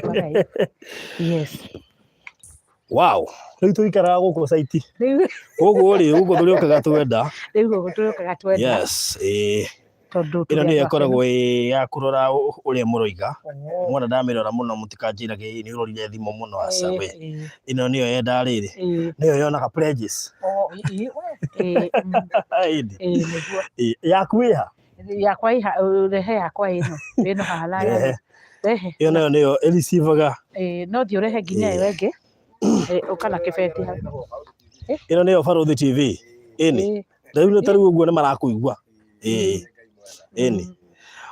Right. Yes. Wow, rĩu tũikaraga gũkũ site. Rĩu Gũkũ rĩ, gũkũ tũrĩũkaga twenda. Rĩu gũkũ tũrĩũkaga twenda. Yes, ĩĩ. Tondũ Ĩno tũrĩ nĩyo andũ ĩkoragwo akenu. ĩ ya kũrora ũrĩa mũroiga. Oh. Mwona ndamĩrora mũno mũtikanjĩrage ĩ nĩ ũrorire thimũ mũno, aca we. Ĩno nĩyo yendaga rĩrĩ. Nĩyo yonaga pledges. Oh, ĩ, we. Ĩ, Ĩni. Ĩ, nĩguo. Ĩ, yaku ĩha? Yakwa ĩha, rehe yakwa ĩno haha Rehe. rehe. Rehe. Ĩyo nayo nĩyo ĩreceivaga. Ĩ, no thiĩ ũrehe nginya ĩyo ĩngĩ. Ĩ, ũka na kĩbeti hau. Ĩno nĩyo Barũthi TV. Ĩni. Rĩu ta rĩu ũguo nĩ marakũigua. Ĩĩ. Ĩni.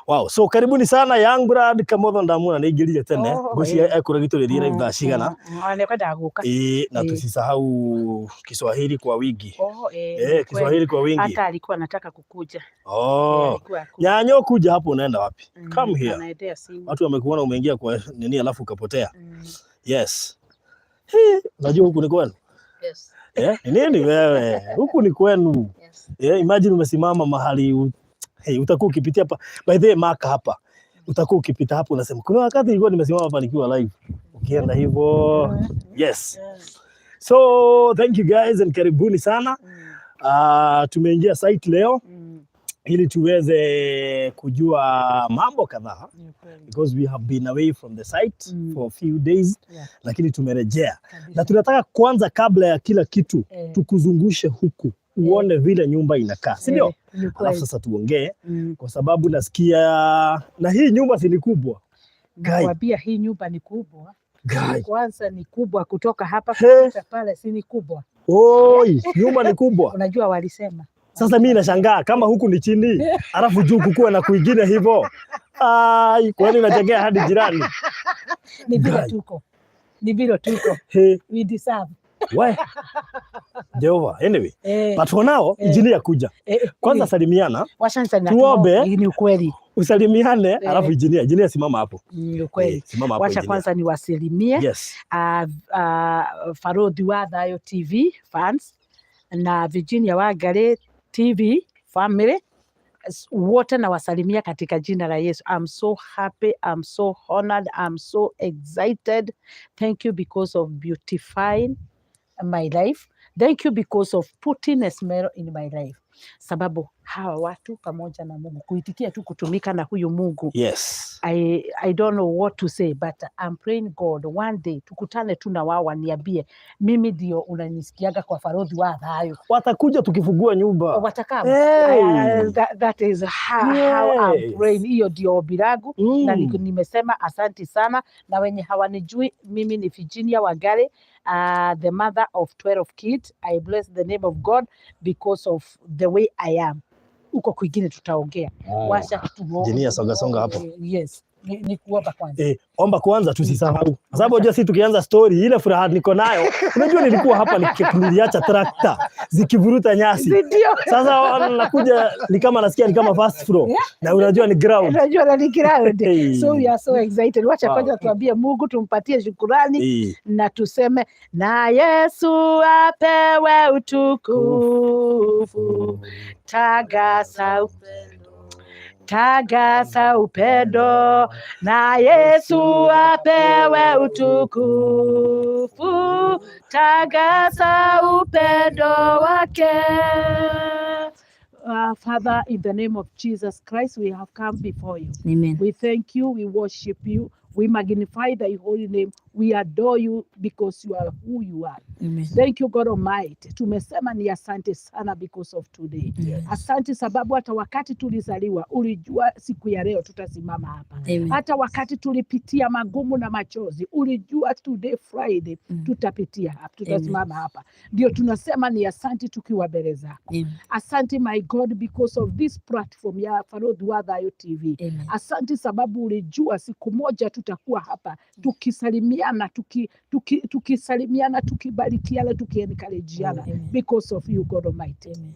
Wow. So karibuni sana Young Brad Kamotho, ndamuona nĩ ingĩrire tene. Oh, Ngwĩciria ĩĩ. ekũregi tũrĩthiĩ live thaa cigana. Ona nĩ ekwendaga gũka. Ĩĩ, na Ĩĩ. tusisahau Kiswahili kwa wingi. Oh, ĩĩ, Eh, ni kweli. Kiswahili kwa wingi. Hata alikuwa anataka kukuja. Oh. Alikuwa akuja. Nyanyo, kuja hapo, unaenda wapi? Come here. Anaendea simu. Watu wamekuona umeingia kwa nini alafu ukapotea. Yes. Hii, unajua huku ni kwenu? Yes. Eh, ni nini wewe? Huku ni kwenu. Yes. Eh, imagine umesimama mahali hey, utakuwa ukipitia hapa. By the way, maka hapa. Utakuwa ukipita hapo unasema kuna wakati nilikuwa nimesimama hapa nikiwa live. Ukienda hivyo. Yes. So thank you guys and karibuni sana. Tumeingia site leo ili tuweze kujua mambo kadhaa Ni kweli. because we have been away from the site for a few days, lakini tumerejea na tunataka kwanza, kabla ya kila kitu, tukuzungushe huku uone vile nyumba inakaa, si ndio? Eh, ni Alafu kweli. sasa tuongee kwa sababu nasikia na hii nyumba si ni kubwa. Guy. Nakwambia hii nyumba ni kubwa. Guy. Kwanza ni kubwa kutoka hapa He. kufika pale, si ni kubwa? Oi, nyumba ni kubwa. Unajua walisema Sasa mimi nashangaa kama huku ni chini, alafu juu kukuwa na kuingine hivyo. Ai, kwani nachekea hadi jirani. Ni vile Guy. tuko, ni vile tuko, He, we deserve. we. Jehova. Anyway, but for now, engineer kuja. Kwanza salimiana, Washanisana tuombe. Ni ukweli, Usalimiane, alafu engineer, engineer simama hapo. Ni ukweli. Eh, simama hapo Wacha engineer. kwanza niwasilimie Barũthi wa Thayo TV fans na Virginia Wangari TV family wote nawasalimia katika jina la Yesu. I'm so happy, I'm so honored, I'm so excited. Thank you because of beautifying my life. Thank you because of putting a smell in my life. Sababu hawa watu pamoja na Mungu kuitikia tu kutumika na huyu Mungu, I don't know what to say, but I'm praying God one day tukutane tu na wao waniambie mimi ndio unanisikiaga kwa Barũthi wa Thayo. Watakuja tukifungua nyumba. Watakaa. Hey. That is how I'm praying. Hiyo ndio ombi langu na nimesema asanti sana, na wenye hawanijui, mimi ni Virginia Wangari, the mother of 12 kids. I bless the name of God because of the way I am. Huko kwingine tutaongea. Wacha Engineer, songa songa hapo. Yes, ni kuomba kwanza. Eh, omba kwanza tusisahau. Kwa sababu unajua sisi tukianza story ile furaha niko nayo. Unajua nilikuwa hapa niliacha trakta zikivuruta nyasi. Si ndio? Sasa nakuja ni kama nasikia ni kama first floor na unajua ni ground. Unajua na ni ground. Hey. So we are so excited. Wacha kwanza tuambie Mungu, tumpatie shukurani na tuseme na Yesu apewe utukufu. Tagasa tagasa upendo na Yesu apewe utukufu. Tagasa upendo wake. Father, in the name of Jesus Christ, we have come before you. Amen. We thank you, we worship you, we magnify thy holy name, we adore you because you are who you are. Amen. Thank you, God Almighty. Tumesema ni asante sana because of today. Asante sababu hata wakati tulizaliwa ulijua siku ya leo tutasimama hapa. Amen. Hata wakati tulipitia magumu na machozi ulijua today Friday tutapitia hapa, tutasimama hapa. Ndio tunasema ni asante tukiwa mbele zako. Amen. Asante, my God, because of this platform ya Barũthi wa Thayo TV. Amen. Asante sababu ulijua siku moja tutakuwa hapa tukisalimiana, tukisalimiana, tukibarikiana, tukiencourageana Amen. because of you, God Almighty. Amen.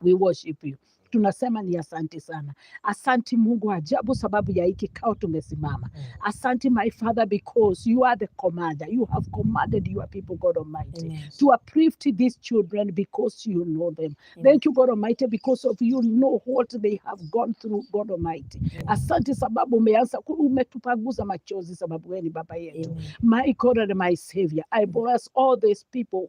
We worship you. Tunasema ni asante sana. Asante Mungu wa ajabu, sababu ya hiki kikao tumesimama. Asante, my Father, because you are the commander. You have commanded your people, God Almighty, to uplift these children because you know them. Thank you, God Almighty, because of you know what they have gone through, God Almighty. Asante sababu umeanza umetupanguza machozi sababu wewe ni baba yetu. My God and my Savior, I bless all these people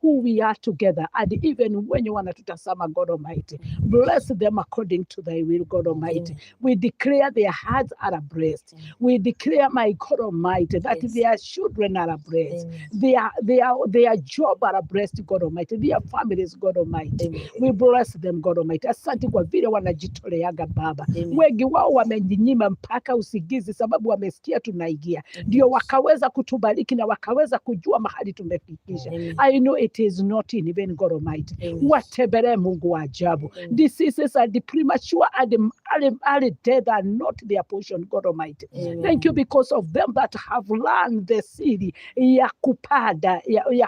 who we are together and even when you wanatutazama, God Almighty. Bless them according to thy will, God Almighty. We declare their hearts are blessed. We declare, my God Almighty, that their children are blessed. Their job are blessed, God Almighty. Their families, God Almighty. We bless them, God Almighty. Asante kwa vile wanajitoleaga Baba. Wengi wao wamejinyima mpaka usingizi sababu wamesikia tunaingia, ndio wakaweza kutubariki na wakaweza kujua mahali tumefikisha. I know it is not in vain, God Almighty. Watembelee Mungu wa ajabu. Diseases and the premature and the early death are not their portion, God Almighty. Thank you because of them that have learned the siri ya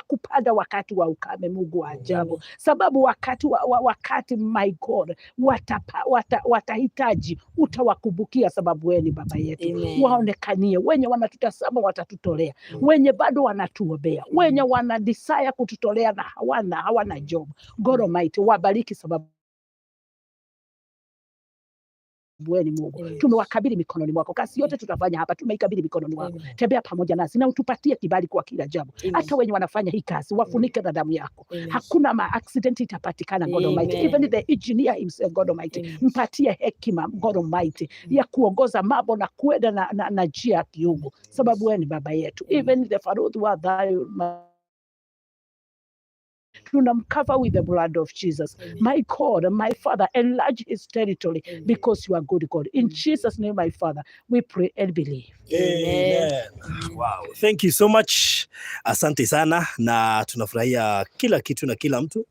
kupanda wakati wa ukame, Mungu wa ajabu, sababu wakati my God watahitaji utawakumbukia, sababu wewe ni baba yetu. Waonekanie wenye wanatutazama watatutolea, wenye bado wanatuombea, wenye wana desire kututolea na hawana job. God Almighty, wabariki sababu wewe ni Mungu. Tumewakabidhi mikononi mwako. Kazi yote tutafanya hapa tumeikabidhi mikononi mwako. Tembea pamoja nasi na utupatie kibali kwa kila jambo. Hata wenye wanafanya hii kazi wafunike na damu yako. Hakuna ma accident itapatikana, God Almighty. Amen. Even the engineer himself, God Almighty, mpatie hekima, God Almighty, ya kuongoza mambo na kuenda na njia ya kiungu, sababu wewe ni baba yetu. Amen. Even the Faruth wa tunamcover with the blood of Jesus. Amen. My God, my Father, enlarge his territory Amen. Because you are good God. In Jesus' name, my Father, we pray and believe. Amen. Amen. Wow. Thank you so much. Asante sana na tunafurahia kila kitu na kila mtu.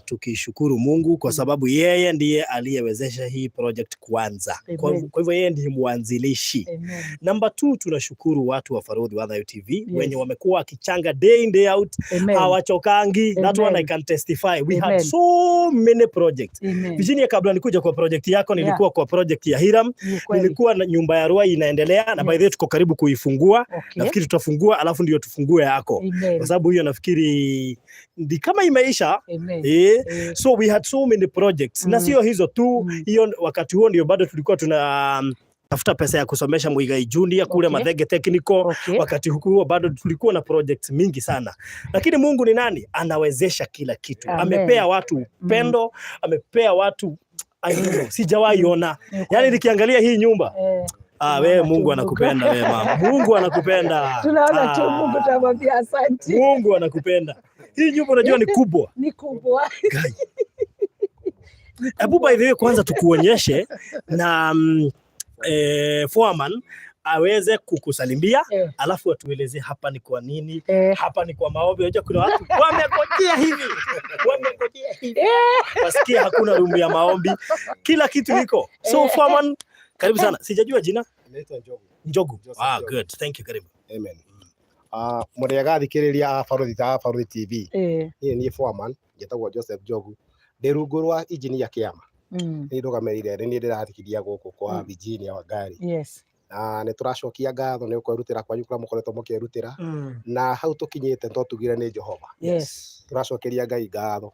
Tukishukuru Mungu kwa sababu yeye ndiye aliyewezesha hii project kuanza. Amen. Kwa hivyo yeye ndiye mwanzilishi. Amen. Number two, tunashukuru watu wa Farodhi Wadhayo TV wenye wamekuwa wakichanga day in, day out, Amen. hawachokangi. That one Amen. I can testify. We had Amen. So many projects. Amen. Virginia, kabla nikuja kwa project yako nilikuwa kwa project ya Hiram, Ni kweli. Nilikuwa na nyumba ya Ruai inaendelea na by the way tuko karibu kuifungua. Nafikiri tutafungua alafu ndio tufungue yako. Amen. Kwa sababu hiyo nafikiri ndi kama imeisha. Amen. So we had so many projects na sio hizo tu. Hiyo wakati huo ndio bado tulikuwa tuna tafuta pesa ya kusomesha Muigai Junior kule Mathenge Technical. Wakati huo bado tulikuwa na projects mingi sana, lakini Mungu ni nani? Anawezesha kila kitu. Amen. Amepea watu upendo, amepea watu, I don't know, sijawahi ona Ni yani kweli. Nikiangalia hii nyumba, ah, Tunaona we tu Mungu Mungu. Anakupenda we mama, Mungu anakupenda. Tunaona tu Ah, Mungu, tunamwambia asante. Mungu anakupenda. Hii nyumba unajua ni kubwa. Ni kubwa. Guy. Hebu by the way kwanza tukuonyeshe na foreman aweze kukusalimia alafu atuelezee hapa ni kwa nini, hapa ni kwa maombi. Unajua kuna watu wamegojea hivi, wamegojea hivi wasikie hakuna room ya maombi, kila kitu iko. So foreman, karibu sana. Sijajua jina. Naitwa Njogu. Njogu. Joseph Ah, Njogu. good. Thank you. Karibu. Amen. Mũrĩega thikĩrĩria a Baruthi ta Baruthi TV. Niĩ niĩ foreman njĩtagwo Joseph Njogu, ndĩ rungu rwa engineer Kĩama. Nĩ ndũgamĩrĩire, nĩ niĩ ndĩrathikiria gũkũ kwa Virginia Wangari. Na nĩ tũracokia ngatho nĩ kwĩrutĩra kwanyu kũrĩa mũkoretwo mũkĩrutĩra na hau tũkinyĩte to tugire nĩ Jehova. Tũracokeria Ngai ngatho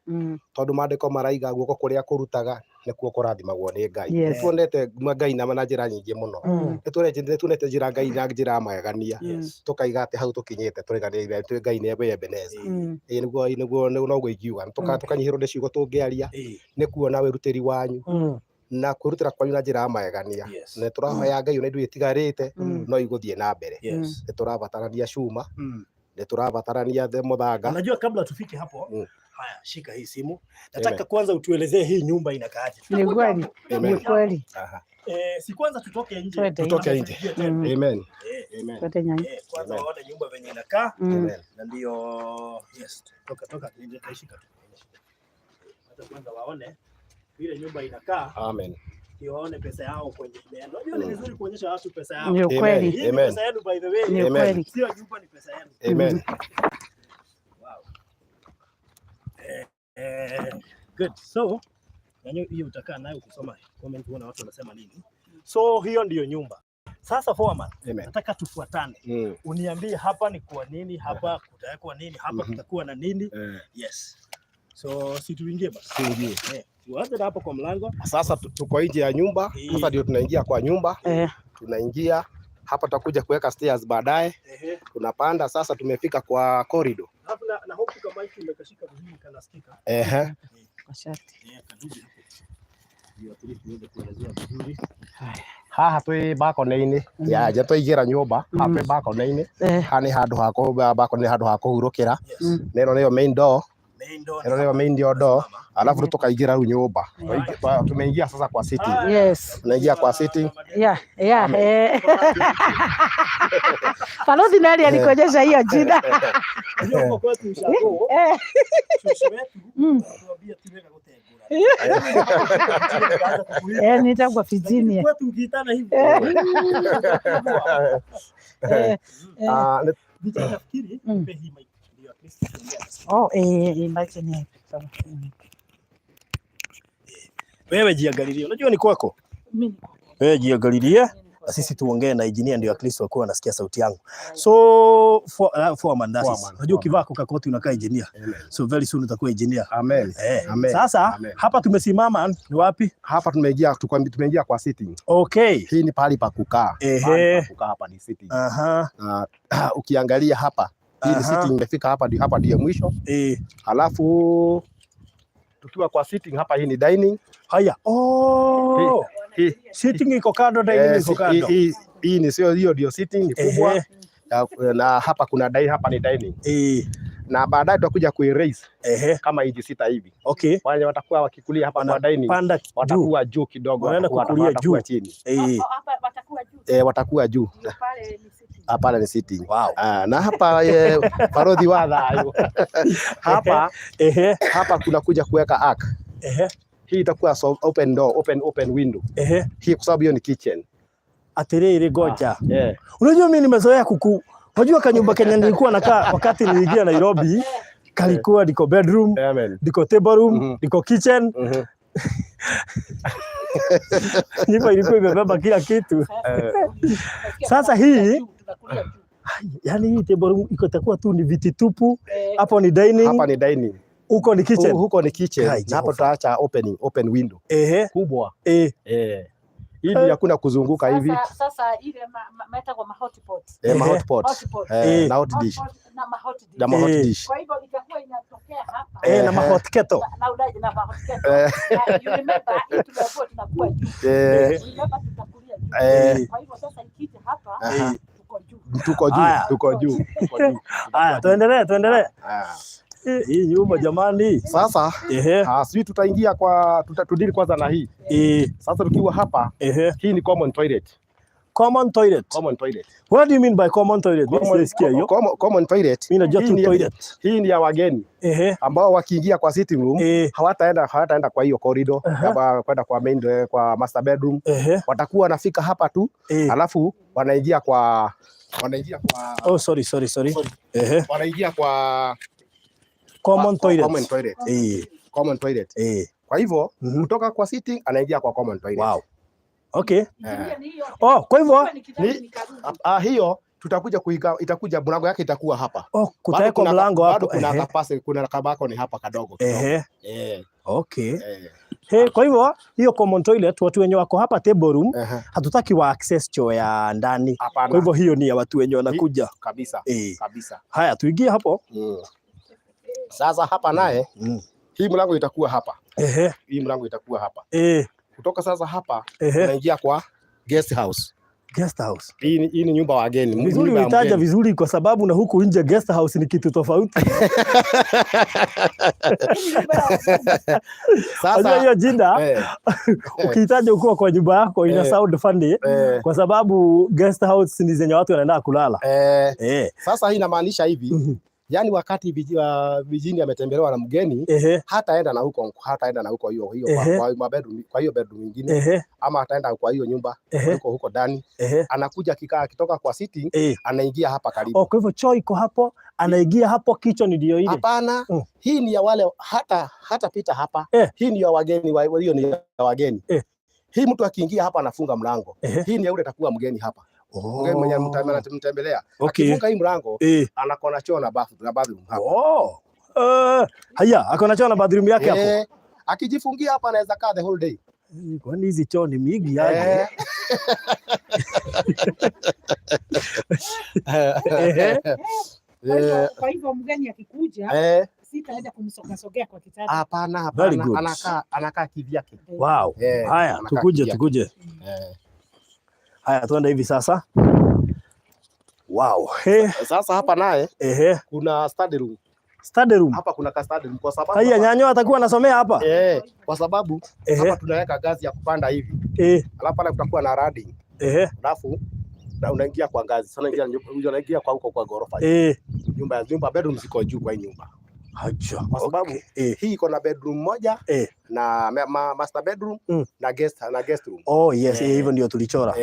tondũ maandĩko maraiga guoko kũrĩa kũrutaga nĩkuo kũrathimagwo nĩ Ngai. Nĩ tuonete Ngai na njĩra nyingĩ mũno. Nĩ tuonete njĩra Ngai na njĩra ya magegania. Tũkaiga atĩ hau tũkinyĩte tũriganĩire twĩ Ngai nĩ Ebeneza. Ĩĩ nĩguo noguo ingiuga. Tũkanyihĩrwo nĩ ciugo tũngĩaria nĩ kuona wĩrutĩri wanyu na kwĩrutĩra kwanyu na njĩra ya magegania. Nĩ tũrahoya Ngai ona indo itigarĩte no igũthiĩ na mbere. Nĩ tũrabatarania cuma, nĩ tũrabatarania mũthanga. Unajua kabla tufike hapo, haya, shika hii simu. Nataka Amen. Kwanza utuelezee hii nyumba inakaaje. Ni kweli. Amen. Ni kweli. Aha. Si kwanza tutoke nje. Twende Tutoke nje. nje. Tuingie tena. Amen. Amen. Twende nyanya. Kwanza Amen. waone nyumba venye inakaa Mm. Amen. Na ndio, yes, toka toka, nitaishika tu. Hata kwanza waone vile nyumba inakaa Amen. Ndio waone pesa yao kwenye imeenda. Unajua ni vizuri kuonyesha watu pesa yao. Ni ukweli. Hii ni Amen. pesa yenu, by the way. Ni Amen. ukweli. Sio nyumba, ni pesa yenu. Amen. Wow. Good. So, Na hiyo utakaa nayo kusoma comment uone watu wanasema nini. So hiyo ndiyo nyumba. Sasa foreman, Amen. Nataka tufuatane. Uniambie hapa ni kwa nini, hapa kutawekwa nini, hapa kutakuwa na nini. Yes. So si tuingie basi. Tuingie. Eh, tuanze na hapo kwa mlango. Sasa tuko nje ya nyumba. Sasa ndio tunaingia kwa nyumba. Tunaingia hapa, tutakuja kuweka stairs baadaye. Tunapanda sasa, tumefika kwa corridor. Alafu na hope kama mic umekashika vizuri kanasikika. Kwa shati. Eh, kadudu hapo. Ndio at least uweze kuelezea vizuri. Haya. Haha twĩ balcony-inĩ ya nja twaingĩra nyũmba haha twĩ balcony-inĩ. Haha nĩ handũ ha balcony, nĩ handũ ha kũhurũkĩra. Na ĩno nĩyo main door. Main door. Ĩno nĩyo main door, alafu rĩu tũkaingĩra rĩu nyũmba. Tumeingia sasa kwa sitting. Tunaingia kwa sitting. Yeah. Balozi nani alikuonyesha hiyo jina? Unajua huko kwetu ushago, shosho wetu anatuambia ti wega gũtengũra. Eh, nitagwa Virginia. Kwetu ukiitana hivyo. Ah, Vijana nafikiri nipe hii mic ndio at least tuongee. Oh, mic ni sawa. Wewe jiangalilie. Unajua ni kwako. Mimi Wewe jiangalilie na sisi tuongee na engineer ndio at least wakuwa wanasikia sauti yangu. So foreman, that is. Foreman, Unajua ukivaa kakoti unakaa engineer. Amen. So very soon utakuwa engineer. Amen. Eh. Amen. Sasa Amen. hapa tumesimama ni wapi? Hapa tumeingia kwa sitting. Okay. Hii ni pahali pa kukaa. Pahali pa kukaa hapa ni sitting. Na ukiangalia hapa hii ni sitting, imefika hapa ndio hapa ndio mwisho. Halafu tukiwa kwa sitting hapa, hii ni dining. Haya. Oh. Hii Sitting iko kando, dining iko kando. Hii ni sio, hiyo ndio sitting ni kubwa. Na hapa kuna dining, hapa ni dining. Na baadaye tutakuja kuiraise kama inchi 6 hivi. Wale watakuwa wakikulia hapa kwa dining Panda juu. Watakuwa juu kidogo, Wanaenda kukulia watakuwa juu. chini. Hapa watakuwa juu. Eh, watakuwa juu. Ndio pale ni sitting. Ah, pale ni sitting. Wow. Ah, na hapa barodhi wa thayo hapa hapa kuna kuja kuweka arch. Hii itakuwa so open door, open window. Hii kwa sababu hiyo ni kitchen. Atiriri, ngoja. Yeah. Unajua mimi nimezoea kuku. Unajua kanyumba kenye nilikuwa nakaa wakati niliingia Nairobi kalikuwa ndiko bedroom, Amen. ndiko table room, ndiko kitchen. Nyumba ilikuwa imebeba kila kitu. Sasa hii Tunakulia juu. Yani hii table room iko itakuwa tu ni viti tupu. Eh, Hapo ni dining, Hapa ni dining. Huko ni kitchen. Huko ni kitchen. Kai, Na hapo Jehova. tutaacha open window kubwa. Eh. Ili hakuna kuzunguka hivi. Sasa ile maitagwo ma hotpot. Eh, ma hotpot. Hotpot. Eh, na hot dish. Hotpot na ma hot dish. Na ma hot dish. Kwa hivyo itakuwa inatokea hapa. Eh, na ma hot kettle. Na ma hot kettle. Na you remember hii tumeambiwa tunakuwa juu. Remember tutakulia juu. Kwa hivyo sasa ikija hapa tuko juu. Tuko juu, Haya. tuko juu, tuko juu. Haya, tuendelee, tuendelee. Ah. Hii nyumba jamani. Sasa sijui tutaingia kwa tutadili kwanza na hii. Sasa tukiwa hapa, hii ni common toilet. Common toilet. Common toilet. What do you mean by common toilet? Mimi sijasikia hiyo. Common toilet. Mimi najua Hii tu toilet. Hii ni ya wageni ambao wakiingia kwa sitting room hawataenda kwa hiyo corridor kama kwenda kwa main kwa master bedroom. Watakuwa wanafika hapa tu, alafu wanaingia kwa Oh, sorry, sorry, sorry. Sorry. Wanaingia kwa Common kwa toilet. Common toilet. Common toilet. Kwa hivyo kutoka kwa sitting anaingia kwa common toilet. Wow. Okay. Injinia ni hiyo. Oh, kwa hivyo Ni ni karudi. Ah, hiyo tutakuja kuiga, itakuja mlango yake itakuwa hapa. Oh, Bado kutawekwa mlango bado hapo. kuna kapasi, kuna kabako ni hapa kadogo kidogo. Okay. He, kwa hivyo hiyo common toilet watu wenye wako hapa table room hatutaki wa access choo ya ndani. Hapana. Kwa hivyo hiyo ni ya watu wenye wanakuja. Kabisa. Kabisa. Haya, tuingie hapo. Sasa hapa naye hii mlango itakuwa hapa. Hii mlango itakuwa hapa. Kutoka sasa hapa tunaingia kwa guest house. Guest house. Hii ni nyumba wageni. Vizuri Nyumba ya uitaja mgeni. Vizuri kwa sababu na huku nje guest house ni kitu tofauti. Unajua Sasa hiyo jina ukihitaji ukiwa kwa nyumba yako ina sound funny kwa sababu guest house ni zenye watu wanaenda kulala. Sasa hii inamaanisha hivi. Yaani wakati Virginia ametembelewa na mgeni, hataenda na huko hiyo hiyo kwa bedroom, kwa hiyo bedroom nyingine, ama ataenda kwa hiyo nyumba huko huko ndani. Anakuja akikaa, akitoka kwa sitting, anaingia hapa karibu. Oh, kwa hivyo choo iko hapo, anaingia hapo, kitchen ndio ile. Hapana, hii ni ya wale hata pita hapa. Hii ni ya wageni, hiyo ni ya wageni. Hii mtu akiingia hapa anafunga mlango. Hii ni ya yule atakuwa mgeni hapa. Mgeni mwenye anamtembelea. Akifunga hii mlango, anakona choo na bafu na bathroom hapa. Oh. Haya, akona choo na bathroom yake hapo. Eh, akijifungia hapa anaweza kaa the whole day. Kwani hizi choo ni mingi aje? Ehe. Kwa hivyo mgeni akikuja, sitaenda kumsogasogea kwa kitanda. Hapana, Very hapana, good. anakaa kivyake. Wow. Eh, Haya, anakaa tukuje kivyake. tukuje. Haya, tuende hivi sasa. Wow. He, Sasa hapa naye kuna study room. Study room. Hapa kuna ka study room kwa sababu Haya, nyanyo atakuwa anasomea hapa. Eh, kwa sababu hapa tunaweka ngazi ya kupanda hivi. Alafu pale kutakuwa na railing. Alafu na unaingia kwa ngazi. Sasa unaingia kwa huko kwa ghorofa. Nyumba bedroom ziko juu kwa hii nyumba. Haja. Kwa sababu hii iko na bedroom moja na master bedroom na guest room. Oh yes, hivyo ndio tulichora.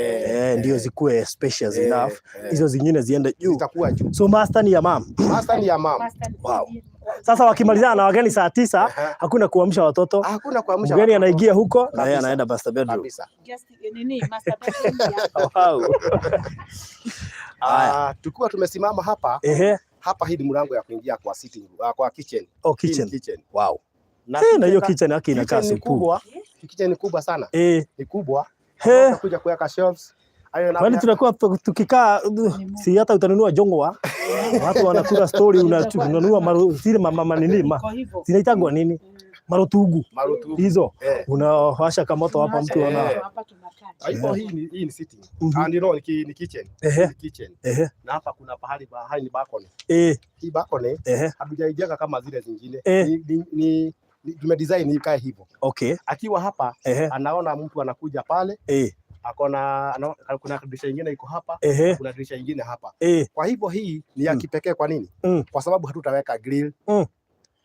Ndio zikuwe spacious enough. Hizo zingine ziende juu. Zitakuwa juu. So master ni ya mam. Master ni ya mam. Master ni Wow. Sasa wakimalizana na wageni saa 9, hakuna kuamsha watoto. Hakuna kuamsha Mgeni watoto. anaingia huko na yeye anaenda master bedroom. Kabisa. Guest, nini, master bedroom ya Wow. Haya. Tukiwa tumesimama hapa, hapa hii ni mlango ya kuingia kwa sitting room, kwa kitchen. Oh, Hii ni kitchen. kitchen. Wow. Na Na hiyo kitchen yake inakaa kitchen ni supu. kubwa. Kitchen ni kubwa sana. Ni kubwa. Utakuja kuweka shelves. Hayo na Kwani tunakuwa tukikaa, si hata utanunua jongwa. Watu wanakula story, unanunua maru, zile mama nini ma. Kwa hivyo. Zinaitangwa nini? Marutugu. Marutugu. Hizo. Unawasha kamoto hapa, mtu ana Hapa tunakaa. Kwa hivyo hii ni sitting. Ah, no, ni kitchen. Ni kitchen. Na hapa kuna pahali ni balcony. Hii balcony hatujaijenga kama zile zingine. Ni tumedesign ikae hivyo. Akiwa hapa anaona mtu anakuja pale. Akona, kuna dirisha nyingine iko hapa, kuna dirisha nyingine hapa. Kwa hivyo hii ni ya kipekee. Kwa nini? Kwa sababu hatutaweka grill.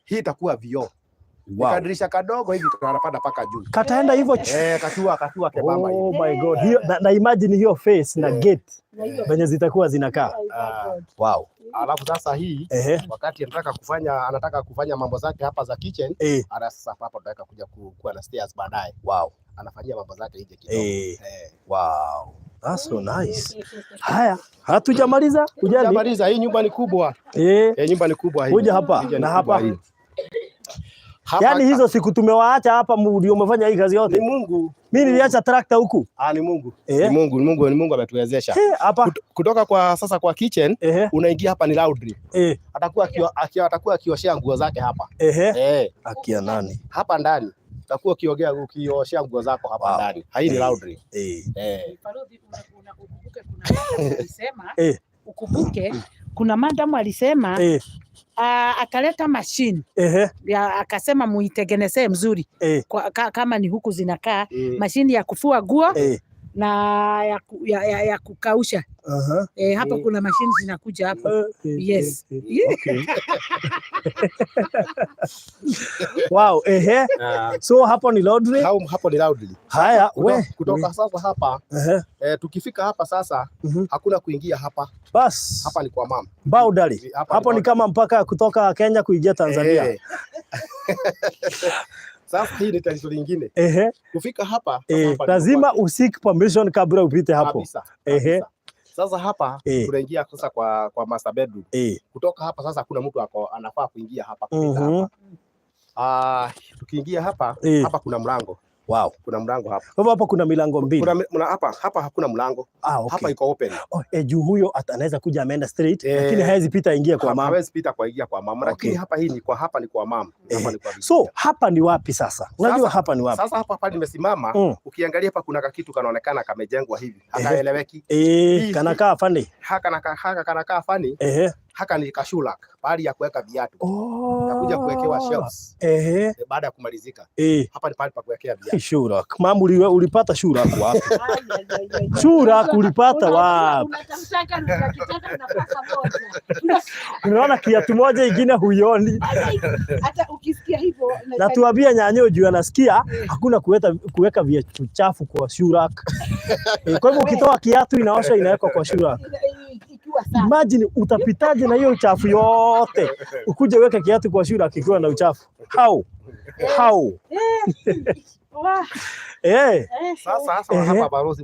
Hii itakuwa vioo. Kadirisha kadogo hivi tunapanda paka juu. Kataenda hivyo. Eh, katua kebamba hivi. Oh my God. Hiyo na imagine hiyo face na gate Na hiyo venye zitakuwa zinakaa. Wow. Alafu sasa hii wakati anataka kufanya mambo zake hapa za kitchen, ana sasa hapa tutaweka kuja kuwa na stairs baadaye. Anafanyia mambo zake nje kidogo. Wow. That's so nice. Haya, hatujamaliza. Kujani. Hujamaliza, hii nyumba ni kubwa. Eh, nyumba ni kubwa hii. Kuja hapa Nyumba ni na kubwa hapa. hii. Hapa Yaani hizo siku tumewaacha hapa, ndio umefanya hii kazi yote. Ni Mungu. Mimi niliacha tractor huku. Ah, ni Mungu. Eh. Ni Mungu, ni Mungu, ni Mungu ametuwezesha. Hapa. Kutoka kwa sasa kwa kitchen unaingia hapa ni laundry. Atakuwa akioshea nguo zake hapa. Akia nani? Hapa ndani. Utakuwa ukioshea nguo zako hapa ndani. Hii ni laundry. Farodhi, ukumbuke kuna madam alisema, ukumbuke kuna madam alisema, akaleta machine ya, akasema muitengenezee mzuri kama ni huku zinakaa mashini ya kufua nguo na ya kukausha. Hapo kuna mashini zinakuja hapo. Yes. Okay. Wow, ehe. So hapo ni laundry. Hapo ni laundry. Haya, we. Kutoka sasa hapa, tukifika hapa sasa, hakuna kuingia hapa. Bas. Hapa ni kwa mama. Boundary. Hapa Hapo ni kama mpaka kutoka Kenya kuingia Tanzania. Sasa hii ni tatizo lingine. Kufika hapa, sasa hapa ni Lazima kwa useek permission kabla upite hapo. Kabisa, kabisa. Sasa hapa tunaingia sasa kwa master bedroom. Kutoka hapa sasa hakuna mtu ako anafaa kuingia hapa, kupita hapa. Tukiingia hapa, hapa kuna mlango. Kuna mlango hapa. Kwa hivyo hapa kuna milango mbili. Kuna hapa hakuna mlango. Hapa iko open. Oh, juu huyo anaweza kuja ameenda straight, lakini hawezi pita ingia kwa mama. Hawezi pita kwa ingia kwa mama. Lakini hapa hii ni kwa hapa ni kwa mama. Hapa ni kwa bibi. So hapa ni wapi sasa? Unajua hapa ni wapi? Sasa hapa nimesimama, ukiangalia hapa kuna kakitu kanaonekana kamejengwa hivi. Hakaeleweki. Kanakaa funny. Haka kanakaa funny. Haka ni ka shoe rack, pahali ya kuweka viatu. Takuja kuwekewa shelves baada ya kumalizika. Hapa ni pahali pa kuwekea viatu. Shoe rack. Mama, ulipata shoe rack wapi? Shoe rack ulipata wapi? Unatafutaka unakitaka unapata moja. Unaona kiatu moja ingine huioni. Hata ukisikia hivyo Na tuambie nyanyo juu anasikia hakuna kuweka viatu chafu kwa shoe rack. Kwa hivyo ukitoa kiatu inaosha inawekwa kwa shoe rack. Ikiwa safi. Imagine utapitaje na hiyo uchafu yote ukuje weka kiatu kwa shoe rack ikiwa na uchafu. How? How? Wah, Sasa hapa balozi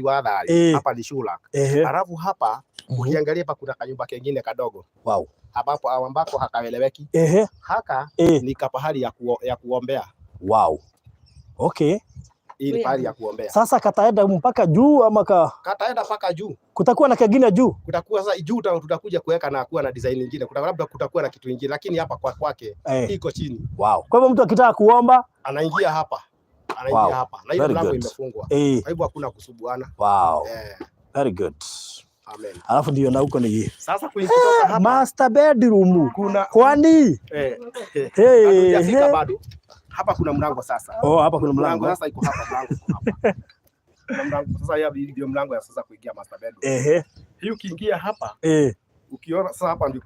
wa thayũ, hapa ni shoe rack. Alafu hapa ukiangalia hapa kuna kanyumba kengine kadogo ambapo ambako hakaeleweki. Haka ni kapahali ya kuombea. Wow. Okay. Hii ni pahali ya kuombea. Sasa kataenda mpaka juu ama Kataenda mpaka juu. Kutakuwa na kengine juu? Kutakuwa sasa juu tutakuja kuweka na kuwa na design nyingine. Labda kutakuwa na kitu kingine, lakini hapa kwa kwake iko chini. Wow. Kwa hivyo mtu akitaka kuomba Anaingia hapa. Anaingia hapa. Na hiyo Very mlango good. imefungwa. Kwa hivyo hakuna kusumbuana. Wow. Very good. Amen. Alafu ndio na huko ni Sasa kutoka hapa master bedroom. Kuna Kwani? Hey, hatujafika hey. bado. Hapa kuna mlango sasa. Oh, hapa kuna Mlango mlango. sasa iko hapa, mlango iko hapa. Kuna mlango sasa, hii ndio mlango ya sasa kuingia master bedroom. Hii ukiingia hapa, ukiona sasa hapa ndio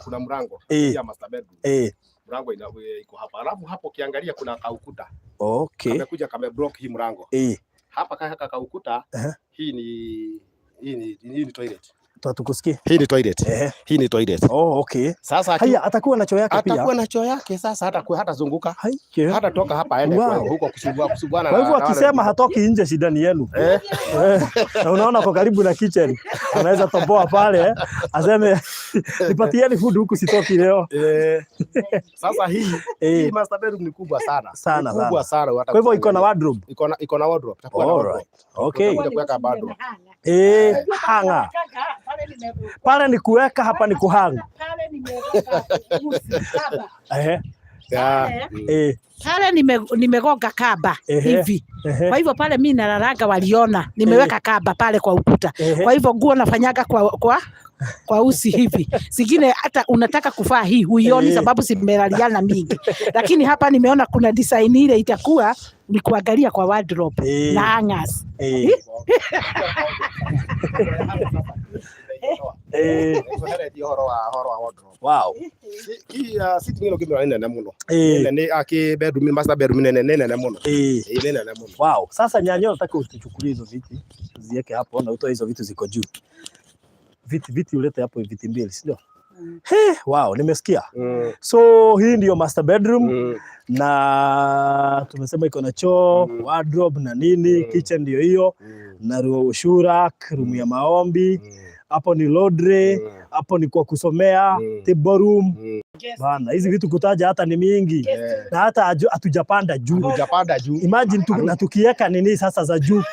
kuna mlango ya master bedroom. Mlango iko hapa. Alafu hapo ukiangalia kuna kaukuta. Kamekuja kame block hii mlango. Hapa kaka kaukuta, hii ni toilet. Tukusikie. Hii ni toilet. Hii ni toilet. Oh, okay. Sasa Haya, atakuwa na choo yake pia. Atakuwa na choo yake sasa, hatazunguka. Haya. Hatatoka hapa aende huko kusumbuana Kwa hivyo na wale akisema wengine. hatoki nje, shida ni yenu. Na unaona kwa karibu na kitchen. Anaweza toboa pale, aseme nipatieni food huku sitoki leo. Sasa hii master bedroom ni kubwa sana. Sana, Ni kubwa sana. sana, hata Kwa hivyo iko na kuangalia. wardrobe. Iko na wardrobe. Itakuwa na All wardrobe. right. Okay. Utakuja kuweka wardrobe. Hanga. Pale ni kuweka, hapa ni kuhanga. Pale nimeweka uzi, kaba. Pale nimegonga kaba hivi. Kwa hivyo pale mimi nalalanga waliona nimeweka kaba pale kwa ukuta. Kwa hivyo nguo nafanyaga kwa usi hivi. Zingine hata unataka kuvaa hii huioni sababu zimelaliana mingi. Lakini hapa nimeona kuna design ile itakuwa ni kuangalia kwa wardrobe na hangers. Ũhoro wa wardrobe. Wow. Hii sitting ĩno ngĩmĩona nĩ nene mũno. Nene nĩ bedroom, master bedroom nene nĩ nene mũno. Nĩ nene mũno. Wow. Sasa nyanyo nataka utuchukulie hizo viti uziweke hapo na utoe hizo vitu ziko juu. Viti ulete hapo viti mbili, si ndio? He, wow, nimesikia. So hii ndio master bedroom na tumesema iko na choo, wardrobe na nini, kitchen ndio hiyo na shoe rack, room ya maombi. Hapo ni laundry, hapo ni kwa kusomea, table room. Bana, hizi vitu kutaja hata ni mingi. Na hata hatujapanda juu. Hatujapanda juu. Imagine tu, na tukiweka nini sasa za juu.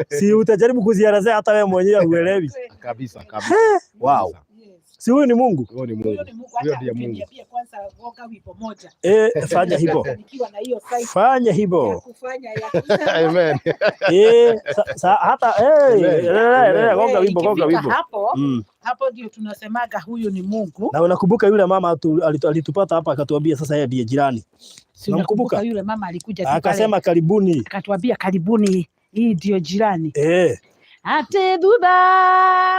Si utajaribu kuzielezea hata wewe mwenyewe huelewi. Kabisa, kabisa. Wow. Si huyu ni Mungu? Huyo ni Mungu. Huyo ni Mungu. Huyo Hata ndiye Mungu. ukiniambia kwanza gonga wimbo moja. Fanya hivyo. Nikiwa na hiyo size Fanya ya hivyo. kufanya ya kusema. Amen. Hata Amen. endelea, gonga wimbo, gonga Ikifika wimbo. hapo, hapo ndio tunasemaga huyu ni Mungu. Na unakumbuka yule mama alitupata hapa akatuambia sasa yeye ndiye jirani. Si Unamkumbuka? unakumbuka yule mama alikuja tu pale Akasema karibuni. akatuambia karibuni, hii ndio jirani. Ati thutha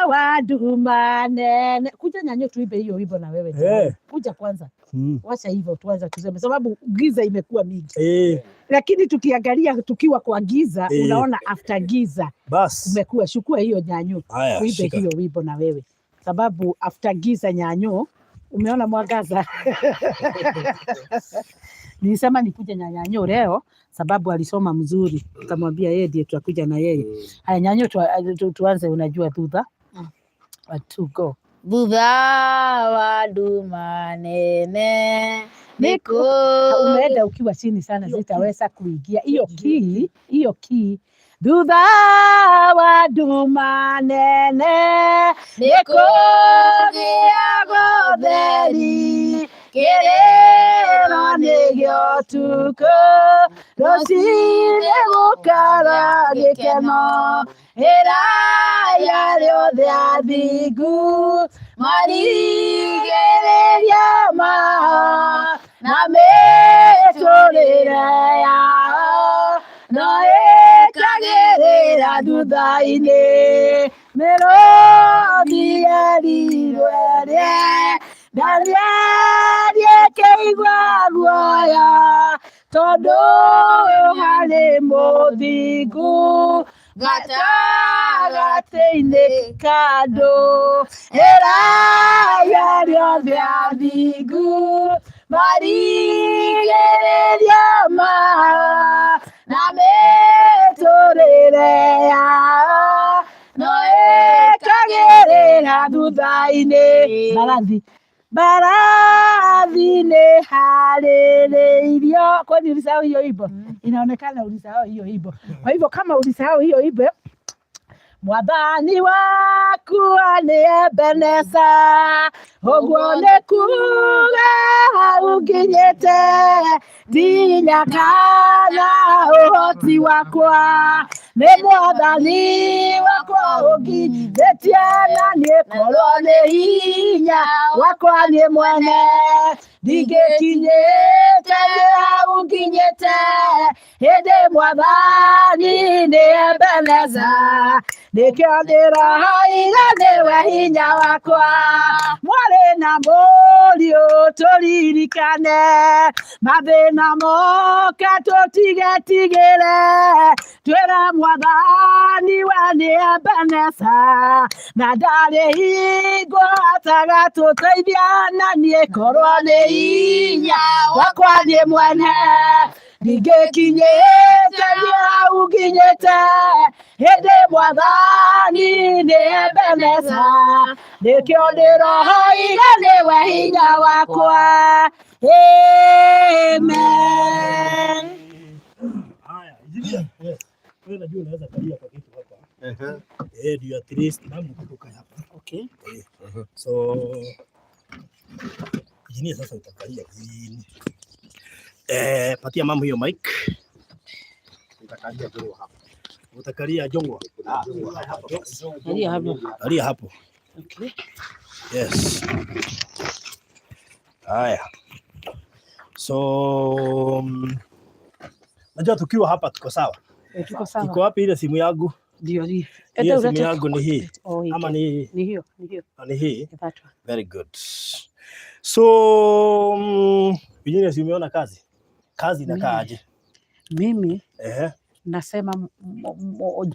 wa nduma nene. Kuja nyanyo tuimbe hiyo wimbo na wewe. Kuja kwanza. Wacha hivyo tuanze tuseme sababu giza imekuwa mingi. Lakini tukiangalia tukiwa kwa giza unaona after giza Bas. kumekuwa. Chukua hiyo nyanyo. Haya, Tuimbe shika. hiyo wimbo na wewe. Sababu after giza nyanyo umeona mwangaza. Nilisema nikuje na nyanyo leo sababu alisoma mzuri. Tukamwambia yeye ndiye tutakuja na yeye. Haya nyanyo tuanze unajua thutha. One, two, go. Thutha wa nduma nene nĩkũ Umeenda ukiwa chini sana, zitaweza kuingia hiyo key, hiyo key. Thutha wa nduma nene nĩkũgĩaga ũtheri, kĩrĩro nĩ gĩa ũtukũ, rũcinĩ gũkara gĩkeno, ĩrai arĩa othe athingu Marigĩrĩria mao na mĩtũrĩre yao no ĩkagĩrĩra thutha-inĩ. Mĩrũthi yerirwo ĩrĩe, Danieli ĩkĩigua guoya, tondũ harĩ mũthingu gatagatĩ-inĩ ka andũ. Ĩrai arĩa othe athingu marigĩrĩria mao na mĩtũrĩre yao no ĩkagĩrĩra thutha-inĩ. Mbarathi, mbarathi nĩ harĩrĩirio. Kwani ulisahau hiyo wimbo? Inaonekana ulisahau hiyo wimbo. Kwa hivyo kama ulisahau hiyo wimbo, Mwathani wakwa nĩ Ebeneza, ũguo nĩ kuga hau nginyĩte, ndinya kana ũhoti wakwa, nĩ Mwathani wakwa ũnginyĩtie, na niĩ korwo nĩ hinya wakwa niĩ mwene, ndingĩkinyĩte nĩ hau nginyĩte, hĩndĩ Mwathani nĩ Ebeneza, nĩkĩo ndĩrahaira nĩwe hinya wakwa. Mwarĩ na mũriũ tũririkane, mathĩna moka tũtigetigĩre, twĩre Mwathani we nĩ Ebeneza, na ndarĩ hingo atagatũteithia, na niĩ korwo nĩ hinya wakwa niĩ mwene, ndingĩkinyĩte nĩ hau nginyĩte, hĩndĩ Mwathani nĩ Ebeneza, nĩkĩo ndĩrohoire nĩwe hinya wakwa. Amen. Haya, engineer. Yes. Wewe najua unaweza kalia kwa kitu hapa. Eh, ndio at least na mkutoka hapa. Okay. Eh. So engineer, sasa utakalia chini. Eh, patia mama hiyo mic. Nitakalia juu hapa. Utakalia jongwa. Kuna jongwa hapa. Kalia hapo. Kalia hapo. Okay. Yes. Haya. So najua tukiwa hapa tuko sawa. Eh, tuko sawa. Iko wapi ile simu yangu? Ndio hii. Hiyo simu yangu ni hii. Oh, hii. Ama ni Ni hiyo, ni hiyo. Ni hii? That one. Very good. So Virginia, si umeona kazi? Kazi inakaa aje? Mimi nasema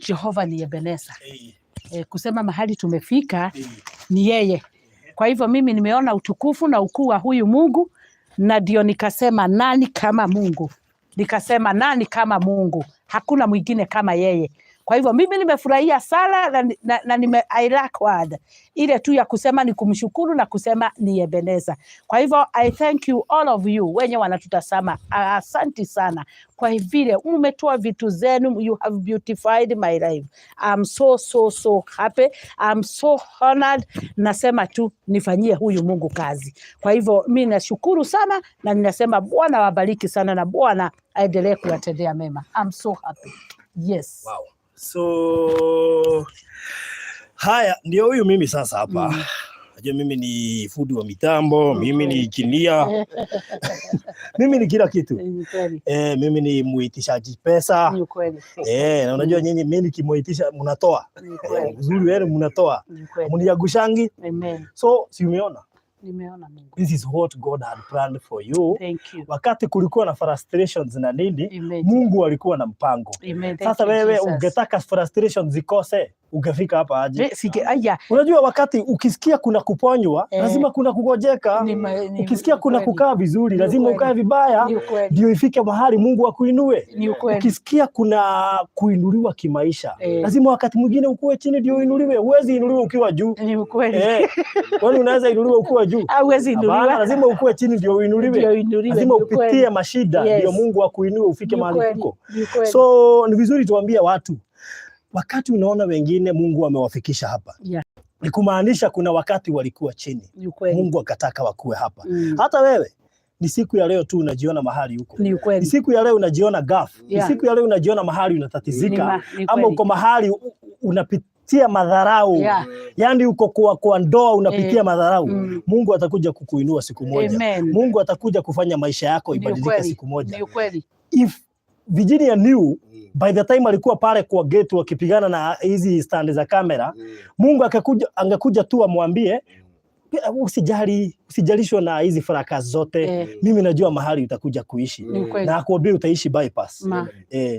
Jehova ni Ebeneza. Kusema mahali tumefika ni yeye. Kwa hivyo mimi nimeona utukufu na ukuu wa huyu Mungu, na ndio nikasema nani kama Mungu? Nikasema nani kama Mungu? Hakuna mwingine kama yeye. Kwa hivyo mimi nimefurahia sana na I lack word. Ile tu ya kusema ni kumshukuru na kusema ni Ebeneza. Kwa hivyo I thank you all of you wenye wanatutazama. Asanti sana kwa vile umetoa vitu zenu, you have beautified my life. I'm so so so happy. I'm so honored. Nasema tu nifanyie huyu Mungu kazi. Kwa hivyo mimi nashukuru sana na ninasema Bwana wabariki sana na Bwana aendelee kuwatendea mema. I'm so happy. Yes. Wow. So haya ndio huyu mimi sasa hapa. Najua mimi ni fundi wa mitambo, mimi ni injinia. Mimi ni kila kitu. Ni kweli. Mimi ni muitishaji pesa. Ni kweli. Na unajua nyinyi mimi nikimuitisha mnatoa. Ni kweli. Uzuri wenu mnatoa. Ni kweli. Mniagushangi. Amen. So si umeona? Nimeona Mungu. This is what God had planned for you. Thank you. Wakati kulikuwa na frustrations na nini, Amen. Mungu alikuwa na mpango. Amen. Thank Sasa you, wewe Jesus. ungetaka frustrations zikose, ungefika hapa aje? Sige, aya. Unajua wakati ukisikia kuna kuponywa, lazima kuna kugojeka. Ni Ukisikia kuna ukweli. kukaa vizuri, Ni lazima ukweli. ukae vibaya Ni ukweli. ndio ifike mahali Mungu akuinue. Ni ukweli. Ukisikia kuna kuinuliwa kimaisha, lazima wakati mwingine ukue chini ndio uinuliwe. Huwezi inuliwa ukiwa juu. Ni ukweli. Kwani unaweza inuliwa ukiwa juu? Hauwezi Hapana, inuliwa. lazima ukue chini ndio uinuliwe. Ndio uinuliwe, Lazima ni ukweli. upitie mashida ndio Mungu akuinue ufike Ni mahali ukweli, uko. ni ukweli. So ni vizuri tuambie watu, wakati unaona wengine Mungu amewafikisha hapa, ni kumaanisha kuna wakati walikuwa chini, Ni ukweli. Mungu akataka wakuwe hapa. Hata wewe ni siku ya leo tu unajiona mahali huko. Ni ukweli. Ni siku ya leo unajiona gafu. Ni siku ya leo unajiona mahali unatatizika, Ni ama kweli. uko mahali unapitia madharau, yani uko kwa ndoa unapitia madharau, Mungu atakuja kukuinua siku moja. Amen. Mungu atakuja kufanya maisha yako ibadilike siku moja. Ni ukweli. If Virginia knew by the time alikuwa pale kwa gate wakipigana na hizi stand za kamera, Mungu akakuja, angekuja tu amwambie, "Usijali, usijalishwe na hizi faraka zote, mimi najua mahali utakuja kuishi," Ni ukweli. Na akuambie utaishi Bypass,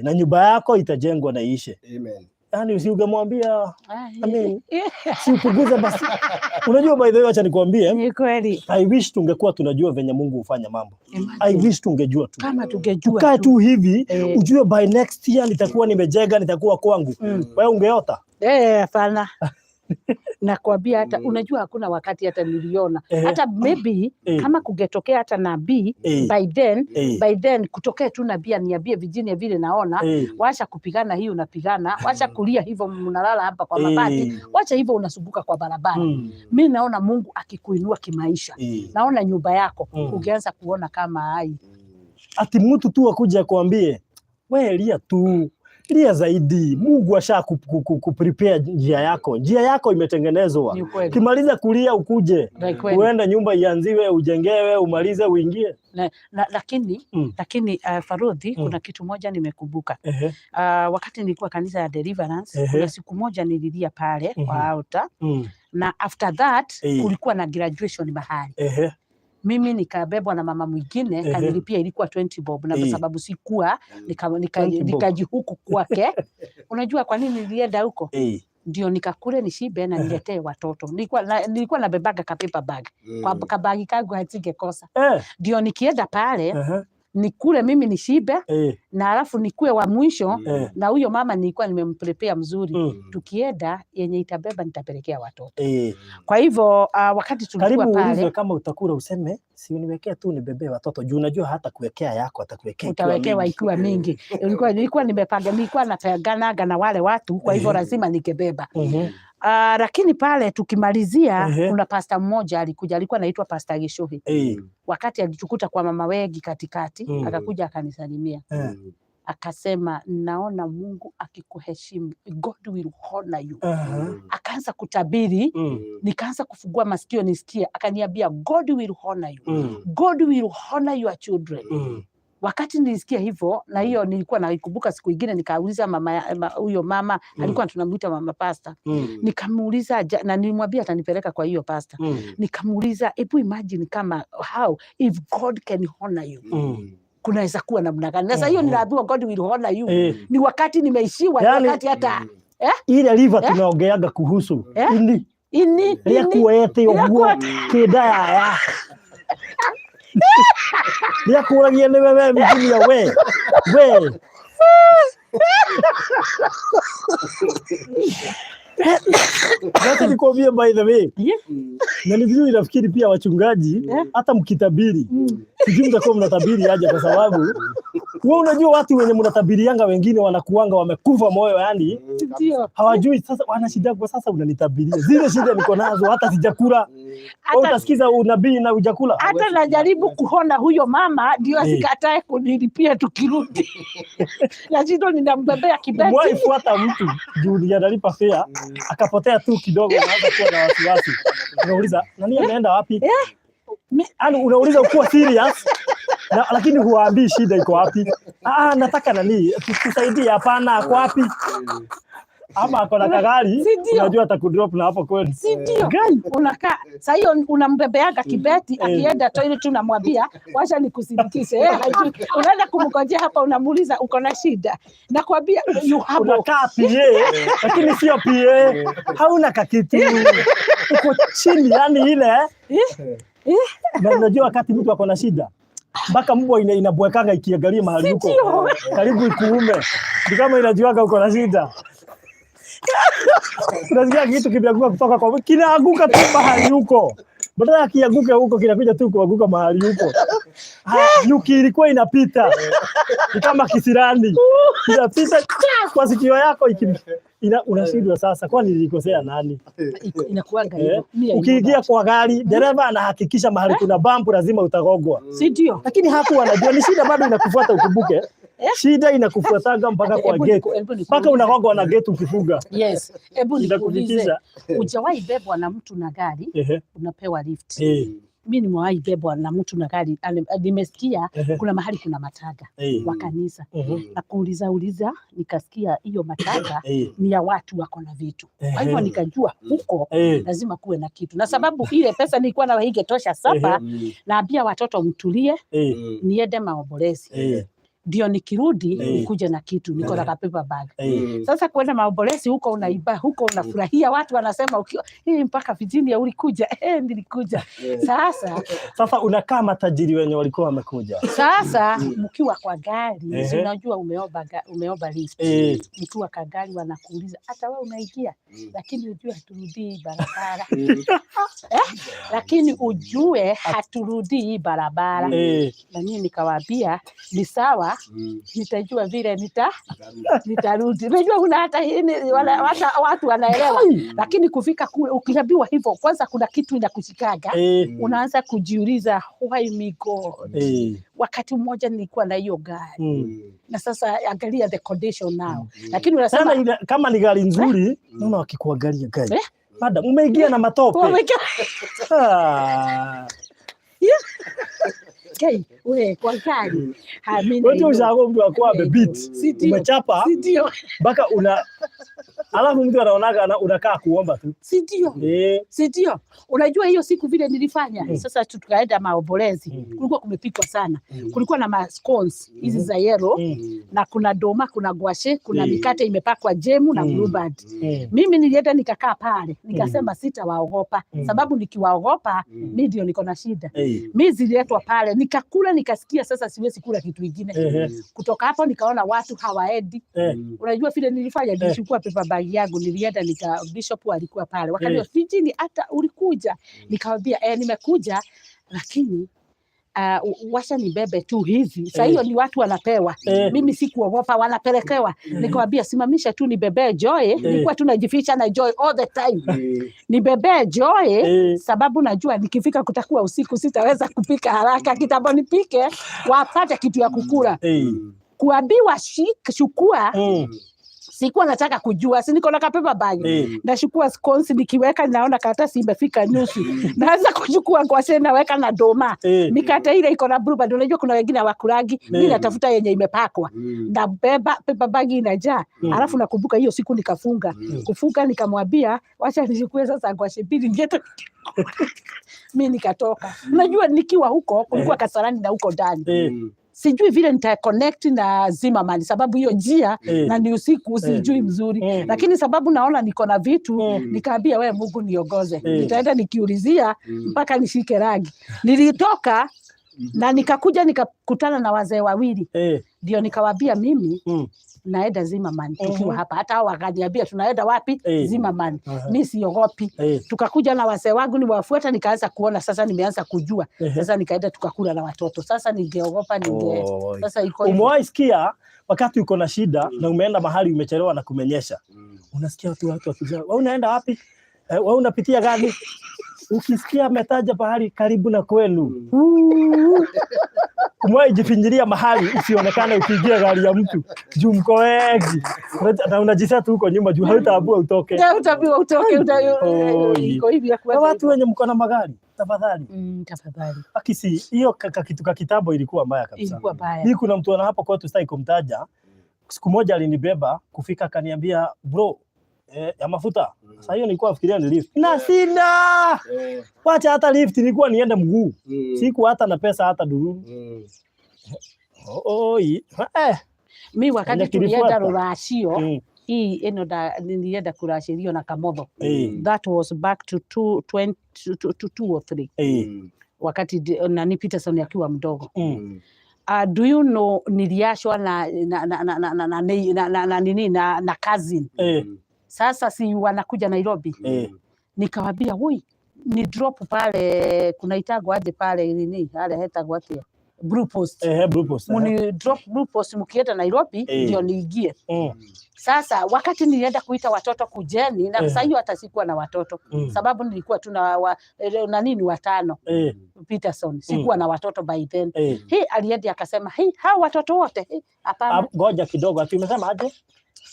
na nyumba yako itajengwa na iishe. Amen. Yani usiungemwambia, I mean, si upunguze basi. Unajua, by the way, acha nikwambie, Ni kweli. I wish tungekuwa tunajua venye Mungu hufanya mambo. I Imagine. wish tungejua tu, Kama tungejua tukae tu hivi, ujue by next year nitakuwa nimejenga, nitakuwa kwangu. Wewe ungeota? Eh, hapana. Nakwambia hata unajua hakuna wakati hata niliona hata maybe kama kungetokea hata nabii by then, by then kutokea tu nabii aniambie, "Virginia, vile naona, wacha kupigana hii unapigana, wacha kulia hivyo mnalala hapa kwa mabati, wacha hivyo unasumbuka kwa barabara. Mi naona Mungu akikuinua kimaisha, naona nyumba yako," ungeanza kuona kama hai. Ati mtu tu akuja akuambie, "We lia tu, lia zaidi, Mungu asha ku prepare njia yako, njia yako imetengenezwa. Ni ukweli. Ukimaliza kulia ukuje, Ni kweli. uende nyumba ianziwe, ujengewe, umalize, uingie." Na, lakini lakini Farodhi, kuna kitu moja nimekumbuka. Wakati nilikuwa kanisa ya Deliverance, kuna siku moja nililia pale kwa altar, na after that kulikuwa na graduation mahali. Mimi nikabebwa na mama mwingine, kanilipia, ilikuwa 20 bob, na kwa sababu sikuwa 20 bob. Nikajihuku kwake. Unajua kwa nini nilienda huko? Ndio nikakule nishibe na niletee watoto. Nilikuwa nabebaga ka paper bag, kwa kabagi kangu hatingekosa, ndio nikienda pale nikule mimi nishibe, na alafu nikue wa mwisho, na huyo mama nilikuwa nimemprepare mzuri, tukienda yenye itabeba nitapelekea watoto. Kwa hivyo wakati tulikuwa Karibu pale uulizwe kama utakula, useme, "Si uniwekee tu nibebee watoto," juu unajua hata kuwekea yako atakuwekea ikiwa utawekewa mingi. ikiwa mingi. Nilikuwa nimepanga, nilikuwa napanganaga na wale watu, kwa hivyo lazima ningebeba. Lakini pale tukimalizia, kuna pasta mmoja alikuja, alikuwa anaitwa Pasta Gishuhi. Wakati alitukuta kwa mama wengi katikati, akakuja akanisalimia, akasema, "Naona Mungu akikuheshimu, God will honor you." Akaanza kutabiri, nikaanza kufungua masikio nisikie, akaniambia, "God will honor you. God will honor your children." Wakati nilisikia hivyo, na hiyo nilikuwa naikumbuka, siku ingine nikauliza mama huyo mama, alikuwa tunamuita mama pasta, nikamuuliza na nilimwambia atanipeleka kwa hiyo pasta. Nikamuuliza, "Hebu imagine kama how if God can honor you, kunaweza kuwa namna gani?" Na sasa hiyo ninaambiwa God will honor you, ni wakati nimeishiwa, ni wakati hata Ile river tunaongeaga kuhusu, ini ini ini rĩakuoete ũguo kĩnda yaya rĩakũragia nĩwe we Virginia, we Wacha nikwambie, by the way, na ni vizuri nafikiri pia wachungaji hata mkitabiri, sijui mtakuwa mnatabiri aje, kwa sababu wewe unajua watu wenye mnatabirianga wengine wanakuanga wamekufa moyo, yani hawajui sasa wana shida kwa sasa unanitabiria zile shida niko nazo, hata sijakula. Wewe utasikiza unabii na hujakula. Hata najaribu kuona huyo mama ndio asikatae kunilipia tukirudi, na ninambebea kibeti. Umewahi mtu juu ni analipa fare akapotea tu kidogo, unaanza kuwa na wasiwasi, unauliza, "Nani ameenda wapi?" Yaani unauliza ukuwa serious na, lakini huwaambii shida iko wapi. "Ah, nataka nani tusaidie." "Hapana, ako wapi?" Ama ako na kagari, Si ndio? Unajua atakudrop na hapo kweli. Si ndio? Gai. Unakaa saa hiyo unambebeaga kibeti, akienda toilet unamwambia, "Wacha nikusindikishe." Eh, hajui. Unaenda kumngojea hapa, unamuuliza, "Uko na shida?" Nakwambia you have Unakaa PA lakini sio PA, hauna kakitu, uko chini, yani ile na unajua wakati mtu ako na shida mpaka mbwa inabwekanga ikiangalia mahali uko Ndio? Karibu ikuume, ni kama inajuaga uko na shida. Unasikia kitu kimeanguka kutoka kwa kinaanguka tu mahali huko, badala ya kianguke huko kinakuja tu kuanguka mahali huko. Nyuki ilikuwa inapita ni kama kisirani inapita kwa sikio yako unashindwa sasa, kwani nilikosea nani? Inakuanga Eh, hivyo. Mimi I know ukiingia that. kwa gari, dereva anahakikisha mahali kuna bump lazima utagongwa, Si ndio? Lakini hakuwa anajua ni shida bado inakufuata. Ukumbuke Shida inakufuataga mpaka kwa Hebu gate. Hebu Mpaka nikuulize. unagongwa na gate ukifunga. Yes, hebu nikuulize, Inakufikisha. hujawahi bebwa na mtu na gari unapewa lift? Mi nimewahi bebwa na mtu na gari, nimesikia kuna mahali kuna matanga wa kanisa na kuuliza uliza nikasikia hiyo matanga ni ya watu wako na vitu, kwa hivyo nikajua huko lazima kuwe na kitu, na sababu ile pesa nilikuwa nayo ingetosha supper, naambia watoto mtulie, niende maombolezi ndio nikirudi nikuje na kitu, niko na kapaper bag. Sasa kwenda maombolezi huko unaiba huko unafurahia, watu wanasema ukiwa hii mpaka Virginia ulikuja? Eh, nilikuja. Sasa Sasa unakaa matajiri wenye walikuwa wamekuja. Sasa mkiwa kwa gari, si unajua umeomba lift. Mkiwa kwa gari wanakuuliza hata wewe unaingia, lakini ujue haturudii barabara. Eh? Lakini ujue haturudii barabara. Na mimi nikawaambia ni sawa, nitajua vile nitarudi. Unajua kuna hata hata watu wanaelewa, lakini kufika kule ukiambiwa hivyo, kwanza kuna kitu inakushikaga, unaanza kujiuliza, why me, God? Wakati mmoja nilikuwa na hiyo gari na sasa angalia the condition now, lakini unasema Sana kama ni gari nzuri, naona wakikuangalia gari. Eh? Madam, umeingia na matope. Ah. Okay, we kwa gari. Ha, mimi Wewe naiona. ushago mtu akuwa amebeat. Si ndio? Umechapa Si ndio? mpaka una alafu mtu anaonaga unakaa kuomba tu. Si ndio? Si ndio? Unajua hiyo siku vile nilifanya sasa tukaenda maombolezi, kulikuwa kumepikwa sana, kulikuwa na ma scones hizi za yellow na kuna doma, kuna ngwacĩ, kuna mikate imepakwa jemu na Blueband. Mimi nilienda nikakaa pale nikasema sitawaogopa, sababu nikiwaogopa mi ndio niko na shida. Mi zililetwa pale nikakula, nikasikia sasa siwezi kula kitu ingine. Kutoka hapo nikaona watu hawaendi. Unajua vile nilifanya? Nilichukua paper bag yangu, nilienda nika bishop alikuwa pale, wakaniambia, "Virginia, hata ulikuja?" Nikamwambia, "Eh, nimekuja, lakini washa nibebe tu hizi." Saa hiyo ni watu wanapewa, mimi sikuogopa, wanapelekewa. Nikamwambia simamisha tu nibebee Joy. Nilikuwa tu najificha na Joy all the time, nibebee Joy sababu najua nikifika kutakuwa usiku, sitaweza kupika haraka. Kitambo nipike wapate kitu ya kukula. Kuambiwa chukua, sikuwa nataka kujua, si niko na kapaper bag. Nachukua scones nikiweka, naona karatasi imefika nusu, naanza kuchukua ngwacĩ naweka na ndũma, mikate ile iko na Blueband. Unajua kuna wengine hawakulagi, mi natafuta yenye imepakwa, nabeba paper bag inajaa. Alafu nakumbuka hiyo siku nikafunga, kufunga nikamwambia wacha nichukue sasa ngwacĩ mbili niende. Mi nikatoka. Unajua nikiwa huko kulikuwa Kasarani na huko ndani sijui vile nita connect na Zimmerman sababu hiyo njia na ni usiku, sijui mzuri, lakini sababu naona niko na vitu, nikaambia we Mungu niongoze, nitaenda nikiulizia mpaka nishike rangi. Nilitoka na nikakuja nikakutana na wazee wawili, ndio nikawaambia mimi naenda Zimmerman tukiwa hapa. Hata hao wakaniambia tunaenda wapi? Zimmerman. Mi siogopi. Tukakuja na wazee wangu niwafuata, nikaanza kuona sasa, nimeanza kujua. Sasa nikaenda tukakula na watoto. Sasa ningeogopa ninge Oh. Sasa iko hivyo. Umewahi sikia wakati uko na shida na umeenda mahali umechelewa na kumenyesha, unasikia watu wakijua wewe unaenda wapi? Wewe unapitia gani? Ukisikia ametaja pahali karibu na kwenu, umewahi jifinyilia mahali usionekane ukiingia gari ya mtu juu mko wengi na unajiseti huko nyuma juu hautaambiwa utoke. Ya, utaambiwa utoke Oi. iko hivi ya Na kuweka watu hivyo. wenye mko na magari, tafadhali. Tafadhali. Akisi hiyo kitu ka kitambo ilikuwa mbaya kabisa. Ilikuwa baya. Mi kuna mtu ana hapo kwetu, sitaki kumtaja. Siku moja alinibeba kufika akaniambia, "Bro, ya mafuta." Sasa hiyo nilikuwa nafikiria ni lift. Na sina. Wacha hata lift, nilikuwa niende mguu. Siku hata na pesa hata dururu. Oi. Mi wakati Kenya tulienda kilifuata. rũracio hii ĩno nilienda kũracĩrio na Kamotho. That was back to two, twenty, two, two, two or three wakati nani Peterson akiwa mdogo. Do you know niliachwa na na na na na na na na na na nini na cousin. Sasa si wanakuja Nairobi, nikawambia woi ni drop pale kunaitagwa aje pale nini pale hetagwo atia. Blue Post. Ehe, Blue Post. Ehe. Muni drop Blue Post mkienda Nairobi ndio niingie. Sasa wakati nilienda kuita watoto kujeni na saa hiyo hata sikuwa na watoto sababu nilikuwa tu na na nini watano Peterson, sikuwa na watoto by then. Hii alienda akasema, "Hii hao watoto wote hii hapana." Ah, ngoja kidogo, ati umesema aje?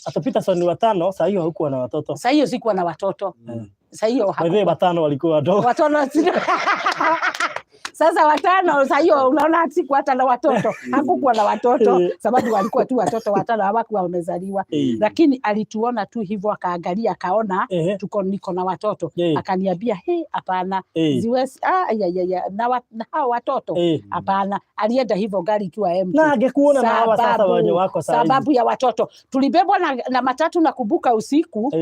Ata Peterson ni watano, saa hiyo haukuwa na watoto. Saa hiyo sikuwa na watoto. Saa hiyo By the way, hakukuwa. Watano walikuwa wadogo. Watoto sasa watano saa hiyo unaona sikuwa hata na watoto, hakukuwa na watoto sababu walikuwa tu watoto watano, hawakuwa wamezaliwa. Lakini alituona tu hivyo, akaangalia, akaona tuko niko na watoto, akaniambia, "Hii hapana, ziwezi, ah, ya, ya, ya, na hao watoto hapana." Alienda hivyo gari ikiwa empty. Na angekuona na hawa sasa wenye wako saa hizi. Sababu ya watoto tulibebwa na matatu na kubuka usiku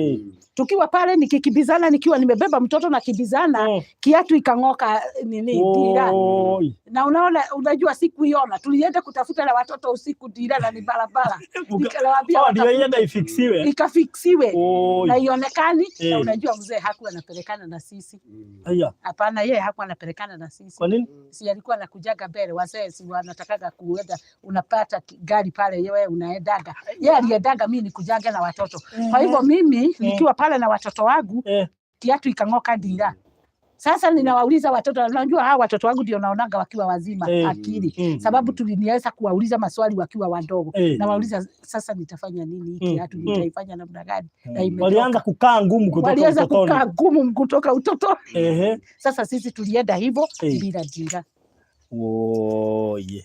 tukiwa pale nikikimbizana, nikiwa nimebeba mtoto na kimbizana, kiatu ikang'oka nini dira. Oi. Na unaona, unajua sikuiona, tulienda kutafuta na watoto usiku dira na ni barabara. Nikawaambia Oh, ndio watafute. ienda ifixiwe. Ikafixiwe Oi. Na ionekani. Na unajua mzee hakuwa anapelekana na sisi. Aya. Hapana, yeye hakuwa anapelekana na sisi. Kwa nini? Si alikuwa anakujaga mbele? Wazee si wanatakaga kuenda, unapata gari pale, wewe unaendaga. Yeye aliendaga, mimi nikujaga na watoto. Kwa hivyo mimi nikiwa pale na watoto wangu, kiatu ikang'oka dira. Sasa ninawauliza watoto, unajua hawa watoto wangu ndio naonaga wakiwa wazima akili, sababu tuliniweza kuwauliza maswali wakiwa wadogo. Nawauliza, "Sasa nitafanya nini hii kiatu? Nitaifanya namna gani?" Na imetoka. Walianza kukaa ngumu kutoka Walianza utotoni. kukaa ngumu kutoka utotoni. Sasa sisi tulienda hivyo bila dira. Oye.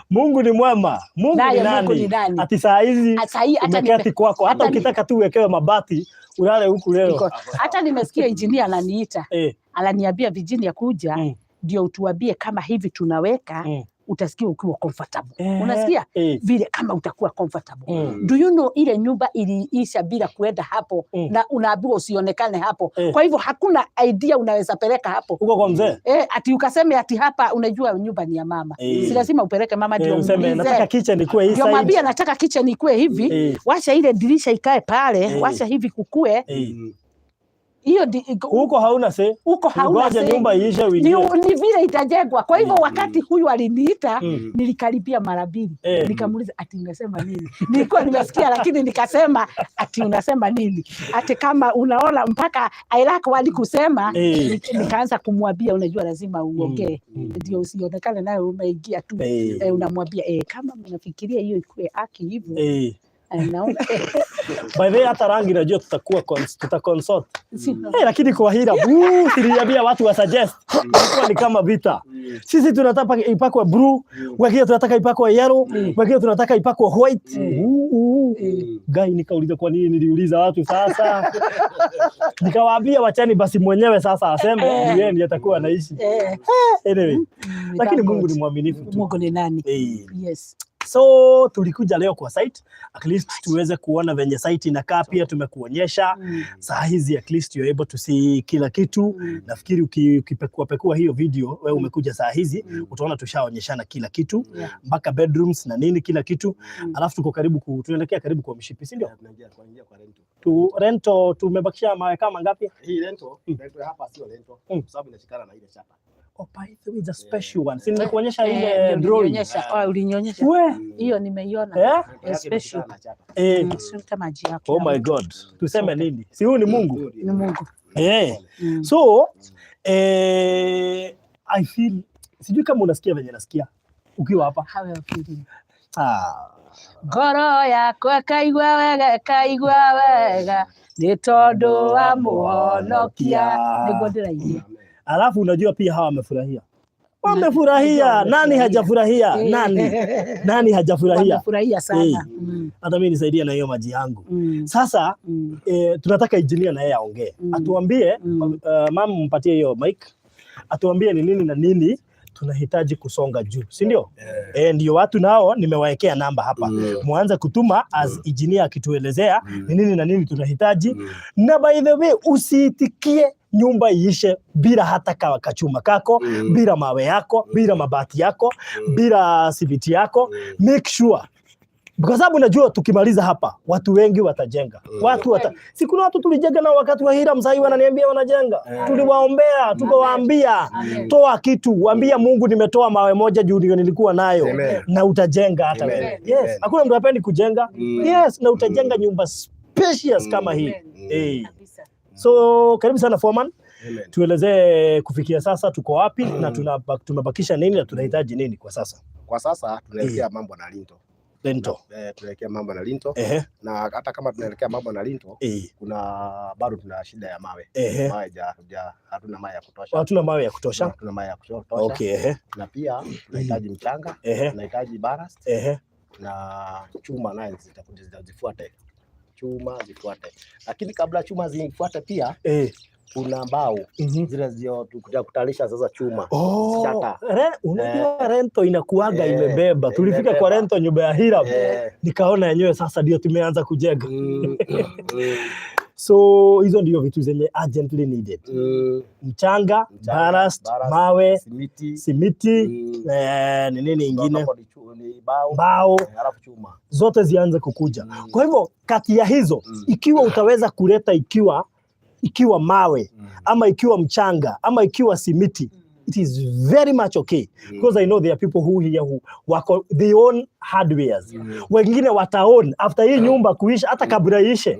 Mungu ni mwema. Mungu ni Naye Mungu nani? Ni nani? Ati saa hizi Saa hii hata umeketi kwako, hata ukitaka tu uwekewe mabati ulale huku leo. Hata nimesikia injinia ananiita, ananiambia, "Virginia, kuja ndio utuambie kama hivi tunaweka utasikia ukiwa comfortable." Unasikia vile kama utakuwa comfortable. Do you know ile nyumba iliisha bila kuenda hapo na unaambiwa usionekane hapo. Kwa hivyo hakuna idea unaweza peleka hapo. Huko kwa mzee. Eh, ati ukaseme ati hapa, unajua nyumba ni ya mama. Si lazima upeleke mama ndio Useme muulize. nataka kitchen ikuwe hii Ndio side. mwambie nataka kitchen ikue hivi. Wacha ile dirisha ikae pale, wacha hivi kukue. Hiyo Huko hauna se. Huko hauna Ngoja say. nyumba iishe uingie. Ni vile itajengwa. Kwa hivyo wakati huyu aliniita, nilikaribia mara mbili. Nikamuuliza, "Ati unasema nini?" Nilikuwa nimesikia lakini nikasema, "Ati unasema nini?" Ati kama unaona mpaka I lack wali kusema, nikaanza kumwambia, unajua lazima uongee ndio usionekane nayo umeingia tu. Eh, unamwambia, "Kama mnafikiria hiyo ikuwe haki hivyo, naona By the way, hata rangi najua tutakuwa tuta consult. Lakini kwa hila siliambia watu wa suggest. Ilikuwa ni kama vita. Sisi tunataka ipakwe blue, wengine tunataka ipakwe yellow, wengine tunataka ipakwe white. Uu, uu. Guy, nikauliza kwa nini niliuliza watu sasa. Nikawaambia wachani basi mwenyewe sasa aseme ni yeye ndiye atakuwa anaishi. Anyway, lakini Thank Mungu God. ni mwaminifu tu. Mungu ni nani? Yes. So tulikuja leo kwa site at least tuweze kuona venye site inakaa, pia tumekuonyesha saa hizi at least you're able to see kila kitu. Nafikiri ukipekua pekua hiyo video, wewe umekuja saa hizi, utaona tushaonyeshana kila kitu mpaka bedrooms na nini, kila kitu. Alafu tuko karibu tunaelekea karibu kwa mshipi, si ndio? Tunaingia kuingia kwa lintel. Tu lintel tumebakisha mawe kama ngapi? Hii lintel, lintel hapa sio lintel, kwa sababu inashikana na ile shutter. Oh, by the way, it's a special one. Si nimekuonyesha Eh, ile ndio drawing? ulinionyesha. Oh, ulinionyesha. We. Hiyo nimeiona. Eh? Lintel yake Special. inashikana na shutter. Sio maji yako. Oh my God. Tuseme nini? Si huyu ni Mungu? Huyo ndiye. Ni Mungu. So, I feel, sijui kama unasikia venye nasikia ukiwa hapa. How are you feeling? Ah. Ngoro yakwa ĩkaigua wega, ĩkaigua wega nĩ tondũ wa mũhonokia, nĩguo ndĩraigua. Alafu unajua pia hawa wamefurahia. Wamefurahia. Najua Nani wamefurahia. hajafurahia? Nani? Nani hajafurahia? Wamefurahia sana. Hata mimi nisaidie na hiyo maji yangu. Sasa tunataka engineer na yeye aongee. Atuambie, mama mpatie hiyo mic. Atuambie ni nini na nini tunahitaji kusonga juu, si ndio? Eh, ndio watu nao nimewaekea namba hapa. Muanze kutuma as engineer akituelezea ni nini na nini tunahitaji. Na by the way, usiitikie nyumba iishe bila hata kachuma kako, bila mawe yako, bila mabati yako, bila simiti yako. Make sure Kwa sababu najua tukimaliza hapa watu wengi watajenga. Si kuna watu tulijenga nao wakati wa Hiram, sasa wananiambia wanajenga. Tuliwaombea, tukawaambia toa kitu, waambia Mungu nimetoa mawe moja juu ndio nilikuwa nayo. Amen. Na utajenga hata Amen. wewe. Yes, Amen. hakuna mtu hapendi kujenga. Yes, na utajenga nyumba spacious kama hii. Eh. Kabisa. So karibu sana foreman. Amen. Tuelezee kufikia sasa tuko wapi na tumebakisha nini na tunahitaji nini kwa sasa. Kwa sasa tunaelekea mambo na lintel. Lintel. Tunaelekea mambo na lintel na hata kama tunaelekea mambo na lintel, kuna bado tuna shida ya mawe. Mawe hatuna mawe ya kutosha. Hatuna mawe ya kutosha. Hatuna mawe ya kutosha. Okay, ehe. Na pia tunahitaji mchanga, tunahitaji ballast na chuma naye zitakuja zifuate. Chuma zifuate. Lakini kabla chuma zifuate pia kuna mbao zile zio tukuja kutalisha sasa chuma. Oh, Shata. unajua lintel inakuaga imebeba. Tulifika imebeba. kwa lintel nyumba ya Hiram. Nikaona yenyewe sasa ndio tumeanza kujenga. So hizo ndio vitu zenye urgently needed. Mchanga, Mchanga, ballast, ballast, mawe, simiti, simiti, ni nini ingine? Hapo ni bao, Mbao, halafu chuma. zote zianze kukuja. Kwa hivyo kati ya hizo ikiwa utaweza kuleta ikiwa mawe ama ikiwa mchanga ama ikiwa simiti, it is very much okay because I know there are people who here who wako, they own hardwares. Wengine wataown after hii nyumba kuisha, hata kabla iishe,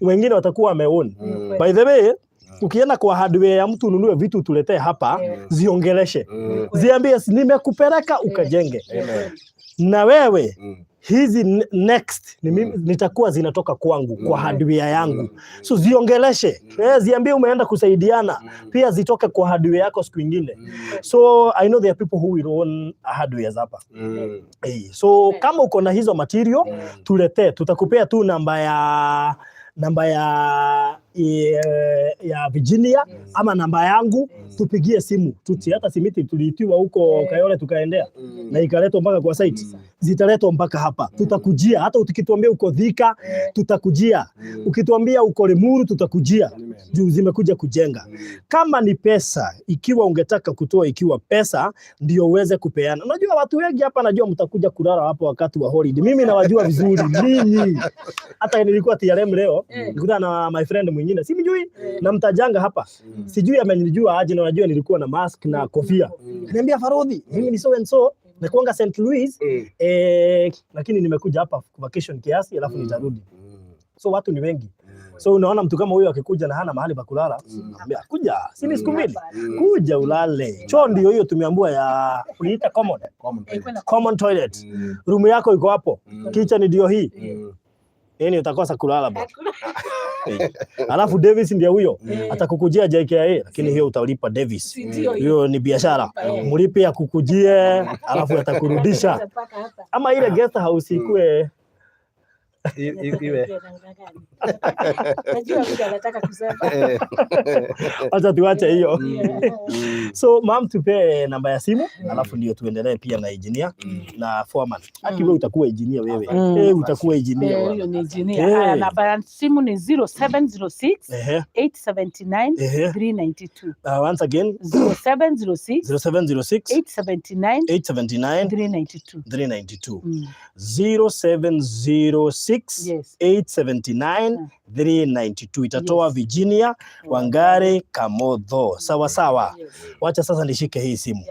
wengine watakuwa wameown. By the way, ukienda kwa hardware ya mtu ununue vitu tuletee hapa, ziongeleshe, ziambie nimekupeleka ukajenge. Amen. Na wewe hizi next ni mimi, nitakuwa zinatoka kwangu kwa hardware yangu. So ziongeleshe, ziambie umeenda kusaidiana, pia zitoke kwa hardware yako siku ingine. So I know there are people who will own hardwares hapa. So kama uko na hizo material tuletee, tutakupea tu namba ya Virginia ama namba yangu, tupigie simu tuti. Hata simiti tuliitiwa huko Kayole tukaendea na ikaletwa mpaka kwa site, zitaletwa mpaka hapa, tutakujia. Hata ukituambia uko Thika tutakujia, ukituambia uko Limuru tutakujia, juu zimekuja kujenga. Kama ni pesa, ikiwa ungetaka kutoa ikiwa pesa ndio uweze kupeana. Unajua watu wengi hapa, najua mtakuja kulala hapo wakati wa holiday. Mimi nawajua vizuri ninyi. Hata nilikuwa TRM leo, nilikutana na my friend mwingine simjui, na mtajanga hapa, sijui amenijua aje, na unajua nilikuwa na mask na kofia. Niambia Farodhi, mimi ni so and so, nakuanga St. Louis, lakini nimekuja hapa vacation kiasi alafu nitarudi. So watu ni wengi. So unaona mtu kama huyo akikuja na hana mahali pa kulala, naambia kuja, si ni siku mbili, kuja ulale. Choo ndio hiyo tumeambiwa ya uliita common. Common toilet. Common toilet. Room yako iko hapo. Kitchen ndio hii. Nini utakosa kulala bwana. Alafu Davis ndio huyo atakukujia JKIA, lakini hiyo utalipa Davis. Si ndio hiyo? Hiyo ni biashara, mlipe akukujie, alafu atakurudisha. Mpaka hapa. Ama ile guest house ikue Iwe. Najua vile anataka kusema. Acha tuache hiyo. So mam, tupe namba ya simu alafu ndio tuendelee pia na engineer na foreman. Aki wewe utakuwa engineer wewe. Eh, utakuwa engineer. Eh, Bwana. huyo ni engineer. Haya, namba ya simu ni 0706 879 392. Once again? 0706 0706 879 879 392. 392. 0706 879 392 itatoa Virginia Wangari Kamotho. Sawa sawa. Yes. Wacha sasa nishike hii simu.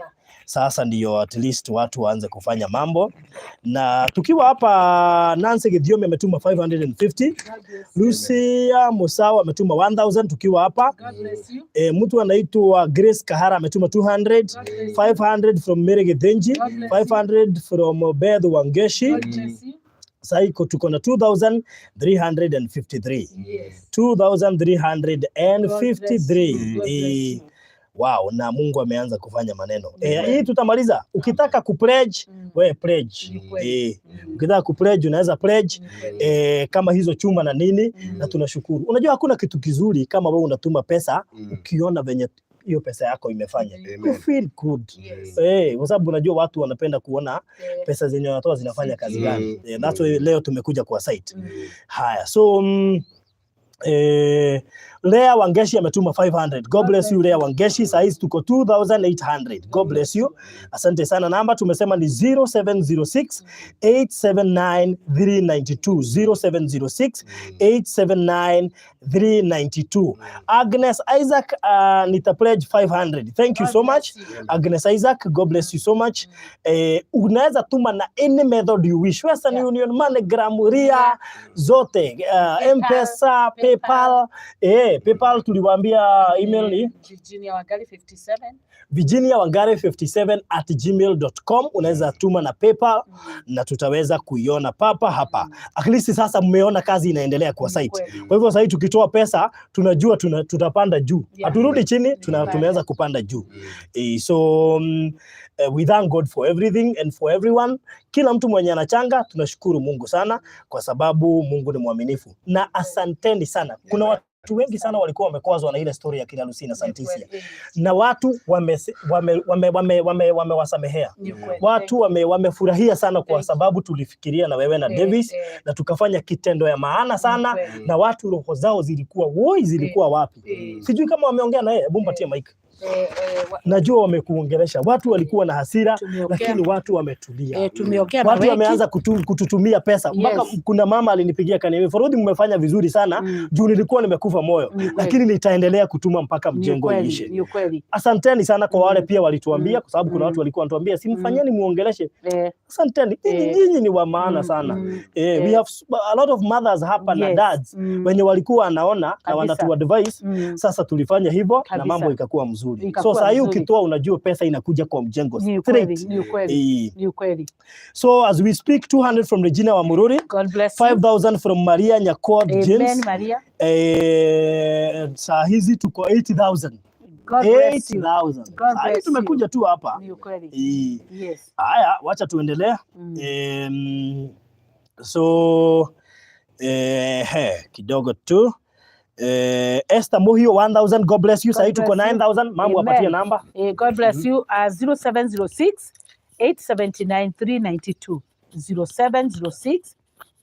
Sasa ndiyo at least watu waanze kufanya mambo. Na tukiwa hapa, Nancy Githiomi ametuma 550. God bless. Lucia Musawa ametuma 1000 tukiwa hapa. God bless you. E, mtu anaitwa Grace Kahara ametuma 200. God bless you. 500 from Mary Githinji, God bless you. 500 from Beth Wangeshi. God bless you. Sasa tuko na 2353. 2353. God bless you. Wow, na Mungu ameanza kufanya maneno. Hii tutamaliza. Ukitaka kupledge, we pledge. Ni kweli. Ukitaka kupledge unaweza pledge. Ni kweli. Kama hizo chuma na nini, na tunashukuru. Unajua hakuna kitu kizuri kama wewe unatuma pesa ukiona venye hiyo pesa yako imefanya. Amen. You feel good. Kwa sababu unajua watu wanapenda kuona pesa zenye wanatoa zinafanya kazi gani. That's why leo tumekuja kwa site. Haya, so Lea Wangeshi ametuma 500. God bless you, Lea Wangeshi. Saa hizi tuko 2800. God bless you. Asante sana. Namba tumesema ni 0706 879 392. 0706 879 392. Agnes Isaac, nita pledge 500. Thank you so much. Agnes Isaac, God bless you so much. Unaweza tuma na any method you wish. Western Union, MoneyGram, Ria, zote, M-Pesa, PayPal. PayPal tuliwaambia email ni Virginia Wangari 57. Virginia Wangari 57 at gmail.com. Unaweza tuma na PayPal na tutaweza kuiona papa hapa. At least sasa mmeona kazi inaendelea kwa site. Kwa hivyo sasa hii tukitoa pesa tunajua tutapanda juu. Haturudi chini, tumeanza kupanda juu. So we thank God for everything and for everyone. Kila mtu mwenye anachanga tunashukuru Mungu sana kwa sababu Mungu ni mwaminifu. Na asanteni sana. Kuna watu wengi sana walikuwa wamekwazwa na ile story ya kina Lucy na Santisia na watu wamewasamehea. Watu wamefurahia sana kwa sababu tulifikiria na wewe na Davis na tukafanya kitendo ya maana sana na watu roho zao zilikuwa woi, zilikuwa wapi? Sijui kama wameongea na yeye, hebu mpatie mic. Najua wamekuongelesha. Watu walikuwa na hasira, lakini watu wametulia. Tumeongea na Watu wengi. Wameanza kututumia pesa mpaka kuna mama alinipigia kaniambia, "Farudi, mmefanya vizuri sana juu nilikuwa nimekufa moyo, lakini nitaendelea kutuma mpaka mjengo iishe." Ni ukweli. Asanteni sana kwa wale pia walituambia, kwa sababu kuna watu walikuwa wanatuambia simfanyeni muongeleshe. Asanteni nyinyi, nyinyi ni wa maana sana. We have a lot of mothers hapa na dads wenye walikuwa wanaona na wanatu advise. Sasa tulifanya hivyo na mambo ikakuwa mzuri. Ikakuwa So saa hii mzuri. ukitoa unajua pesa inakuja kwa mjengo Ni ukweli, straight. ni ukweli. Ni ukweli. So as we speak, 200 from Regina Wamururi, God bless you. 5000 from Maria Nyakod Amen, James. Maria. Saa hizi tuko 8000. God bless you. 8000. God Saa hii bless you. tumekuja tu hapa. Ni ukweli. Haya, wacha tuendelee. So kidogo tu. Esther Muhio 1000, God bless you. God Sahii tuko bless you. 9000. Mambo Amen. apatie namba. God bless you. 0706 879 392. 0706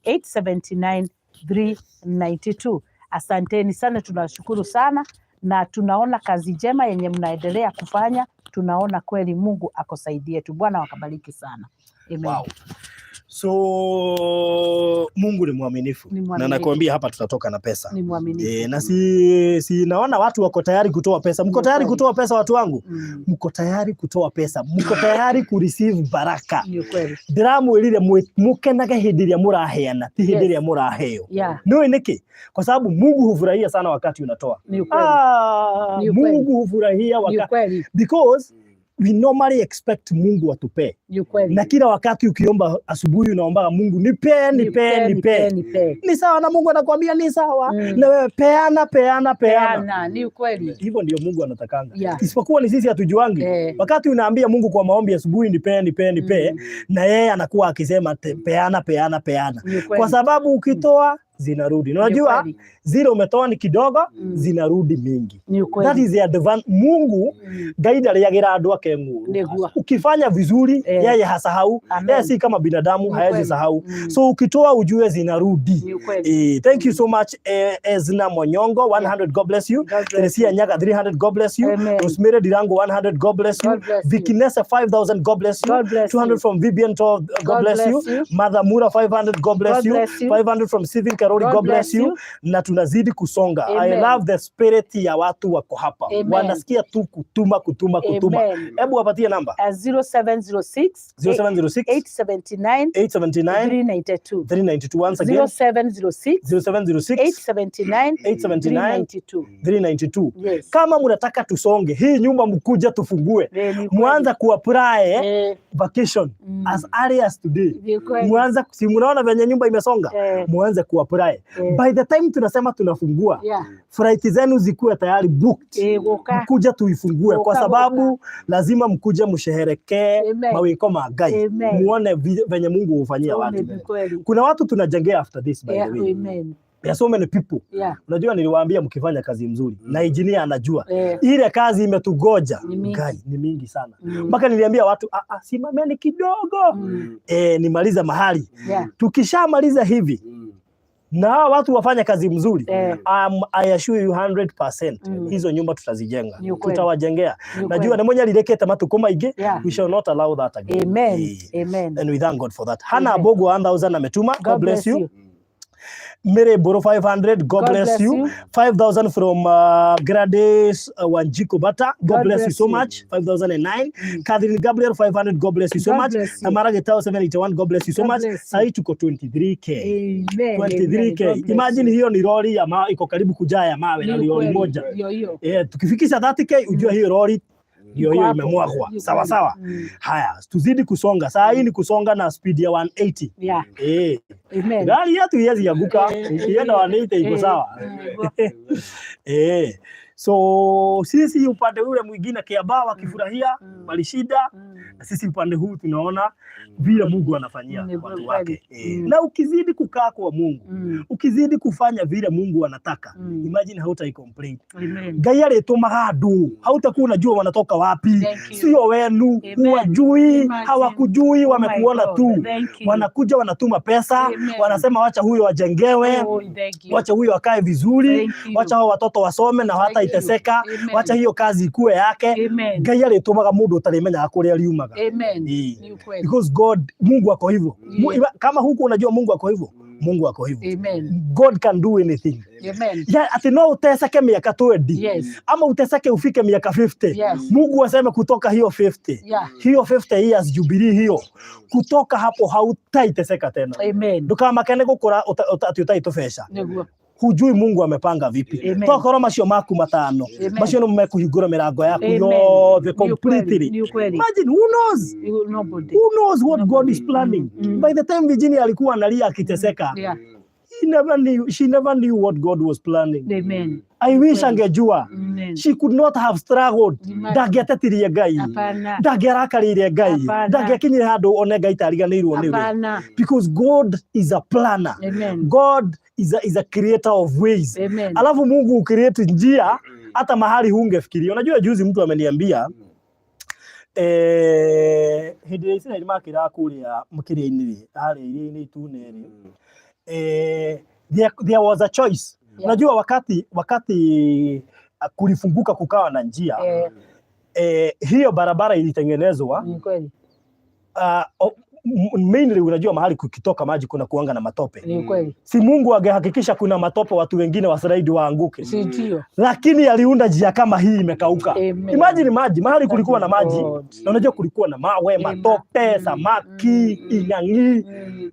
879 392. Asanteni sana, tunashukuru sana na tunaona kazi njema yenye mnaendelea kufanya. Tunaona kweli Mungu akosaidie tu. Bwana wakabariki sana. Amen. Wow. So Mungu ni mwaminifu Ni na mwaminifu. nakwambia hapa tutatoka na pesa. Ni mwaminifu. Na si naona watu wako tayari kutoa pesa. Mko Ni tayari kweli. Kutoa pesa, watu wangu? Mko tayari kutoa pesa? Mko tayari kureceive baraka? Ni ukweli. Ndiramwĩrire mũkenage hĩndĩ ĩrĩa mũraheana ti hĩndĩ ĩrĩa mũraheo. Nĩũĩ nĩkĩ? Kwa sababu Mungu hufurahia sana wakati unatoa. Ni ukweli. Ah, Ni ukweli. Mungu hufurahia Ni wakati ukweli. because we normally expect Mungu atupee Ni ukweli. Na kila wakati ukiomba asubuhi unaomba Mungu, nipe, nipe, nipe. Nipe. Ni sawa na Mungu anakuambia ni sawa na wewe peana, peana, peana. Peana, ni ukweli. Hivyo ndio Mungu anatakanga. Isipokuwa ni sisi hatujuangi. Wakati unaambia Mungu kwa maombi asubuhi, nipe, nipe, nipe, na yeye anakuwa akisema peana, peana, peana. Ni ukweli. Kwa sababu ukitoa zinarudi. Na Ni unajua ukweli. Zile umetoa ni kidogo, zinarudi mingi. Ni ukweli. That is the advantage. Mungu Ngai ndarĩagĩra andũ ake ng'ũũrũ. Nĩguo. Ukifanya vizuri yeye hasahau. Amen. Yeye si kama binadamu, Ni haezi ukweli. sahau. So ukitoa ujue zinarudi. Ni ukweli. Thank you so much, Ezna Monyongo 100, God bless you. God bless Teresia you. Nyaga 300, God bless you. Amen. Rosemary Dirango 100, God bless you. God bless you. Vicky Nessa 5000, God bless you. God bless 200 you. From Vivian Tov, God God bless you. Bless you. Mother Mura 500, God bless God you. Bless you. 500 from Stephen Karori, God God bless bless you. You. Na tunazidi kusonga. I Amen. Love the spirit ya watu wako hapa. Amen. Wanasikia tu kutuma, kutuma, kutuma. Amen. Hebu wapatie namba. 0706 0706 879 879 392. 392. Once again, 0706 0706 879 879 392. 392. Yes. Kama mnataka tusonge hii nyumba, mkuja tufungue, Ni kweli. mwanza kuapply vacation as early as today. Ni kweli. Mwanza, si mnaona venye nyumba imesonga? Mwanze kuapply. By the time tunasema tunafungua, flight zenu zikuwe tayari booked. Gũka. Mkuja tuifungue kwa Gũka, sababu lazima mkuja msheherekee Amen. mawiko ma Ngai, Amen. muone venye Mungu hufanyia watu. Ni kweli. Kuna watu tunajengea after this, by the way. Amen. There are so many people. Unajua niliwaambia mkifanya kazi mzuri na engineer anajua ile kazi imetugoja. Ni mingi. Ngai, ni mingi sana mpaka niliambia watu, "Ah, ah, simameni kidogo, nimaliza mahali." Tukishamaliza hivi Na hawa watu wafanye kazi mzuri, I assure you 100% hizo nyumba tutazijenga, Ni ukweli. Tutawajengea. Ni Najua ukweli. nĩ mũnyarirekete matukũ maingĩ. We shall not allow that again. Amen. Amen. And we thank God for that. Hannah Amen. Abogo 1000 ametuma. God bless you. Mary Boro 500. God bless you. 5000 from Gladys Wanjiko Bata. God bless you so much. 5009. Catherine Gabriel 500. God bless you so God much. bless you. Tamara Getao 781. God bless you so God much. bless you. Sahi tuko 23K. Amen. Amen. 23K. God bless Imagine you. hiyo ni lori ya mawe iko karibu kujaa ya mawe na Ni ni lori ukweli. moja. Hiyo hiyo. Eh, tukifikisha 30K ujue hiyo lori ndio Iko hiyo hapo. imemwagwa. Ni Sawa ukweli. sawa. Haya, tuzidi kusonga. Saa hii ni kusonga na speed ya 180. Amen. Gari yetu iwezi anguka, ikienda 180 iko sawa. Eh. So sisi upande ule mwingine Kiambaa wakifurahia walishinda, na sisi upande huu tunaona vile Mungu anafanyia Ni watu kweli. wake. Eh. Na ukizidi kukaa kwa Mungu, ukizidi kufanya vile Mungu anataka, imagine hautai complain. Amen. Ngai arĩtũmaga andũ, hautakuwa unajua wanatoka wapi, Thank you. sio wenu, Amen. huwajui, Imagine. hawakujui, Oh my wamekuona God. tu, Thank you. wanakuja wanatuma pesa, Amen. wanasema wacha huyo ajengewe, Oh, thank you. wacha huyo akae vizuri, Thank you. wacha hao watoto wasome na Thank you. hataiteseka, Amen. wacha hiyo kazi ikue yake. Amen. Ngai arĩtũmaga mũndũ ũtarĩmenyaga kũrĩa ariumaga. Amen. Ĩĩ. Ni ukweli. Because God, Mungu ako hivyo. Kama huku unajua Mungu ako hivyo, Mungu ako hivyo. Amen. God can do anything. Amen. Ya, ati no uteseke miaka 20 ama uteseke ufike miaka 50, Mungu aseme kutoka hiyo 50, hiyo 50 years jubilee hiyo, kutoka hapo hautaiteseka tena. Amen. Ndukamakene gukura ati utai tũbeca. Nĩguo. Hujui Mungu amepanga vipi. Amen. Tokorwo macio maku matano, Amen. macio nĩmo mekũhingũra mĩrango yaku Amen. yothe Ni ukweli. completely. Ni ukweli. Imagine, who knows? Nobody. Who knows what God is planning? By the time Virginia alikuwa analia akiteseka, he never knew, she never knew what God was planning. Amen. I wish angejua. Amen. She could not have struggled. Imagine. Ndangĩatetirie Ngai, Hapana. ndangĩarakarĩire Ngai, Hapana. ndangĩakinyire handũ one Ngai tariganĩirwo nĩwe, Hapana. because God is a planner. Amen. God is a creator of ways. Amen. Alafu Mungu ucreate njia hata mahali hungefikiria. Unajua juzi mtu ameniambia hĩndĩ ĩrĩa Isiraeli makĩraga kũrĩa kĩrĩa-inĩ rĩ, harĩa iria-inĩ itune rĩ, there was a choice. Unajua wakati kulifunguka kukawa na njia, hiyo barabara ilitengenezwa Ni kweli. Mainly unajua mahali kukitoka maji kuna kuanga na matope. Ni kweli. Si Mungu angehakikisha kuna matope watu wengine waslide waanguke? Si ndio? Lakini aliunda njia kama hii imekauka. Amen. Imagine maji, mahali kulikuwa na maji, God. na unajua kulikuwa na mawe, Amen. matope, samaki, ing'ang'i,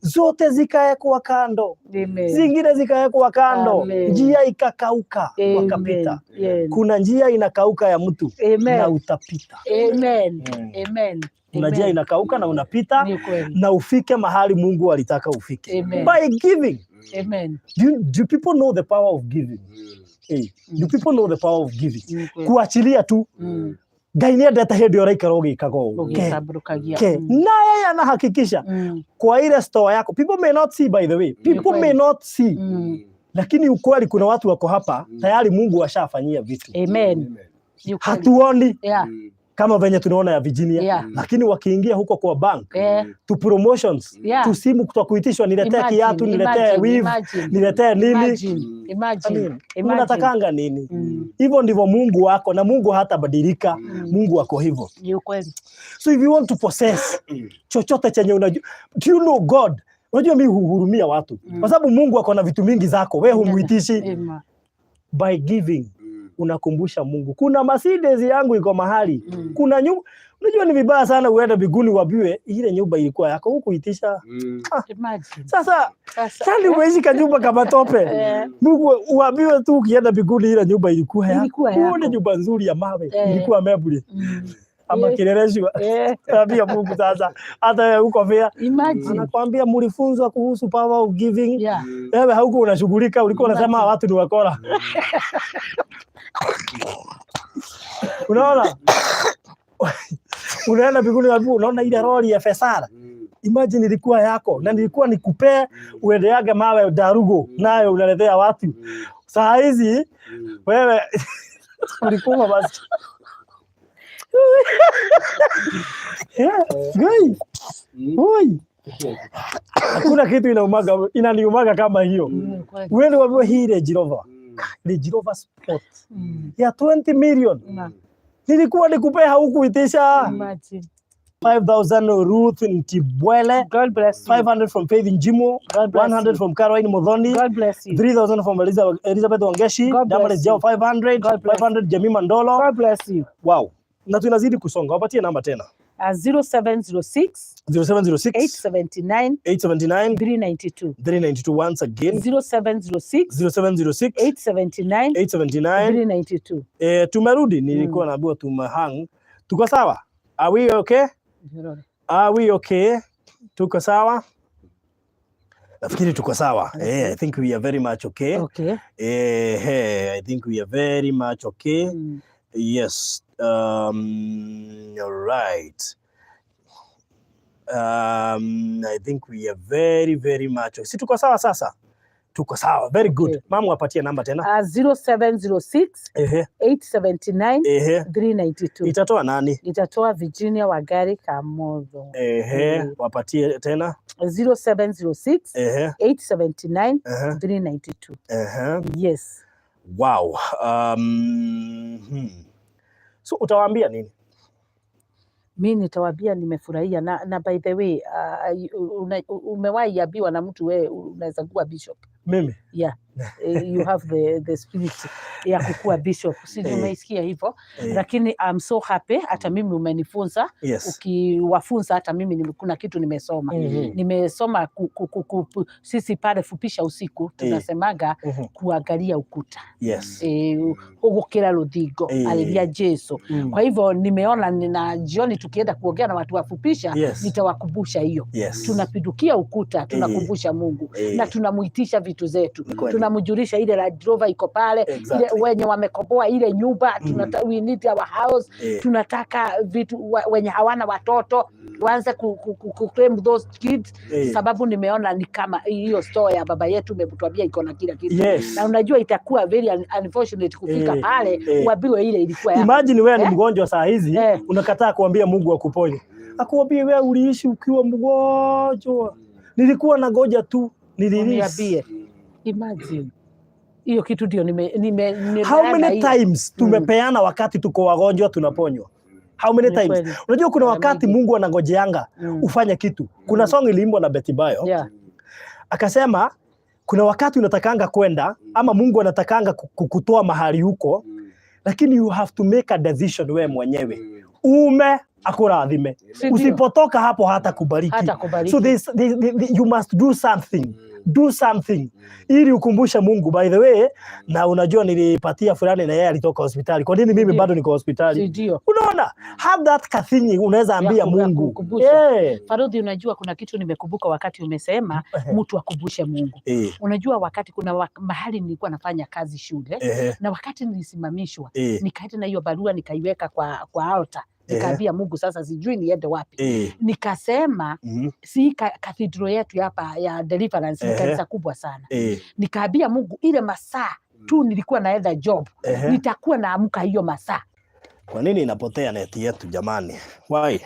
zote zikawekwa kando, Amen. zingine zikawekwa kando, Amen. njia ikakauka, Amen. wakapita. Yes. Kuna njia inakauka ya mtu Amen. na utapita. Amen. Amen. Kuna njia Amen. inakauka na unapita Ni kweli. na ufike mahali Mungu alitaka ufike. Amen. By giving. Amen. Do people know the power of giving? Hey, do people know the power of giving? Ni kweli. Kuachilia tu. Ngai nĩ endete hĩndĩ ĩrĩa ũraikara ũgĩkaga ũũ. Ke, Ũgĩtambũrũkagia. Ke. Na yeye anahakikisha kwa ile store yako. People may not see, by the way. People kweli. may not see. Lakini ukweli kuna watu wako hapa tayari Mungu ashafanyia vitu. Amen. Ni ukweli. Hatuoni kama venye tunaona ya Virginia. Lakini wakiingia huko kwa bank, tu promotions, tu simu kwa kuitishwa, niletee Imagine, kiatu, niletee imagine, weave, imagine. niletee nini. Imagine. I Imagine. mean, Imagine. unatakanga nini? Hivyo ndivyo Mungu wako, na Mungu hatabadilika. Mungu ako hivyo. Ni ukweli. So if you want to possess chochote chenye unajua, do you know God? Unajua mimi huhurumia watu kwa sababu Mungu ako na vitu mingi zako, wewe humuitishi. Amen. By giving unakumbusha Mungu, kuna Mercedes yangu iko mahali, kuna nyumba. Unajua ni vibaya sana uende mbinguni uambiwe ile nyumba ilikuwa yako, hukuitisha. Imagine. Sasa Sasa sasa umeishi kanyumba kama tope. Mungu uambiwe tu ukienda mbinguni ile nyumba ilikuwa yako. Ilikuwa yako. Uone nyumba nzuri ya mawe ilikuwa mebule ama Kileleshwa. Ambia Mungu sasa hata wewe uko fair. Imagine. Anakwambia mlifunzwa kuhusu power of giving. Wewe hauko unashughulika, ulikuwa unasema watu ni wakora. Unaona? Unaenda mbinguni wapi, unaona ile roli ya Fesara. Imagine ilikuwa yako na nilikuwa nikupee uendeage mawe darugo nayo unaletea watu. Saa hizi wewe ulikuwa basi. Yeah, Gai. Oi. Hakuna kitu inaumaga, inaniumaga kama hiyo. Kweli. Wewe waambiwa hii Range Rover. Range Rover Sport ya 20 million. Nilikuwa nikupea hukuitisha. Imagine. 5000 Ruth Ntibwele. God bless you. 500 from Faith Njimo. God bless 100 you. from Caroline Muthoni. God bless you. 3000 from Elizabeth Wangeshi. God bless Damaris Jao you. 500. God bless 500 Jemima Ndolo. God bless you. Wow. Na tunazidi kusonga. Wapatie namba tena. 0706 0706 879 879 392. 392 once again. 0706 0706 879 879 392. Eh, tumerudi, nilikuwa naambiwa tumehang. Tuko sawa? Are we okay? Are we okay? Tuko sawa? Nafikiri tuko sawa. Eh, I think we are very much okay. Eh, hey, I think we are very much okay. Yes. All right. I think we are very very much. Si tuko sawa sasa? Tuko sawa. Very good. Okay. Mama, wapatie namba tena. 0706 879 392. Itatoa nani? Itatoa Virginia Wangari Kamotho. Wapatie tena. 0706 879 392. Yes. Wow. So utawaambia nini? Mi nitawaambia nimefurahia na by the way, umewahi ambiwa na mtu wewe unaweza kuwa bishop? Mimi? Yeah. You have the spirit ya kukuwa bishop. Sijui umeisikia hivyo? Eh. Lakini I'm so happy hata mimi umenifunza. Ukiwafunza hata mimi kuna kitu nimesoma. Nimesoma sisi pale Fupisha Usiku tunasemaga kuangalia ukuta. Gukira ruthingo arĩria Jesu. Kwa hivyo nimeona nina jioni tukienda kuongea na watu wafupisha, nitawakumbusha hiyo. Tunapindukia ukuta, tunakumbusha Mungu na tunamuitisha vitu zetu, tunamjulisha ile Land Rover iko pale, ile wenye wamekomboa ile nyumba, we need our house. Tunataka vitu wenye hawana watoto waanze ku claim those kids, sababu nimeona ni kama hiyo store ya baba yetu umetuambia iko na kila kitu. Na unajua itakuwa very unfortunate kufika pale uambiwe ile ilikuwa yako. Imagine wewe ni Eh? mgonjwa saa hizi, unakataa kuambia Mungu akuponye. Akuambie wewe uliishi ukiwa mgonjwa. Nilikuwa nangoja tu nirelease. Uniambie. Imagine. Hiyo kitu ndio How nimeona many hiyo. times tumepeana wakati tuko wagonjwa tunaponywa? How many Ni times? kweli. Unajua kuna Mara wakati mingi. Mungu anangojeanga ufanye kitu. Kuna song iliimbwa na Betty Bayo. Akasema kuna wakati unatakanga kwenda ama Mungu anatakanga kukutoa mahali huko, lakini you have to make a decision wewe mwenyewe. Ume akurathime. Si ndio? Usipotoka hapo hata kubariki. Hata kubariki. So you must do something. Do something ili ukumbushe Mungu. By the way, na unajua nilipatia fulani na yeye alitoka hospitali. Kwa nini mimi Ndio. bado niko hospitali? Si ndio? Unaona, have that kathingi unaweza ambia Ya Mungu. kukumbusha. Farodhi, unajua kuna kitu nimekumbuka wakati umesema mtu akumbushe Mungu. Unajua wakati kuna mahali nilikuwa nafanya kazi shule, na wakati nilisimamishwa, nikaenda na hiyo barua nikaiweka kwa altar, nikaambia Mungu sasa sijui niende wapi. Nikasema si cathedral yetu hapa ya Deliverance ni kanisa kubwa sana. Nikaambia Mungu ile masaa tu nilikuwa naenda job, nitakuwa naamka hiyo masaa. Kwa nini inapotea neti yetu jamani? Why?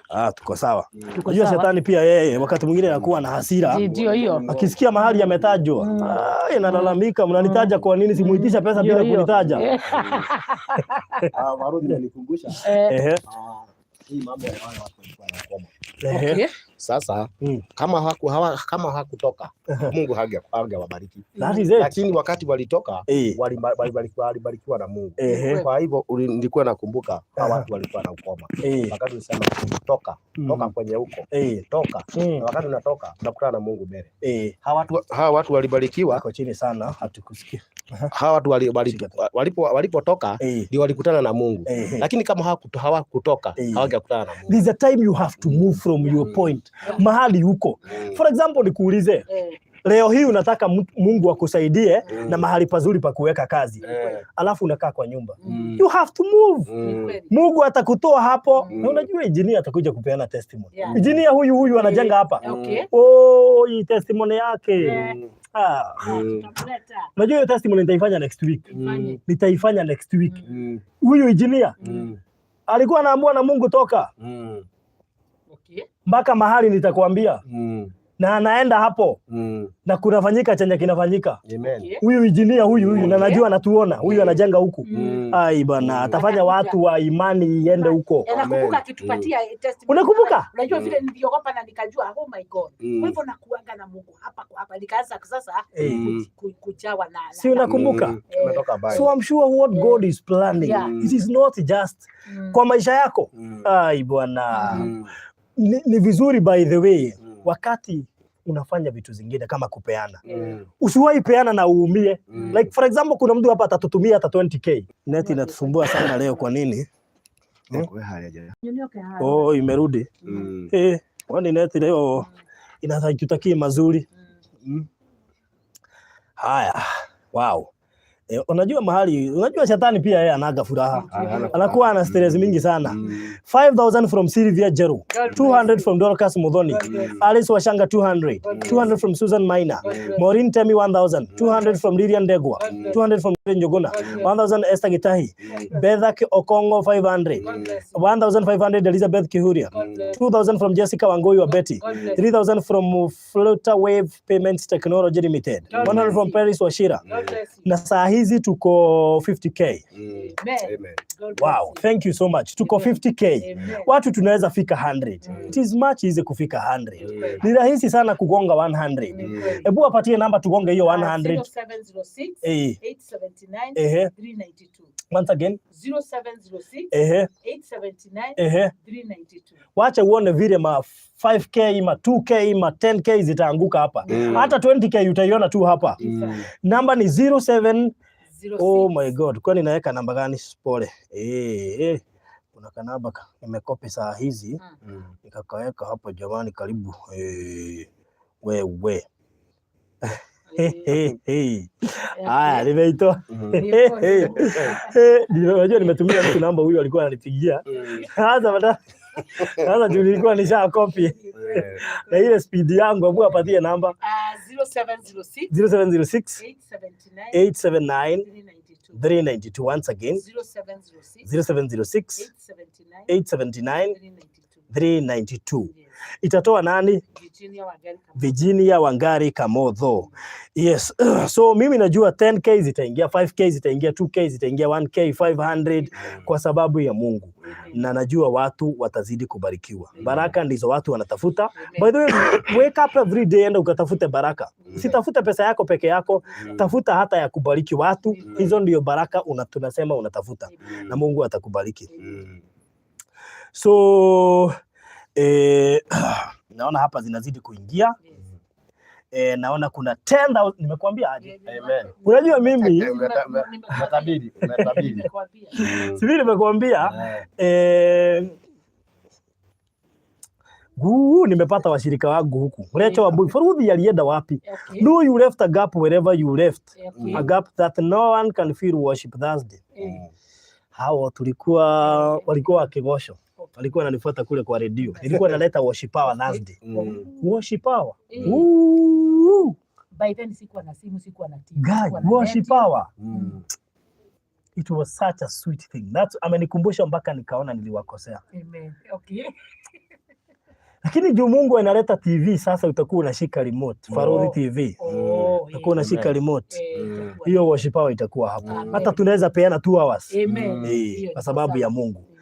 Ah, tuko sawa. Tuko Unajua sawa. shetani pia yeye wakati mwingine anakuwa na hasira. Ndio hiyo. Akisikia mahali ametajwa, ah, inalalamika, mnanitaja kwa nini? Simuitisha pesa Ndio bila hiyo. kunitaja. Ah, Warudi nilikumbusha. Ah, hii mambo ya wale watu walikuwa na ukoma. Sasa kama hakutoka Mungu hangewabariki. That is it. Lakini wakati walitoka walibarikiwa na Mungu. Kwa hivyo nilikuwa nakumbuka hawa watu walikuwa na ukoma. Wakati ulisema toka, toka kwenye huko. Toka. Na wakati unatoka unakutana na Mungu mbele. Hawa watu walibarikiwa. Wako chini sana, hatukusikia. Hawa watu walipotoka ndio walikutana na Mungu. Lakini kama hawakutoka hawangekutana na Mungu. There's a time you have to move from your point. Mahali huko. For example, nikuulize, leo hii unataka Mungu akusaidie na mahali pazuri pa kuweka kazi. Alafu unakaa kwa nyumba. You have to move. Mungu atakutoa hapo. Na unajua engineer atakuja kupeana testimony. Engineer huyu huyu anajenga hapa. Oh, hii testimony yake. Ah. Tutamleta. Unajua hiyo testimony nitaifanya next week. Ifanye. Nitaifanya next week. Huyu engineer alikuwa anaamua na Mungu toka. Mpaka mahali nitakwambia na anaenda hapo na kunafanyika chenye kinafanyika. Amen. Okay. Huyu injinia huyu huyu na najua anatuona, huyu anajenga huku. Ai bana, atafanya watu wa imani iende huko. Eh, nakumbuka Amen. akitupatia testimony. Unakumbuka? Unajua vile Mm. niliogopa na nikajua, oh my God. Kwa hivyo nakuanga na Mungu hapa kwa hapa, nikaanza sasa kujawa na Si unakumbuka? Umetoka mbali. So I'm sure what God is planning. It is not just kwa maisha yako. Ai bwana. Ni vizuri, by the way, wakati unafanya vitu zingine kama kupeana, usiwahi peana na uumie. Like for example, kuna mtu hapa atatutumia hata 20K. Net inatusumbua sana leo, kwa nini? We hali haja. Oh, imerudi. Eh, kwani net leo inatutakia mazuri. Haya, wow. Eh, unajua mahali, unajua shetani pia yeye anaga furaha. Anakuwa ana stress mingi sana. 5000 from Sylvia Jeru, 200 from Dorcas Muthoni, Alice Washanga 200, 200 from Susan Maina, Maureen Temi 1000, 200 from Lilian Degwa, 200 from Njuguna, 1000 Esther Gitahi, Bethak Okongo 500, 1500 Elizabeth Kihuria, 2000 from Jessica Wangoi wa Betty, 3000 from Flutterwave Payments Technology Limited, 100 from Paris Washira. Na saa hizi tuko 50K. Amen. Wow, thank you so much. Tuko 50K. Watu tunaweza fika 100. It is much easy kufika 100. Ni rahisi sana kugonga 100. Hebu wapatie namba tugonge hiyo 100. 0706 879 392. Once again. 0706 879 392. Wacha uone vile ma 5K, ma 2K, ma 10K zitaanguka hapa. Hata 20K utaiona tu hapa. Namba ni 07. Oh my God, kwani naweka namba gani? Pole. Kuna kanamba nimekopi saa hizi nikakaweka hapo jamani, karibu. Wewe. Hey, hey. Haya, nimeitoa. Unajua nimetumia mtu namba, huyu alikuwa ananipigia. Sasa juu nilikuwa nisha copy na ile speed yangu, hebu apatie namba. 0706 0706 879 879 392. 392. Once again. 0706 0706 879 879 392. 392. Yes. Itatoa nani? Virginia Wangari Kamau. Virginia Wangari Kamotho. Yes. So mimi najua 10K zitaingia, 5K zitaingia, 2K zitaingia, 1K, 500 kwa sababu ya Mungu. Na najua watu watazidi kubarikiwa. Baraka ndizo watu wanatafuta. By the way, wake up every day, enda ukatafute baraka. Usitafute pesa yako peke yako, tafuta hata ya kubariki watu. Hizo ndio baraka tunasema unatafuta na Mungu atakubariki. So naona hapa zinazidi kuingia. Naona kuna 10,000, nimekuambia aje? Amen. Unajua mimi Umetabiri, umetabiri. Nimekuambia. Si mimi nimekuambia guu, nimepata washirika wangu huku. Rachel Wambui, Faruthi alienda wapi? No, you left a gap wherever you left. A gap that no one can fill. Worship Thursday. Hao tulikuwa, walikuwa wakigosho. Walikuwa wananifuata kule kwa redio. Nilikuwa naleta Worship Power Thursday. Worship Power. Ooh. By then sikuwa na simu, sikuwa na TV, Guy, sikuwa na Worship radio. Power. It was such a sweet thing. That's amenikumbusha mpaka nikaona niliwakosea. Amen. Okay. Lakini juu Mungu analeta TV sasa, utakuwa unashika remote, Faruthi TV. Utakuwa unashika remote. Itakuwa. Hiyo Worship Power itakuwa hapo. Amen. Hata tunaweza peana 2 hours. Amen. Hiyo Kwa ni sababu sawa. ya Mungu. Amen.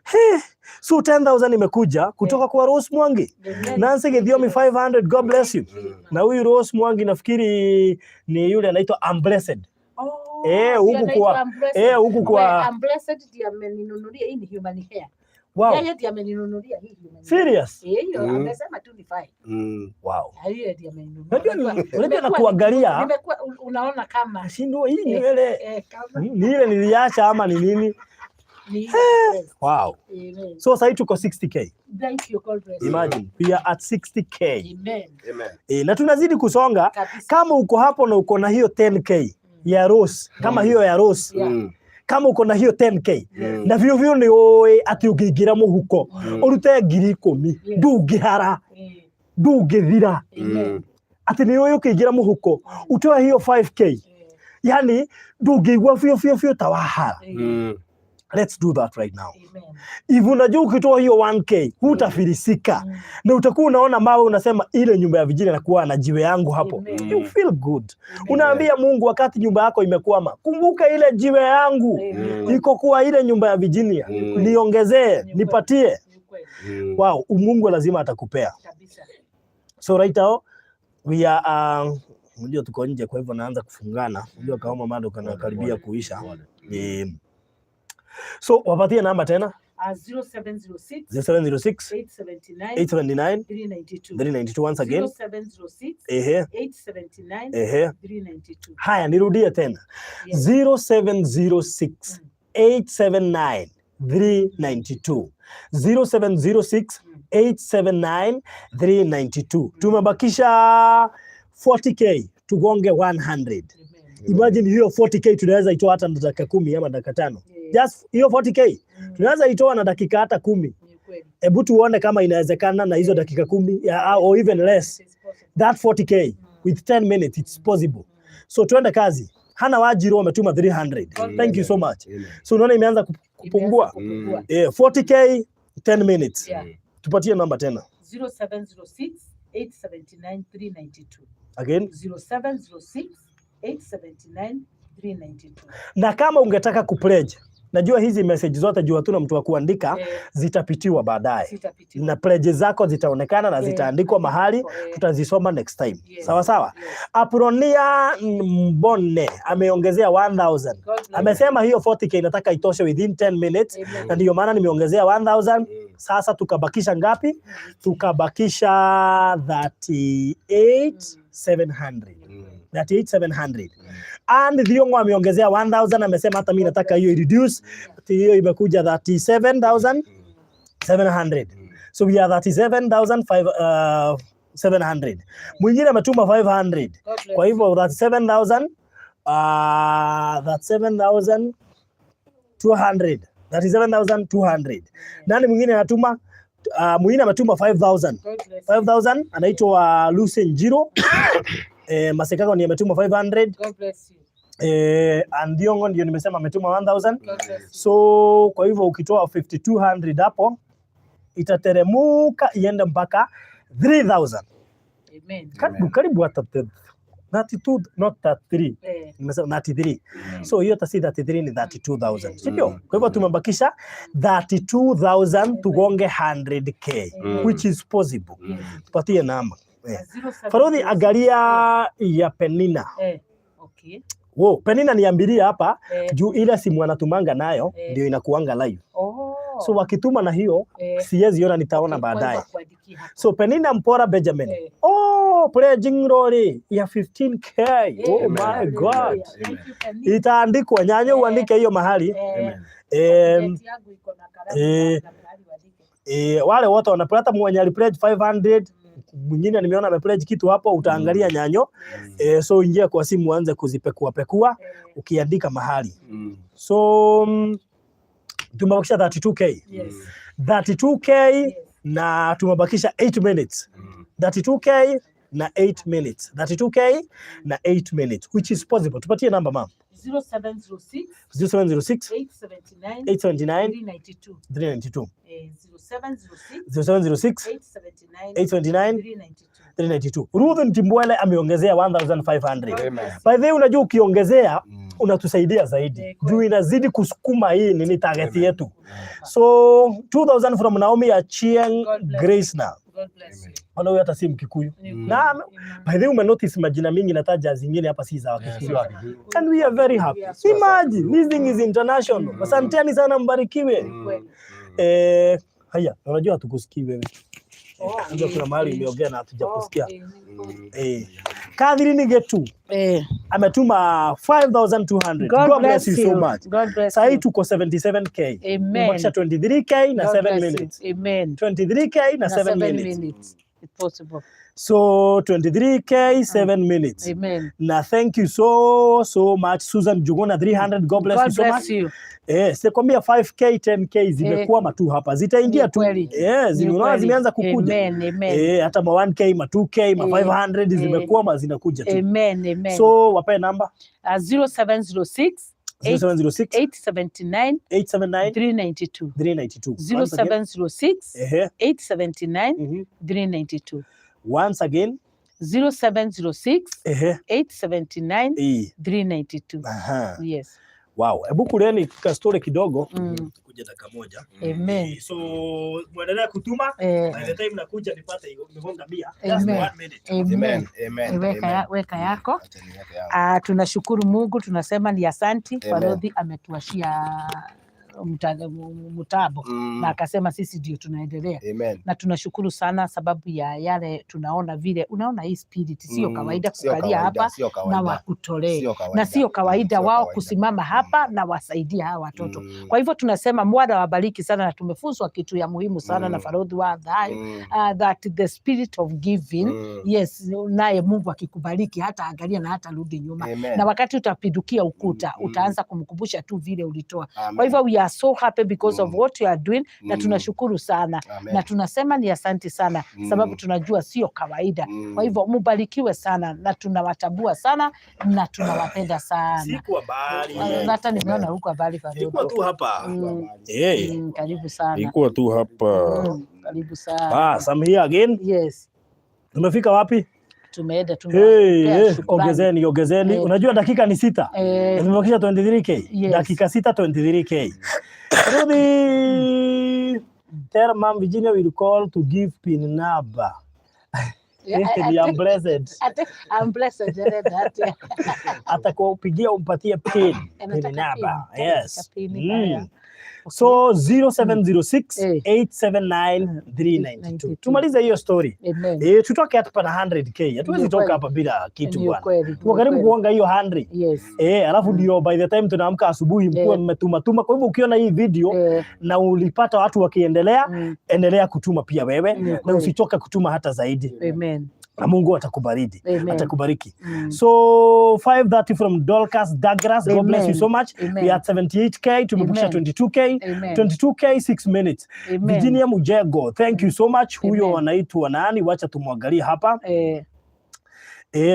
He, so 10,000 imekuja kutoka kwa Rose Mwangi. Amen. Nancy Githiomi 500, God bless you. Na huyu Rose Mwangi nafikiri ni yule anaitwa I'm Blessed. Oh, Huku ndiye anaitwa I'm Blessed. Huku kwa We, I'm Blessed ndiye ameninunulia hii ni human hair. Yeye ndiye ameninunulia hii human hair. Serious? Hiyo amesema tu nifae. Wow. Hiyo ndiye ameninunulia. Unajua unajua nakuangalia. Nimekuwa unaona kama Nashindwa hii nywele kama ni ile niliacha ama ni nini? ni blessed. Wow. Amen. So sasa tuko 60K. Thank you, God bless you. Imagine we are at 60K. Amen. Amen. Na tunazidi kusonga. Kabisa. Kama uko hapo na uko na hiyo 10K ya Rose, kama hiyo ya Rose, kama uko na hiyo 10K na vyo vyo ni ũĩ atĩ ũngĩingĩra mũhuko ũrute 10,000 ndũngĩhara, ndũngĩthira, Amen. atĩ nĩ ũĩ ũkĩingĩra mũhuko utoe hiyo 5K, yani ndũngĩigua biũ biũ biũ ta wahara. Let's do that right now. Amen. If unajua ukitoa hiyo 1K hutafilisika na utakuwa unaona mawe unasema ile nyumba ya Virginia nakuwa na jiwe yangu hapo. Amen. You feel good. Amen. Unaambia Mungu wakati nyumba yako imekwama, kumbuka ile jiwe yangu Amen. iko kwa ile nyumba ya Virginia, niongezee, nipatie. Ni kweli Wow, Mungu lazima atakupea. kabisa. So right now we are unajua tuko nje, kwa hivyo naanza kufungana. Unajua kaoma bado kanakaribia kuisha. So wapatie namba tena. 0706 0706 879 879 392. 392 once again. 0706 879 392. Haya, nirudie tena. Yes. 0706 879 392. 0706 879 392. Tumebakisha 40K tugonge 100. Amen. Imagine hiyo 40K tunaweza itoa hata na dakika 10 ama dakika 5. Just hiyo 40K tunaweza itoa na dakika hata 10. Ni kweli. Hebu tuone kama inawezekana na hizo dakika 10, yeah, or even less. It is possible. That 40K with 10 minutes, it's possible. So tuende kazi. Hana Wajiro ametuma 300. Thank you so much. Amen. So unaona imeanza kupungua. Imeanza kupungua. 40K 10 minutes. Tupatie namba tena. 0706 879 392. Again. 0706 879 392. Na kama ungetaka kupledge, najua hizi message zote juu hatuna mtu wa kuandika, zitapitiwa baadaye. Zitapitiwa. Na pledge zako zitaonekana na zitaandikwa mahali, tutazisoma next time. Sawa sawa. Yes. Apronia Mbone ameongezea 1000. God bless. Amesema hiyo 40K nataka itoshe within 10 minutes Amen. na ndiyo maana nimeongezea 1000. Sasa tukabakisha ngapi? Tukabakisha 38,700. 38,700. And Thiongo ameongezea 1000, amesema hata mimi nataka hiyo reduce. Hiyo imekuja 37,700. So we are 37,700. Mwingine ametuma 500. God bless. Kwa hivyo 37,000 37,200. 37,200. Nani mwingine anatuma? Mwingine ametuma 5,000. God bless. 5,000 anaitwa Lucy Njiro. Masekago ni ametuma 500. God bless you. Andiongo ndio nimesema ametuma 1000. God bless you. So kwa hivyo ukitoa 5200 hapo itateremuka iende mpaka 3000. Amen. Karibu karibu hata 32, not 33. Nimesema 33. So hiyo hata si 33, ni 32,000. Si ndio? Kwa hivyo tumebakisha 32,000 tugonge 100K, which is possible. Tupatie namba. Farodhi, angalia ya Penina. Okay. Wo, Penina niambirie hapa juu ile simu anatumanga nayo ndio inakuanga live. Oh. So wakituma na hiyo siwezi ona, nitaona Okay, kwa baadaye. hivyo kuandikia hapo. So Penina Mpora Benjamin. Oh, pledging lori ya 15K. Oh Amen. my Hallelujah. God. Thank you, Penina. Itaandikwa nyanyo, uandike hiyo mahali. Pocket yangu iko na kalamu na mahali uandike. Wale wote wanapata, mwenye alipledge 500, mwingine nimeona amepledge kitu hapo, utaangalia nyanyo. So ingia kwa simu uanze kuzipekua pekua ukiandika mahali. So tumebakisha 32K. 32K na tumebakisha 8 minutes. 32K na 8 minutes. 32K na 8 minutes, which is possible. Tupatie namba, ma'am. 0706 0706 879 879 392. 392. 0706 0706 879 829 392. 392. Ruth Ntimbwele ameongezea 1500. Amen. By the way, unajua ukiongezea unatusaidia zaidi Kweli. juu inazidi kusukuma hii nini target Amen. yetu. So 2000 from Naomi Achieng God bless. Grace na. God bless you. Wala huyu hata si Mkikuyu. Ni kweli. Na Amen. by the way umenotice majina mingi nataja zingine hapa si za Wakikuyu. And we are very happy. We are so Imagine this thing is international. Asanteni sana, mbarikiwe. Kweli. Haya, unajua hatukusikii wewe. Oh, Unajua kuna mahali umeongea na hatujakusikia. Okay, ni kweli. Catherine Getu ametuma 5200. God bless you so much. God bless Sahii you. tuko 77K. Amen. Tumebakisha 23K na God 7 bless you. minutes. Amen. 23K na Na 7 7 minutes. minutes. It's possible. So 23K 7 minutes. Amen. Na thank you so so much Susan Jugona 300. God bless God you so bless much. you. Sikwambia 5K 10K zimekwama tu hapa. Zitaingia Ni tu. kweli. Ni Unaona kweli. zimeanza kukuja. Amen. Amen. Hata ma 1K, ma 2K, ma 500 zimekwama zinakuja tu. Amen. Amen. So wape namba. 0706 0706 879 879 392. 392. Once again. 0706 879 392. Once again. 0706 879 392. Yes. Wow. Hebu kuleni ka story kidogo. Kuja dakika moja. Amen. So muendelee kutuma. By the time nakuja nipate imegonga 100. Just Amen. one minute. Amen. Amen. Weka, Amen. weka yako. Acha niweke yangu. Ah, tunashukuru Mungu, tunasema ni asanti. Amen. Farodhi ametuashia mtabo na akasema sisi ndio tunaendelea Amen. na tunashukuru sana sababu ya yale tunaona, vile unaona hii spirit sio kawaida Sio kukalia kawaida, hapa sio na kawaida. wakutolee Sio kawaida. na sio kawaida Sio wao kawaida. kusimama hapa na wasaidia hawa watoto. Kwa hivyo tunasema Bwana wabariki sana, na tumefunzwa kitu ya muhimu sana na Farodhi wa Thayo, that the spirit of giving, yes, naye Mungu akikubariki hata angalia na hata rudi nyuma. Amen. Na wakati utapindukia ukuta, utaanza kumkumbusha tu vile ulitoa. Amen. Kwa hivyo we are so happy because of what you are doing na tunashukuru sana Amen. na tunasema ni asanti sana sababu tunajua sio kawaida. Kwa hivyo mubarikiwe sana na tunawatambua sana na tunawapenda sana. Sikuwa mbali. Amen. Hata nimeona huko habari. Nilikuwa tu hapa. Eh. Karibu sana. Nilikuwa tu hapa. Karibu sana. Bas, I'm here again. Yes. Tumefika wapi? Tumeenda Hey, tumewapea shukrani. ongezeni, ongezeni. Unajua dakika ni 6. Tumebakisha 23K. Yes. Dakika 6 23K. Rudy, tell Mom Virginia will call to give pin number. Yeah, I am blessed. I'm blessed. That. Atakupigia umpatie pin Anataka number. pin. Yes. Anataka pin, haya. So 0706 879 392. 392. Tumalize hiyo story. Amen. Tutoke hapa na 100K. Hatuwezi Ni toka kweli. hapa bila kitu Ni bwana. ukweli, Tuko ni karibu ukweli. kuonga hiyo 100. Yes. Alafu ndio by the time tunaamka asubuhi mkuwe mmetuma tuma. Kwa hivyo ukiona hii video na ulipata watu wakiendelea, endelea kutuma pia wewe Ni na kweli. usichoke kutuma hata zaidi. Amen. Na Mungu atakubariki. Amen. Atakubariki. So 530 from Dorcas Douglas. God bless you Amen. so much. Amen. We are at 78K. Tumepukisha Amen. 22K. Amen. 22K 6 minutes. Amen. Virginia Mujego, thank you so much. Huyo Amen. anaitwa nani? Wacha tumwangalie hapa.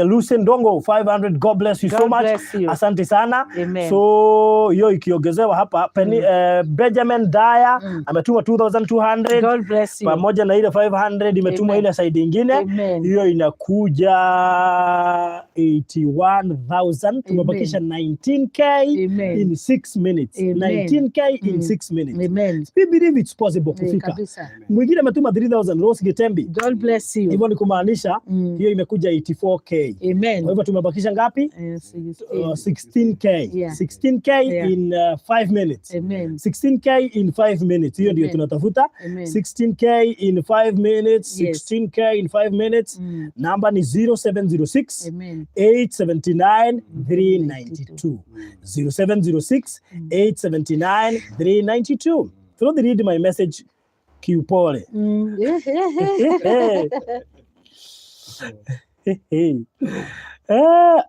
Lucy Ndongo 500. God bless you God so much. bless you. Asante sana. Amen. So hiyo ikiongezewa hapa Penny, Benjamin Daya ametuma 2200 God bless you. pamoja na ile 500 imetuma Amen. ile side ingine. Amen. Hiyo inakuja 81,000. Tumebakisha 19K Amen. in 6 minutes. Amen. 19K in 6 minutes. Amen. We believe it's possible kufika. Kabisa. Mwingine ametuma 3000, Rose Gitembi. God bless you. Hivyo ni kumaanisha hiyo imekuja 84K. Amen. Kwa hivyo tumebakisha ngapi? 16K. Yeah. 16K in 5 minutes. Amen. 16K in 5 minutes. Hiyo ndio Amen. tunatafuta. Amen. 16K in 5 minutes. Yes. 16K in 5 minutes. Namba ni 0706 Amen. 879 392. 0706 879 392. Through the read my message kiupole.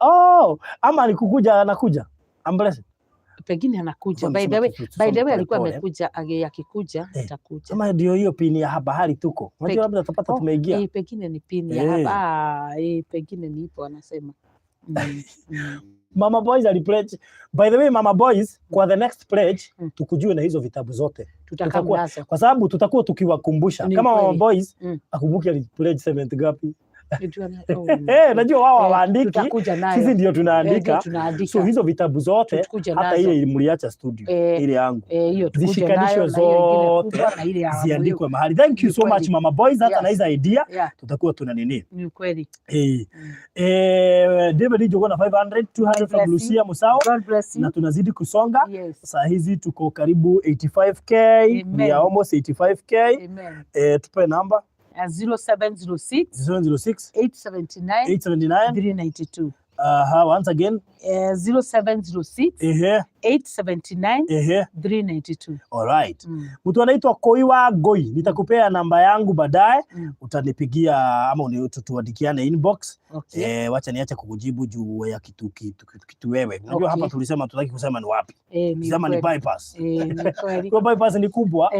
Oh, ama alikukuja anakuja. I'm blessed. Pengine anakuja. Sasa By the way, tusome by the way alikuwa polepole. amekuja, akikuja atakuja. Ama ndio hiyo pini ya hapa hali tuko. Unajua labda tutapata Oh, tumeingia. Pengine ni pini ya hapa. Pengine ni ipo anasema. Mama Boys alipledge. By the way, Mama Boys, kwa the next pledge tukujue na hizo vitabu zote. Tutakaa Tutakuwa mnazo. kwa sababu tutakuwa tukiwakumbusha. Ni Kama Mama kweli. Boys akumbuke alipledge cement ngapi. Najua oh, Najua wao hawaandiki. Tutakuja nayo. Sisi ndio Ndio tunaandika. tunaandika. So hizo vitabu zote Tutakuja hata nazo. ile mliacha studio ile yangu. Hiyo tukuje Zishikanishwe nayo na hiyo ingine zote, kubwa na ile ya ziandikwe mahali. Thank you so Ni much kweli. Mama Boys, hata Yes. na hizo idea tutakuwa tuna nini. Ni kweli. David Jogona 500, 200 from bless you. Lucia Musao. God bless you. Na tunazidi kusonga. Yes. Saa hizi tuko karibu 85K. Amen. We are almost 85K. Amen. Tupe namba. 0706 0706 879 879 392. Once again. 0706 879 392. All right. Mtu anaitwa Koiwa Goi. Nitakupea namba yangu baadaye. Utanipigia ama tuandikiane inbox. Wacha niache kukujibu juu ya kitu wewe. Unajua hapa tulisema tutaki kusema ni wapi. Ni Sema ni kweli. bypass. Ni kweli. Kwa bypass ni kubwa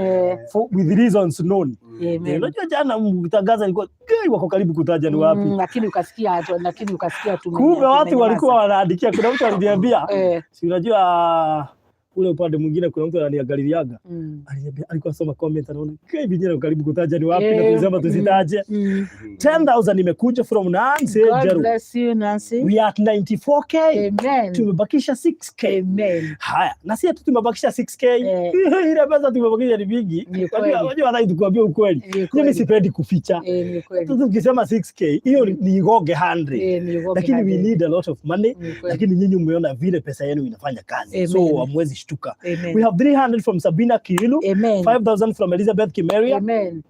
with reasons known. Amen. Unajua jana mkitangaza ilikuwa wako karibu kutaja ni wapi. Lakini ukasikia lakini ukasikia Kumbe watu tumenyamaza. walikuwa wanaandikia. Kuna mtu aliniambia, si unajua Hata ule upande mwingine kuna mtu ananiangaliliaga, aliniambia, alikuwa soma comment, anaona kai vijana karibu kutaja ni wapi na tulisema tusitaje. 10,000 imekuja from Nancy God Jeru. Bless you, Nancy. We are at 94K. Amen. Tumebakisha 6K. Amen. Haya, na si ati tumebakisha 6K. Ile pesa tumebakisha ni mingi. Ni kweli. Unajua hata tukwambia ukweli. Ni Mimi kweli. Sipendi kuficha. Ni kweli. Sasa ukisema 6K, hiyo ni igoge 100. Ni ugoge Lakini we 100. need a lot of money. Ni kweli. Lakini nyinyi umeona vile pesa yenu inafanya kazi. Amen. So hamwezi shtuka. Amen. We have 300 from Sabina Kiilu, Amen. 5000 from Elizabeth Kimeria. Amen.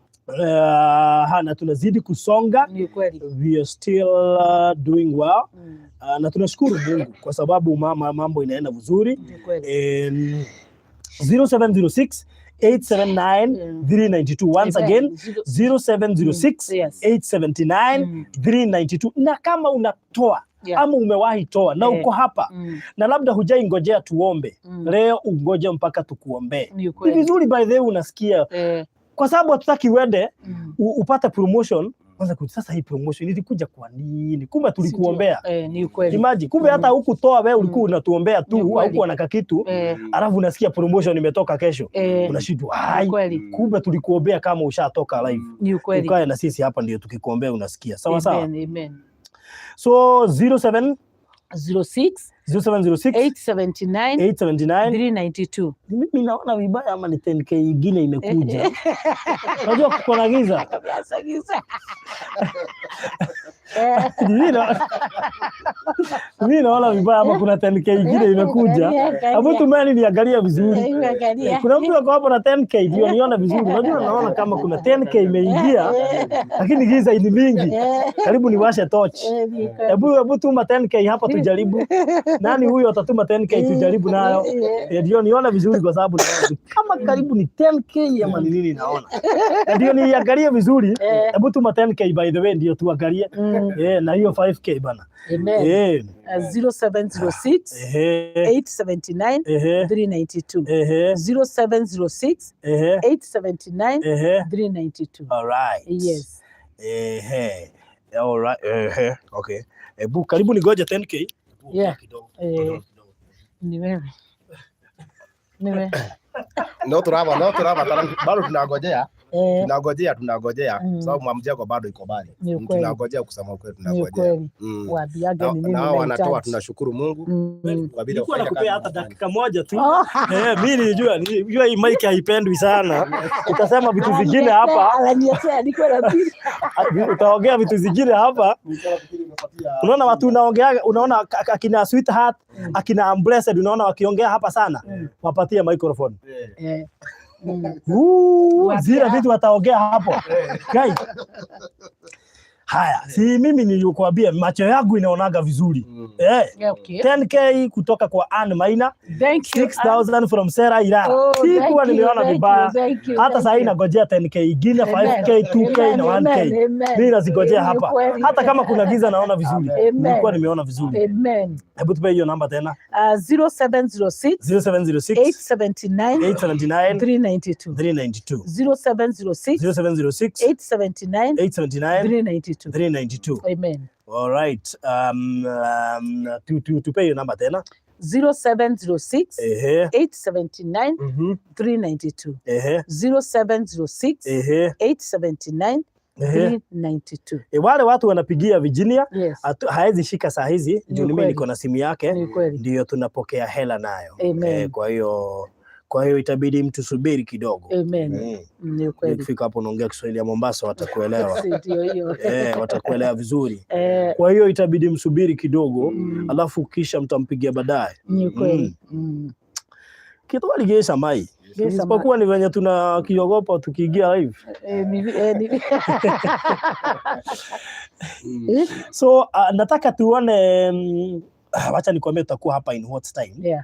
Na tunazidi kusonga. Ni kweli. We are still doing well. Na tunashukuru Mungu kwa sababu mambo inaenda vizuri. Ni kweli. 0706 879 392. Once Amen. Again, 0706 879 392. Na kama unatoa ama umewahi toa na uko hapa na labda hujaingojea tuombe, leo ungoje mpaka tukuombee. Ni Ni kweli. vizuri, by the way, unasikia, kwa sababu hatutaki uende upate promotion kwanza sasa hii promotion ilikuja kwa nini? Kumbe tulikuombea. Ni kweli. Imagine, kumbe hata hukutoa wewe, ulikuwa unatuombea Ni tu, kweli. haukuwa na kakitu, alafu unasikia promotion imetoka kesho, unashindwa, Ni ai, kweli. kumbe tulikuombea kama ushatoka live. Ni kweli. Ukae na sisi hapa ndio tukikuombea unasikia. Sawa sawa. Amen. Amen. So 07 06 0706 879 879 392. Mimi naona vibaya ama ni 10K ingine imekuja. Unajua kuko na giza. Giza. Mimi naona vibaya ama kuna 10K ingine imekuja. Hebu tumeni niangalie vizuri. Kuna mtu ako hapo na 10K ndio nione vizuri. Unajua naona kama kuna 10K imeingia, lakini giza ni mingi. Karibu niwashe torch. Hebu tuma 10K hapa tujaribu. Nani huyo atatuma 10K tujaribu nayo? Ndio nione vizuri kwa sababu naona kama karibu ni 10K ama ni nini naona. Ndio niangalie vizuri. Hebu tuma 10K, by the way, ndio tuangalie. Na hiyo 5K bana. Amen. 0706 879 392. 0706 879 392. All right. Yes. Ehe. All right. Ehe. Okay. Ebu karibu nigoje 10K. Yeah. Kidogo. Eh. Ni wewe. Ni wewe. No turaba bado tunangojea, tunangojea, tunangojea, sababu mamjengo bado iko mbali. Ni ukweli. Tunangojea, kusema ukweli, Ni tunangojea. ukweli. Waambiage ni nini Na hao wanatoa, unahitaji. tunashukuru Mungu kwa vile Nilikuwa kufanya nakupea kazi hata wanafanya. dakika moja tu. Oh. Eh, mimi nilijua hii mic haipendwi sana. Utasema vitu vingine hapa, Ananiletea niko na pili. Utaongea vitu zingine hapa. Unaona watu unaongea, unaona akina Sweetheart, akina Blessed, unaona wakiongea hapa sana. Wapatie microphone. Zile vitu wataongea hapo. Guys. Haya, si mimi nilikuambia macho yangu inaonaga vizuri. Yeah, okay. 10K kutoka kwa Ann Maina, Thank you. 6000 from Sarah Irara. Oh, Sikuwa thank you, nimeona thank vibaya. you, thank you, Hata thank sasa you. nagojea 10K ingine, 5K, 2K na Amen, 1K. amen, amen. Mimi nazigojea Ni hapa. kweli. Hata kama kuna giza naona vizuri. Amen. Nilikuwa nimeona vizuri. Amen. Hebu tupe hiyo namba tena. 0706 0706 879 879 392. 392. 0706 0706 879 879 392. 392. Amen. All right. Tupe hiyo namba tena. 0706 879 392. 0706 879 392. E, wale watu wanapigia Virginia Yes. Haezi shika saa hizi juu mimi kweli. niko na simu yake Ni kweli. ndio tunapokea hela nayo. Amen. Kwa hiyo itabidi mtu subiri kidogo. Amen. Ni kweli. Ukifika hapo unaongea Kiswahili ya Mombasa watakuelewa. Si ndio hiyo. Watakuelewa vizuri. Kwa hiyo itabidi msubiri kidogo, alafu kisha mtampigia baadaye. Ni kweli. Kitwali gesa mai. Gesa mai. Isipokuwa ni venye tunakiogopa tukiingia live. So nataka tuone, wacha nikwambie tutakuwa hapa in what time.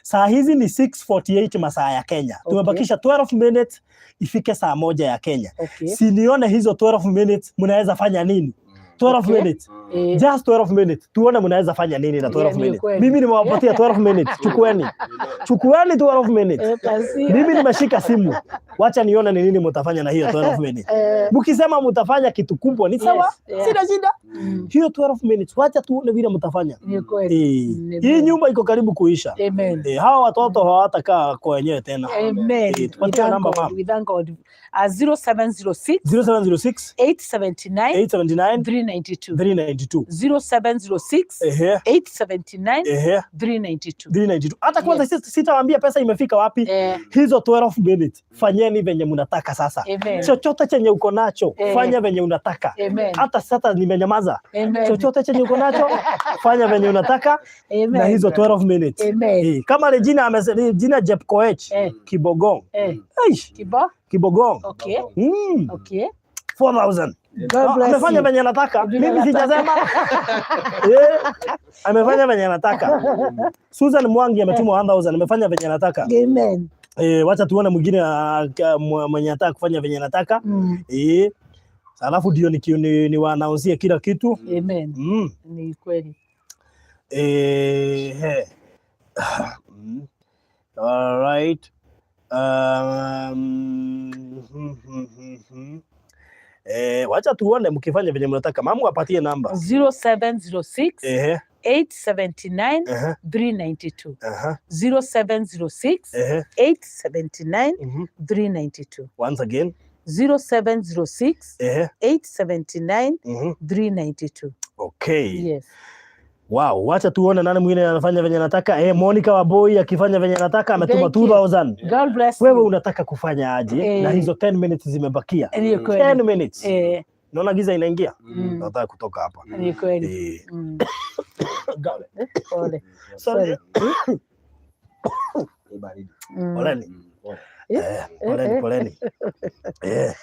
Saa hizi ni 6:48 masaa ya Kenya. Tumebakisha 12 minutes ifike saa 1 ya Kenya. Si nione hizo 12 minutes mnaweza fanya nini? 12 minutes. Just 12 minutes. Tuone mnaweza fanya nini na 12 Yeah, ni minutes. kweli. Mimi nimewapatia 12 minutes. Chukueni. Chukueni 12 minutes. Pasi. Mimi nimeshika simu. Wacha nione ni nini mtafanya na hiyo 12 minutes. Mkisema mtafanya kitu kubwa ni sawa, Yes, yeah. sina shida. Hiyo 12 minutes, wacha tuone vile mtafanya. Ni kweli. Eh, Ni hii kweli. Nyumba iko karibu kuisha. Amen. Eh, hawa watoto hawatakaa kwa wenyewe tena. Amen. Eh, We tupatie thank namba, God. ma'am. We thank God. 0706 0706 879 879 392. 392. 0706 879 392. 392. Hata kwanza Yes. sitawaambia pesa imefika wapi. Hizo 12 minutes fanyeni venye mnataka sasa. Amen. Chochote chenye uko nacho fanya venye unataka. Amen. Hata sasa nimenyamaza. Amen. Chochote chenye uko nacho fanya venye unataka Amen. na hizo 12 minutes. Amen. Eh, kama Regina amesema, Regina Jepkoech Kibogong. Eish, Kibo? Kibogong. Okay. Okay. 4000. God Ah, bless amefanya you. venye anataka. Vile Mimi anataka. sijasema. Eh, amefanya venye anataka. Susan Mwangi ametuma 1000, amefanya venye anataka. Amen. Eh, wacha tuone mwingine mwenye anataka kufanya venye anataka. Eh, alafu ndio ni waannouncie kila kitu. Amen. Ni kweli. Eh, he. All right. Eh, wacha tuone mkifanya venye mnataka. Mamu apatie namba. 0706 879 392. 0706 879 392. Once again. 0706 879 392. Okay. Yes. Wow, wacha tuone nani mwingine anafanya venye anataka. Eh, Monica Waboi akifanya venye anataka ametuma Thank you. 2000. God bless Wewe you. unataka kufanya aje? Eh. Na hizo 10 minutes zimebakia. Ni kweli. 10 minutes. Naona giza inaingia. Nataka kutoka hapa. Ni kweli. Eh. Pole. Sorry. Ni baridi. Poleni. Pole. Eh, poleni, poleni. Eh,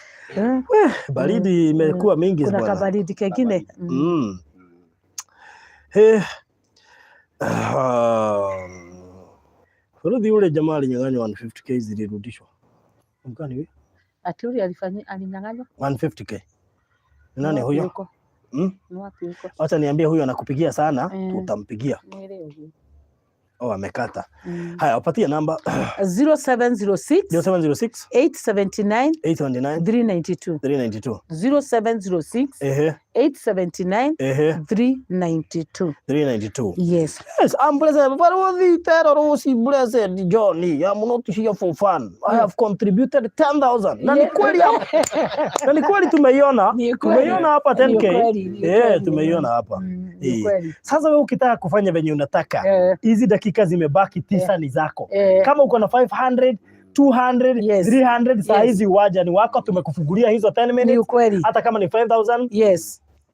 baridi imekuwa mingi Kuna bwana. kabaridi kengine. Eh. Rudi, yule jamaa alinyang'anywa 150K zilirudishwa. Mkani huyo? Ati yule alifanya alinyang'anywa? 150K. Ni nani Ni wapi huyo? huko? Ni wapi huko? Wacha niambie huyo anakupigia sana, tutampigia. Ni ile huyo. Oh, amekata. Haya, wapatie namba. 0706 0706 879 829 392. 392. 0706 879 392. 392. Yes. Yes, I'm blessed. But Terror blessed Johnny. I'm not here for fun. I have contributed 10,000. Na ni kweli hapa. Na ni kweli tumeiona. Ni kweli. Tumeiona hapa Ni 10K. kweli, ni Eh, kweli. tumeiona hapa. Ni Eh. kweli. Sasa wewe ukitaka kufanya venye unataka, hizi dakika zimebaki 9 ni zako. Kama uko na 500, 200, 300, saa hizi uwaja ni wako, tumekufungulia hizo 10 Ni minutes. ukweli. Hata kama ni 5000,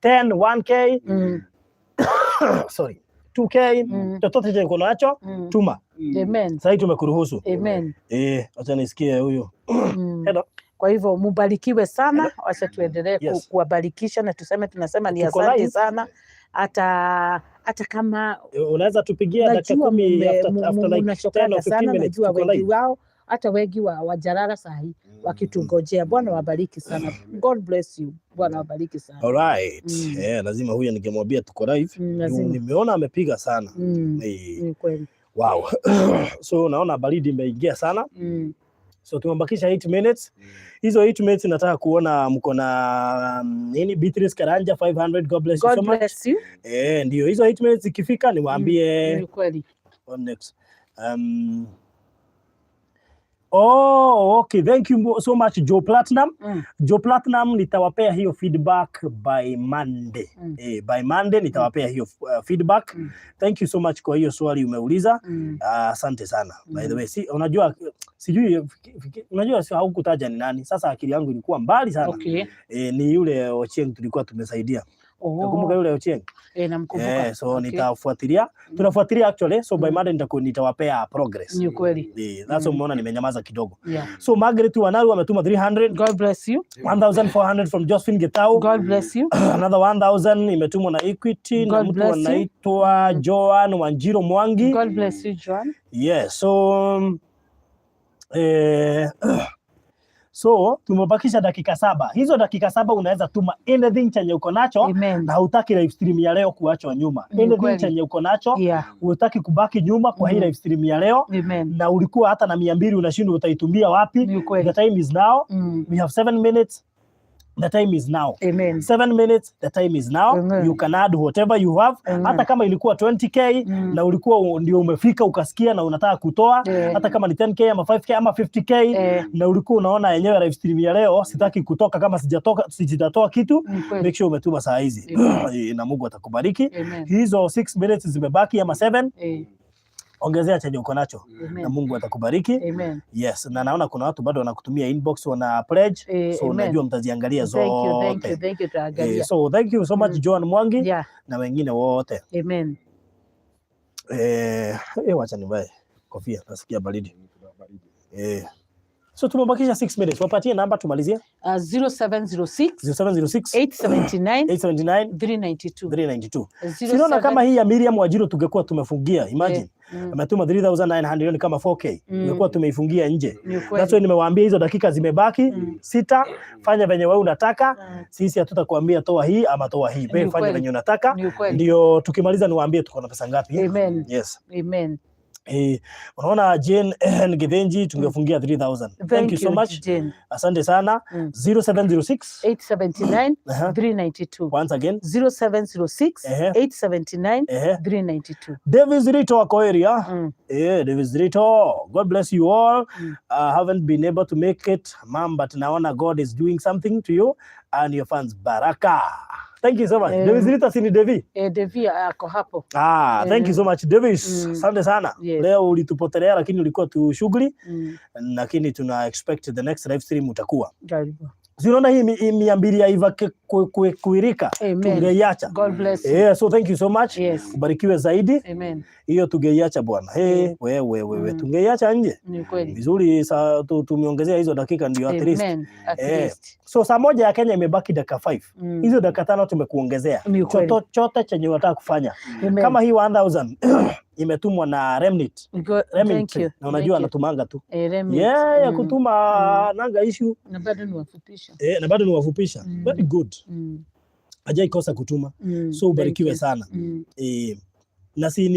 10, 1K, sorry, 2K, chochote chenye uko nacho, tuma. Amen. Sasa tumekuruhusu. Amen. Eh, acha nisikie huyu. Hello. Kwa hivyo mubarikiwe sana, wacha tuendelee kuwabarikisha na tuseme, tunasema ni Tuko asante live. sana, hata kama Unaweza tupigia dakika najua 10 after like 10 mnachokaga or 15 sana, minutes. najua Tuko wengi live. wao hata wengi wa wajalala saa hii wakitungojea. Bwana wabariki sana. God bless you. Bwana wabariki sana. Alright. Eh, lazima huyu ningemwambia tuko live. Mm, lazima. Nimeona amepiga sana. Eh, Ni kweli. wow. So naona baridi imeingia sana. So tumebakisha 8 minutes. Hizo 8 minutes nataka kuona mko na nini, Beatrice Karanja 500, God bless you God so much. bless you. Eh, ndio hizo 8 minutes ikifika niwaambie Ni kweli. what next. Oh, okay. Thank you so much, Joe Platinum. Joe Platinum, nitawapea hiyo feedback by Monday. Eh, by Monday nitawapea hiyo feedback. Thank you so much kwa hiyo swali umeuliza. Asante sana. By the way, si unajua sijui unajua si haukutaja ni nani. Sasa akili yangu ilikuwa mbali sana. Eh, ni yule Ochieng tulikuwa tumesaidia. Nakumbuka yule Ochieng. Eh, namkumbuka. Eh, so nitafuatilia. Tunafuatilia actually. So by Monday nitawapea progress. Ni kweli. Eh, that's umeona nimenyamaza kidogo. So So Margaret Wanaru ametuma 300, God bless you. 1400 from Josephine Getau. God bless you. Another 1000 imetumwa na Equity na God mtu bless you. anaitwa Joan Wanjiro Mwangi. God bless you, Joan. Yeah, so so tumebakisha dakika 7. Hizo dakika 7 unaweza tuma anything chenye uko nacho Amen. na hutaki live stream ya leo kuachwa nyuma. Ni Anything kweli. chenye uko nacho hutaki kubaki nyuma kwa hii live stream ya leo, Amen. na ulikuwa hata na 200 unashindwa utaitumia wapi? Ni kweli. The time is now. We have 7 minutes. The time is now. Amen. 7 minutes, the time is now. Amen. You can add whatever you have. Amen. Hata kama ilikuwa 20K na ulikuwa ndio umefika ukasikia na unataka kutoa, hata kama ni 10K ama 5K ama 50K, na ulikuwa unaona yenyewe live stream ya leo sitaki kutoka kama sijatoa kitu, Ni kweli. make sure umetuma saa hizi. Amen. Na Mungu atakubariki. Amen. Hizo 6 minutes zimebaki ama 7, ongezea chenye uko nacho na Amen. Mungu atakubariki. Amen. Yes, na naona kuna watu bado wanakutumia inbox, wana pledge, so amen. unajua mtaziangalia Thank you, thank you, zote. thank you. Tutaangalia. So thank you so much, Joan Mwangi na wengine wote. Amen. Wacha nivae kofia, nasikia baridi. So tumebakisha 6 minutes. Wapatie namba tumalizie. 0706 0706 879 879 392. 392. Sinaona kama hii ya Miriam Wanjiru tungekuwa tumefungia. Imagine. Ametuma 3900, hiyo ni kama 4K. Tungekuwa tumeifungia nje. Ni That's ukweli. why nimewaambia hizo dakika zimebaki 6, fanya venye wewe unataka. Sisi hatutakwambia toa hii ama toa hii. Wewe fanya ukweli. venye unataka. Ni ukweli. Ndio tukimaliza niwaambie tuko na pesa ngapi. Amen. Yes. Amen. Unaona Jane Githinji tungefungia 3000. Thank you so much. Jane. Asante sana. 0706 879 392. Once again. 0706 879 392. Davis Rito ako area. Davis Rito. God bless you all. I haven't been able to make it, ma'am, but naona God is doing something to you and your fans. Baraka. Thank you so much. Davis Rito si ni Devi? Devi ako hapo. Ah, thank you so much, Davis. Asante sana. Leo ulitupotelea lakini ulikuwa tu shughuli, lakini tuna expect the next live stream utakuwa. Karibu. Si unaona hii 200 ya Iva Kuirika Amen. tungeiacha. God bless you. Yeah, so thank you so much. Ubarikiwe zaidi. Amen. Hiyo tungeiacha bwana. Hey, wewe wewe tungeiacha nje. Ni kweli. Vizuri sa tumeongezea hizo dakika ndio at least. Amen. At least. So saa 1 ya Kenya imebaki dakika 5. Hizo dakika 5 tumekuongezea. Ni kweli. Chochote chenye unataka kufanya. Amen. Kama hii 1000 imetumwa na Remnit. Remnit. Thank you. Na unajua Thank you. anatumanga tu. Remnit. Yeah, ya kutuma nanga issue. Na bado ni wafupisha. Na bado ni wafupisha. Very good. Hajaikosa kutuma. So ubarikiwe Thank you. sana. Na si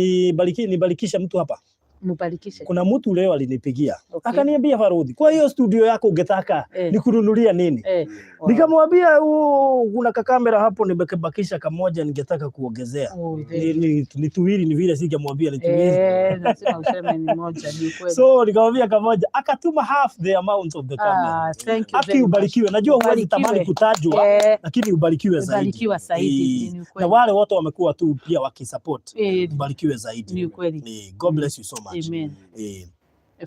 nibarikisha mtu hapa. Mubarikishe. Kuna mtu leo alinipigia. Okay. Akaniambia, "Farodhi, kwa hiyo studio yako ungetaka nikununulia nini?" Wow. Nikamwambia, "Kuna kakamera hapo nimebakisha kamoja ningetaka kuongezea." Oh, thank Ni, you. ni tuwili, ni vile singemwambia ni tuwili. Lazima useme ni moja, ni ukweli. So nikamwambia kamoja, akatuma half the amount of the camera. Ah, thank you Aki very much. ubarikiwe. Najua huwezi tamani Ubarikiwe. kutajwa, lakini ubarikiwe zaidi. Ubarikiwa zaidi. Ni Na ukweli. wale wote wamekuwa tu pia wakisupport, ubarikiwe zaidi. Ni ukweli. God bless you so much. Amen.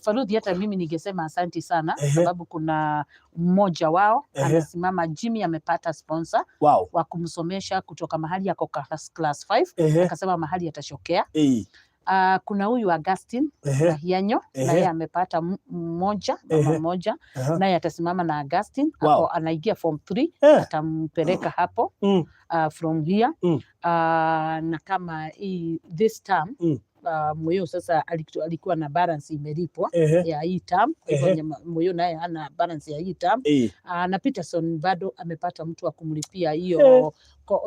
Farudhi, hata mimi ningesema asanti sana sababu kuna mmoja wao amesimama, Jimmy amepata sponsor wa kumsomesha kutoka mahali yako class 5, akasema mahali atashokea. Kuna huyu Augustine Hianyo, naye amepata mmoja, mama mmoja, naye atasimama na Augustine. Ako anaingia form 3, atampeleka hapo from here. Na kama hii this term, Moyo sasa alikuwa na balance imelipwa ya hii term, kwa hivyo Moyo naye hana balance ya hii term. Na Peterson bado amepata mtu wa kumlipia hiyo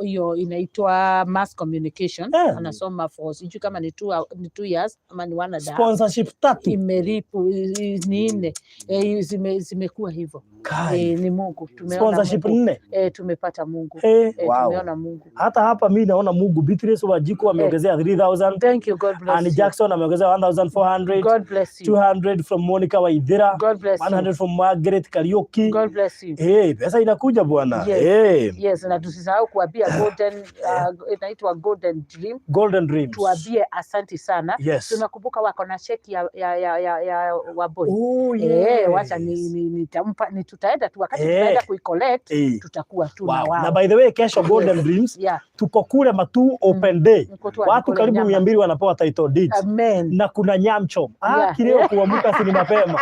hiyo inaitwa mass communication. Anasoma for sijui kama ni 2 years ama ni one and a half. Sponsorship tatu. Imelipu ni nne, zimekuwa hivyo. Kai. Ni Mungu, tumeona Sponsorship Mungu. nne. Tumepata Mungu. Tumeona Mungu. Hata hapa mi naona Mungu. Beatrice Wajiko ameongezea 3000. Thank you, God bless Annie you. Jackson ameongezea 1400. God bless you. 200 from Monica Waithira. God bless you. 100 from Margaret Kariuki. God bless you. Pesa inakuja bwana. Yes. Yes, na tusisahau kuambia Golden, inaitwa Golden Dream. Golden Dreams. Tuambie asanti sana. Tunakumbuka wako na cheki ya Waboi. Oh, yes. Wacha nitampa ni tutaenda tu wakati tutaenda kuicollect, tutakuwa tu na wao. Na by the way, kesho Golden Dreams tuko kule Matu open day. Mko tu Watu wanikule karibu nyama. 200 wanapewa title deeds. Amen. Na kuna nyamchom. Ah, kileo kuamka si ni mapema.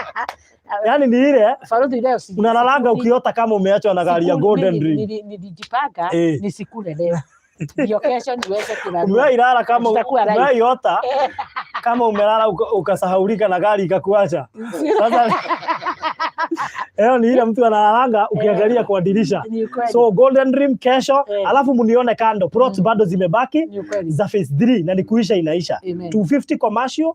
Yaani ni ile Farudhi, leo unalalanga ukiota kama umeachwa na gari ya Golden Dream. Nilijipanga nisikule leo ndio kesho niweze kulala. Umewahi lala kama Tutakuwa live. umewahi ota kama umelala ukasahaulika na gari ikakuacha. Sasa leo ni ile mtu analalanga ukiangalia kwa dirisha. Ni ukweli. So Golden Dream kesho, alafu mnione kando plots bado zimebaki Ni ukweli. za phase 3 na ni kuisha inaisha. Amen. 250 commercial,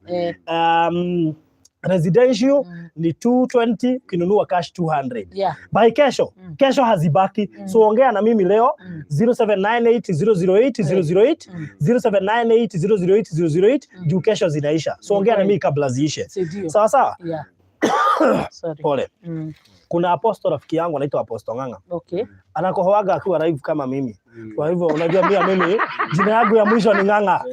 Residential ni 220, ukinunua cash 200. By kesho, kesho hazibaki. So ongea na mimi leo, 0798 008 008, 0798 008 008, juu kesho zinaisha. So ongea na mimi kabla ziishe. Si ndio? Sawa sawa. Yeah. Sorry. Pole. Kuna apostle rafiki yangu anaitwa Apostle Ng'ang'a. Anakohoaga akiwa live kama mimi. Kwa hivyo unajua pia mimi jina yangu ya mwisho ni Ng'ang'a.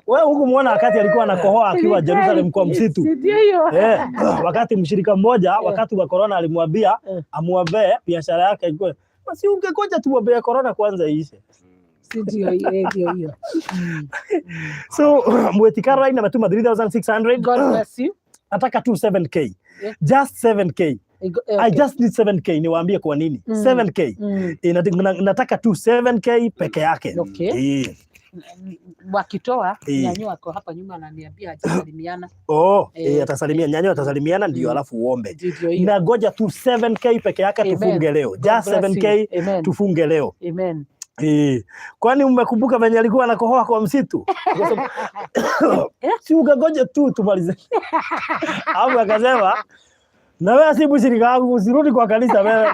Wewe hukumuona wakati alikuwa anakohoa akiwa Jerusalem kwa msitu. Si ndio hiyo? Eh, wakati mshirika mmoja wakati wa corona alimwambia amwombee biashara yake ikuwe. Basi ungegoja tuombee corona kwanza iishe. Si ndio hiyo, ndio hiyo. So Mweti Caroline ametuma 3600. God bless you. Nataka tu 7K. Just 7K. I just need 7K, niwaambie kwa nini. 7K. Nataka tu 7K peke yake. Okay. Eh. Wakitoa, nyanyo ako hapa nyuma ananiambia hajasalimiana. Oh, atasalimia nyanyo, atasalimiana ndio, alafu uombe. Ndio hiyo. Nagoja tu 7K peke yake Amen. tufunge leo. God Just bless you. 7K Amen. tufunge leo. Amen. Eh. Kwani mmekumbuka venye alikuwa anakohoa kwa msitu? Si ungegoja tu tumalize. Au akasema, na wewe si mshirika wangu, usirudi kwa kanisa wewe.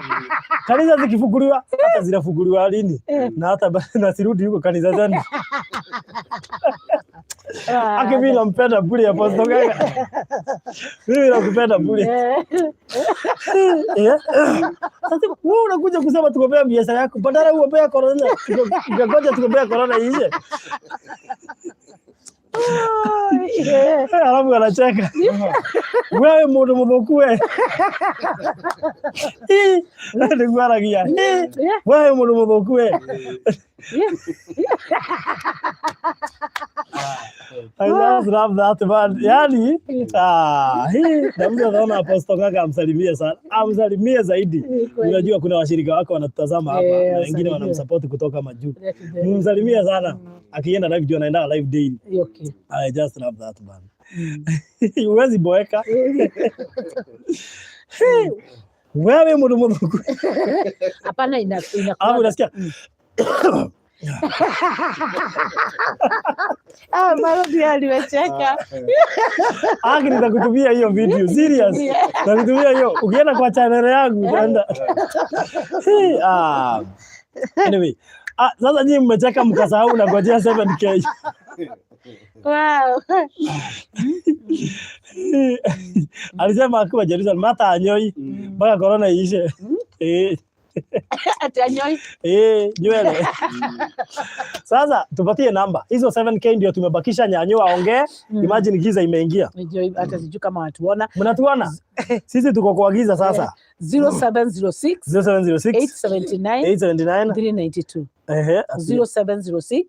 Kanisa zikifunguliwa, hata zinafunguliwa lini? Na hata na sirudi huko kanisa zenu. Ah, Aki mimi nampenda bure Apostle Ng'ang'a. Mimi nakupenda bure. Eh. Sasa wewe unakuja kusema tugombea biashara yako, badala uombea corona, ungegoja tugombea corona iishe. Alafu anacheka. Wewe mundu muthuku we. Nĩguo aragia. Wewe mundu muthuku we. I just love that man. Yani, hii na mtu anaona Apostle Ng'ang'a amsalimie sana. Amsalimie zaidi. Unajua kuna washirika wako wanatutazama hapa na wengine wasalimie. Wanamsupport kutoka majuu. Mumsalimie sana. Akienda live, juu anaenda live daily. I just love that man. Huwezi boeka. Hey, wewe mundu muthuku. Hapana, Alafu inakuwa unasikia Ah, Marodi alimecheka. Aki, nitakutumia hiyo video serious. Nitakutumia hiyo ukienda kwa channel yangu utaenda. Hey, ah. Anyway, sasa nyinyi mmecheka mkasahau na ngojea 7K. Alisema akiwa Jerusalem hata anyoi mpaka corona iishe. Eh, Ati anyoi. eh, nywele. Sasa tupatie namba. Hizo 7K ndio tumebakisha nyanyo aongee. Imagine giza imeingia. Ndio, hata sijui kama watuona. Mnatuona? Sisi tuko kwa giza sasa. 0706 0706 879 879 392. 0706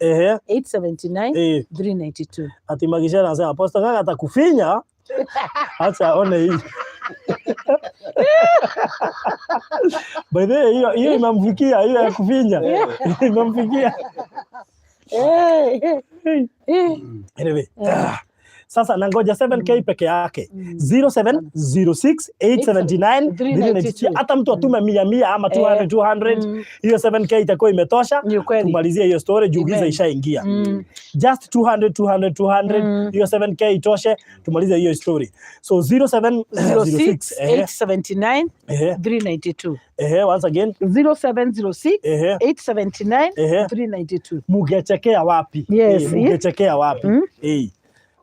879 392. Ati Magishera anasema Apostle Ng'ang'a atakufinya. Acha aone hii. By the way, hiyo hiyo imemfikia, hiyo ya kufinya. Imemfikia. Anyway, sasa nangoja 7K peke yake. 0706 879 392. Hata mtu atume mia mia ama 200 200, hiyo 7K itakuwa imetosha. Ni ukweli. Tumalizie hiyo story juu giza Amen. ishaingia. Just 200 200 200, hiyo 7K itoshe tumalize hiyo story. So 0706 06 879 392. Ehe, once again. 0706 879 392. Mungechekea wapi? Yes. Eh, mungechekea wapi? Eh.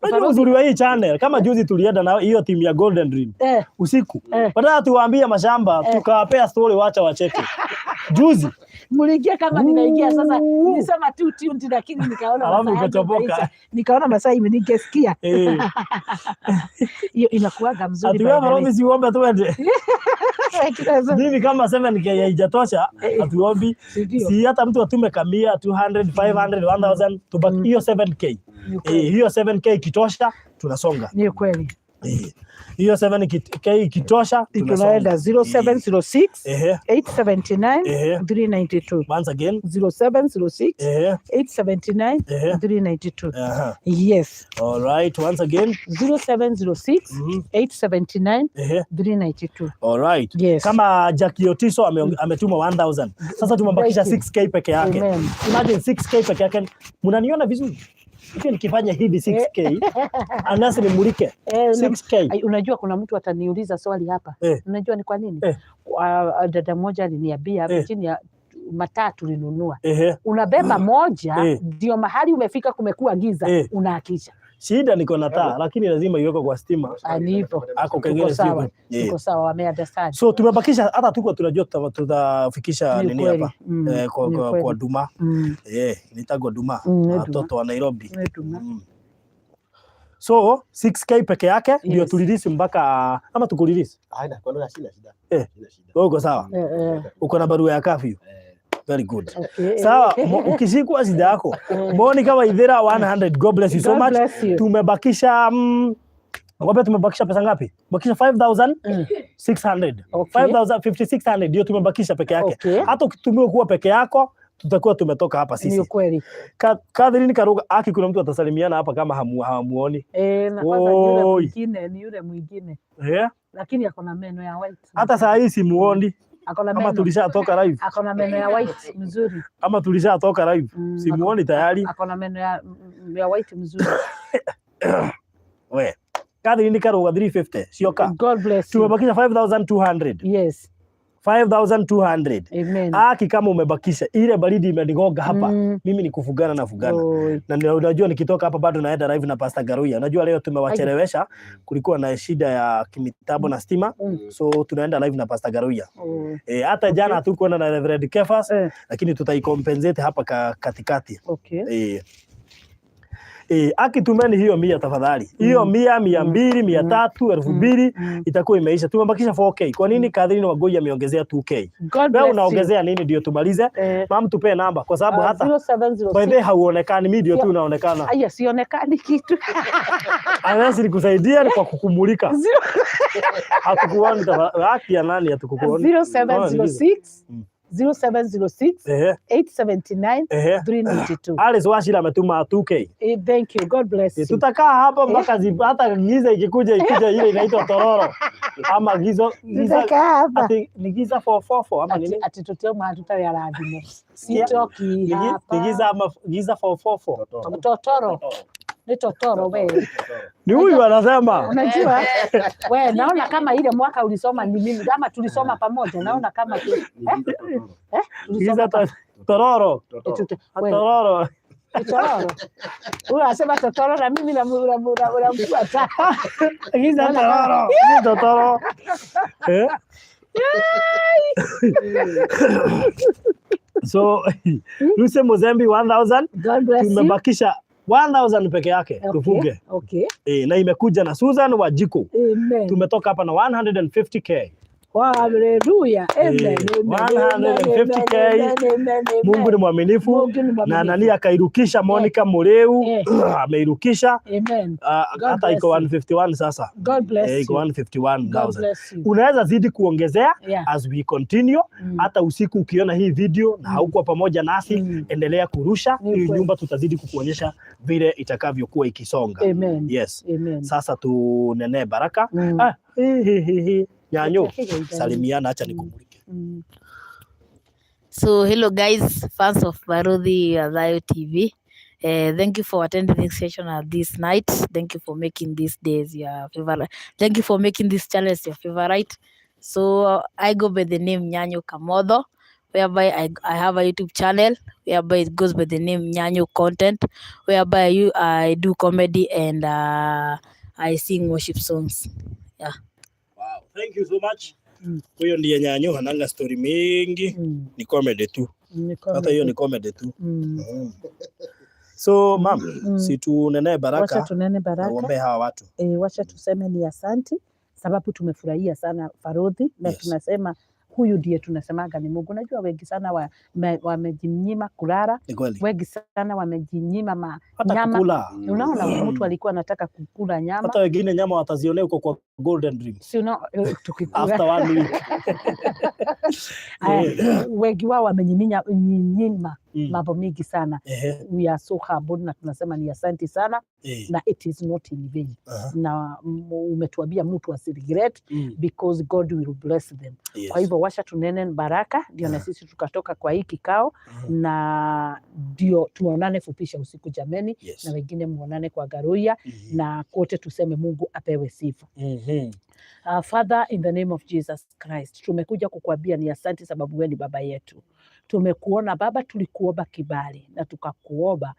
Unajua Balozi- uzuri wa hii channel, kama juzi tulienda na hiyo timu ya Golden Dream usiku. Badala tuwaambie mashamba, tukawapea story, wacha wacheke. Juzi Mliingia kama ninaingia sasa, nilisema tu tuned, lakini nikaona Alafu masaa yangu ukachomoka. imeisha. Nikaona masaa ningesikia. Hiyo inakuwaga mzuri, Ati by wewe the way. Balozi, si uombe tuende. Mimi kama 7K haijatosha, hatuombi. Si ndio? Si hata mtu atume kamia 200, 500, 1000, tubaki hiyo 7K. Ni ukweli. Eh, hiyo 7K ikitosha tunasonga. Ni ukweli. Eh, hiyo 7K ikitosha Tunaenda tunasonga. 0706 879 392. Once again. 0706 879 392. Yes. All right, once again. 0706 879 392. All right. Yes. Kama Jackie Otiso ametuma 1000. Sasa tumebakisha Thank you. 6K peke yake. Amen. Imagine 6K peke yake. Mnaniona vizuri? Hiyo nikifanya hivi 6K, anasi nimulike 6K. Ai, unajua kuna mtu ataniuliza swali hapa. Unajua ni kwa nini? Eh. Dada mmoja aliniambia Virginia, mataa tulinunua, unabeba moja, ndio mahali umefika kumekuwa giza, unaakisha. Shida niko na taa, lakini lazima iwekwe kwa stima. Ah, ni hivyo. Ako Tuko kengine sawa. sio. Tuko sawa, wameunderstand. So tumebakisha, hata tuko tunajua tutafikisha Ni nini kweli. hapa kwa, Ni kwa kweli. Duma. Nitagwa Duma. Ni Watoto wa Nairobi. Ni Duma. So 6K peke yake ndio turelease mpaka, ama tukurelease? Haina, kwa sina shida. Sina shida. Wewe uko sawa? Eh. Uko na barua ya curfew? Eh. Very good. Okay. Sawa, ukishikwa shida yako. Monica Waithera 100. God bless you so God much. bless you. Tumebakisha ngombe, tumebakisha pesa ngapi? Bakisha 5600. 5600 ndio tumebakisha peke yake. Hata ukitumia kuwa peke yako, tutakuwa tumetoka hapa Ni sisi. ukweli. Catherine Karuga, aki kuna mtu atasalimiana hapa kama hamuoni. Eh, na kwanza ni yule Oi. mwingine, ni yule mwingine. Lakini ako na meno ya white. Hata saa hii simuoni Ako na kama meno. tulishatoka live, Ako na meno ya white mzuri. ama tulishatoka live. Simuoni tayari. Ako na meno ya white mzuri. We. Catherine Karuga 350. Sioka. God bless you. Tumebakisha 5200. Yes. 5200. Amen. Aki kama umebakisha ile baridi imenigonga hapa. Mimi ni kufugana na fugana. Oi. Na unajua nikitoka hapa bado naenda live na Pastor Garuya. Unajua leo tumewachelewesha, kulikuwa na shida ya kimitambo na stima. So tunaenda live na Pastor Garuya. Oi. Hata jana hatukuenda na Reverend Kefas, lakini tutaicompensate hapa katikati. Aki tumeni hiyo 100 tafadhali. Hiyo 100, 200, 300, 2000 itakuwa imeisha. Tumebakisha 4K. Kwa nini Catherine Wagoi ameongezea 2K? God Wewe bless you. unaongezea nini ndio tumalize? Mam, tupee namba kwa sababu hata 0706. by the way hauonekani, mimi ndio tu unaonekana. Aya, sionekani kitu. Unless nikusaidia kwa kukumulika. Hatukuoni tafadhali. Haki ya nani hatukukuoni? 0706 0706 879 392. Alice Wachira ametuma 2K. Thank you. God bless you. Tutakaa hapa mpaka hata giza ikikuja, ikija ile inaitwa tororo ama gizo giza. Tutakaa hapa. Ati ni giza 444 ama Ati nini? Ati tutioma tutari arathime. Sikia. Sitoki Ni giza hapa. ama giza 444. Totoro. Ni totoro we. Ni huyu anasema. Unajua we, naona kama ile mwaka ulisoma ni mimi kama tulisoma pamoja, naona kama tu, tulisoma Giza tororo. We, Tororo. ni tororo. Huyu anasema totoro na mimi namfuata. Giza tororo. Ni totoro. Eh? So Lucy Mozambi 1000. God bless you. Tumebakisha 1000 peke yake tufunge. Na imekuja na Susan Wajiko. Amen. Tumetoka hapa na 150K. Hallelujah. Amen. Amen. 150K. Amen. Amen. Amen. Mungu ni mwaminifu. Mungu ni Na mwaminifu. nani akairukisha Monica Mureu ameirukisha. Amen. God Hata iko bless you. 151 sasa. God bless Iko you. 151,000. God bless you. Unaweza zidi kuongezea as we continue. Hata usiku ukiona hii video na haukuwa pamoja nasi, endelea kurusha. Ni Hii kweli. nyumba tutazidi kukuonyesha vile itakavyokuwa ikisonga. Amen. Yes. Amen. Sasa tunenee baraka. Ah, hi, hi, hi, hi. Nyanyo, salimiana, acha nikumulike. So hello guys, fans of Baruthi Adhayo TV. Thank you for attending this session at this night. Thank you for making these days your favorite. Thank you for making this challenge your favorite. So I go by the name Nyanyo Kamotho, whereby I have a YouTube channel whereby it goes by the name Nyanyo Content, whereby I do comedy and I sing worship songs. Yeah. Wow. Thank you so much. Huyo ndiye Nyanyo, hananga story mingi, ni comedy tu. Ni Hata hiyo comedy. ni comedy tu. So mam, si tunenee Wacha baraka tunene na baraka. uombee hawa watu. Wacha tuseme ni asanti sababu tumefurahia sana Farodhi na tunasema huyu ndiye tunasemaga ni Mungu. Najua wengi sana wamejinyima kulala, Ni kweli. Wengi sana wamejinyima Hata nyama. kukula. Unaona, mtu alikuwa anataka kukula nyama. Hata wengine nyama watazionea huko kwa Golden Dreams. Si una tukikula After one week. Aya, wengi wao wamenyiminya nyima mambo mingi sana. We are so humbled na tunasema ni asante sana na it is not in vain. Na umetuambia mtu asiregret because God will bless them. Kwa hivyo washa tunene baraka ndio na sisi tukatoka kwa hii kikao na ndio tuonane fupisha usiku jameni, na wengine muonane kwa Garuya na kote tuseme Mungu apewe sifa. Father, in the name of Jesus Christ, tumekuja kukuambia ni asante sababu wewe ni baba yetu. Tumekuona Baba, tulikuomba kibali na tukakuomba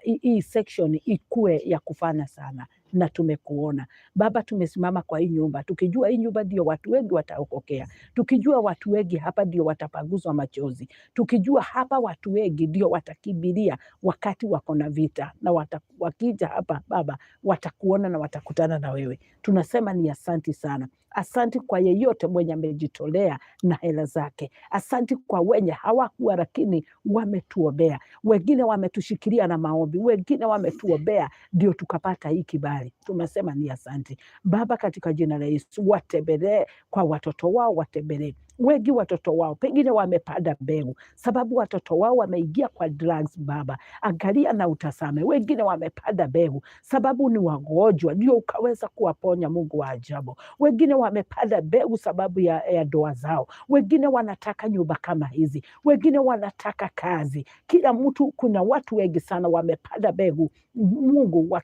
hii section ikue ya kufana sana, na tumekuona Baba. Tumesimama kwa hii nyumba tukijua hii nyumba ndio watu wengi wataokokea, tukijua watu wengi hapa ndio watapaguzwa machozi, tukijua hapa watu wengi ndio watakimbilia wakati wako na vita, na wakija hapa Baba watakuona na watakutana na wewe. Tunasema ni asanti sana. Asanti kwa yeyote mwenye amejitolea na hela zake. Asanti kwa wenye hawakuwa lakini wametuombea, wengine wametushikilia na maombi, wengine wametuombea ndio tukapata hii kibali. Tunasema ni asanti Baba, katika jina la Yesu, watembelee kwa watoto wao, watembelee wengi watoto wao pengine wamepanda mbegu, sababu watoto wao wameingia kwa drugs. Baba, angalia na utasame. Wengine wamepanda mbegu sababu ni wagonjwa, ndio ukaweza kuwaponya, Mungu wa ajabu. Wengine wamepanda mbegu sababu ya ndoa zao, wengine wanataka nyumba kama hizi, wengine wanataka kazi. Kila mtu, kuna watu wengi sana wamepanda mbegu Mungu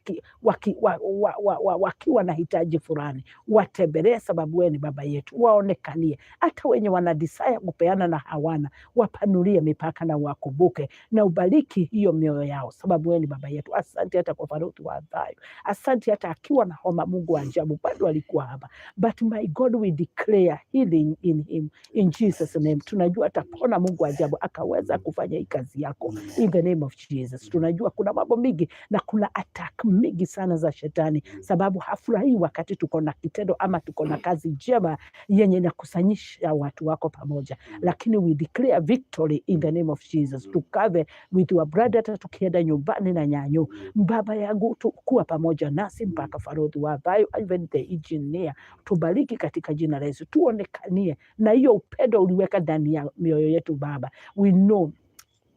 wakiwa na hitaji fulani, watembelee sababu wewe ni baba yetu, waonekanie hata wenye wana desire kupeana na hawana, wapanulie mipaka na wakumbuke na ubariki hiyo mioyo yao, sababu wewe ni baba yetu. Asante hata kwa Faruthi wa Thayo, asante hata akiwa na homa, Mungu wa ajabu bado alikuwa hapa, but my God, we declare healing in him in Jesus name. Tunajua atapona, Mungu wa ajabu akaweza kufanya hii kazi yako in the name of Jesus. Tunajua kuna mambo mingi na kuna attack mingi sana za shetani, sababu hafurahii wakati tuko na kitendo ama tuko na kazi njema yenye inakusanyisha watu wako pamoja, lakini we declare victory in the name of Jesus. Tukave with your blood, hata tukienda nyumbani na nyanyo, baba yangu, kuwa pamoja nasi mpaka Farodhi wa Thayo, even the engineer, tubariki katika jina la Yesu, tuonekanie na hiyo upendo uliweka ndani ya mioyo yetu Baba. We know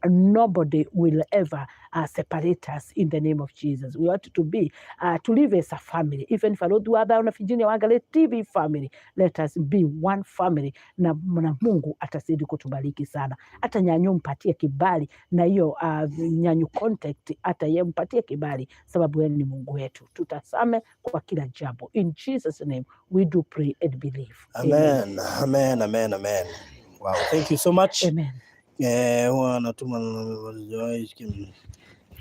nobody will ever separate us in the name of Jesus. We want to be to live as a family. Even Farodhi wa Thayo na Virginia Wangari TV family, let us be one family, na Mungu atazidi kutubariki sana. Hata nyanyu mpatie kibali na hiyo nyanyu contact, hata ye mpatie kibali, sababu yeye ni Mungu wetu. Tutasame kwa kila jambo. In Jesus name we do pray and believe. Amen. Amen, amen, amen. Wow, thank you so much. Amen. Huwa anatuma.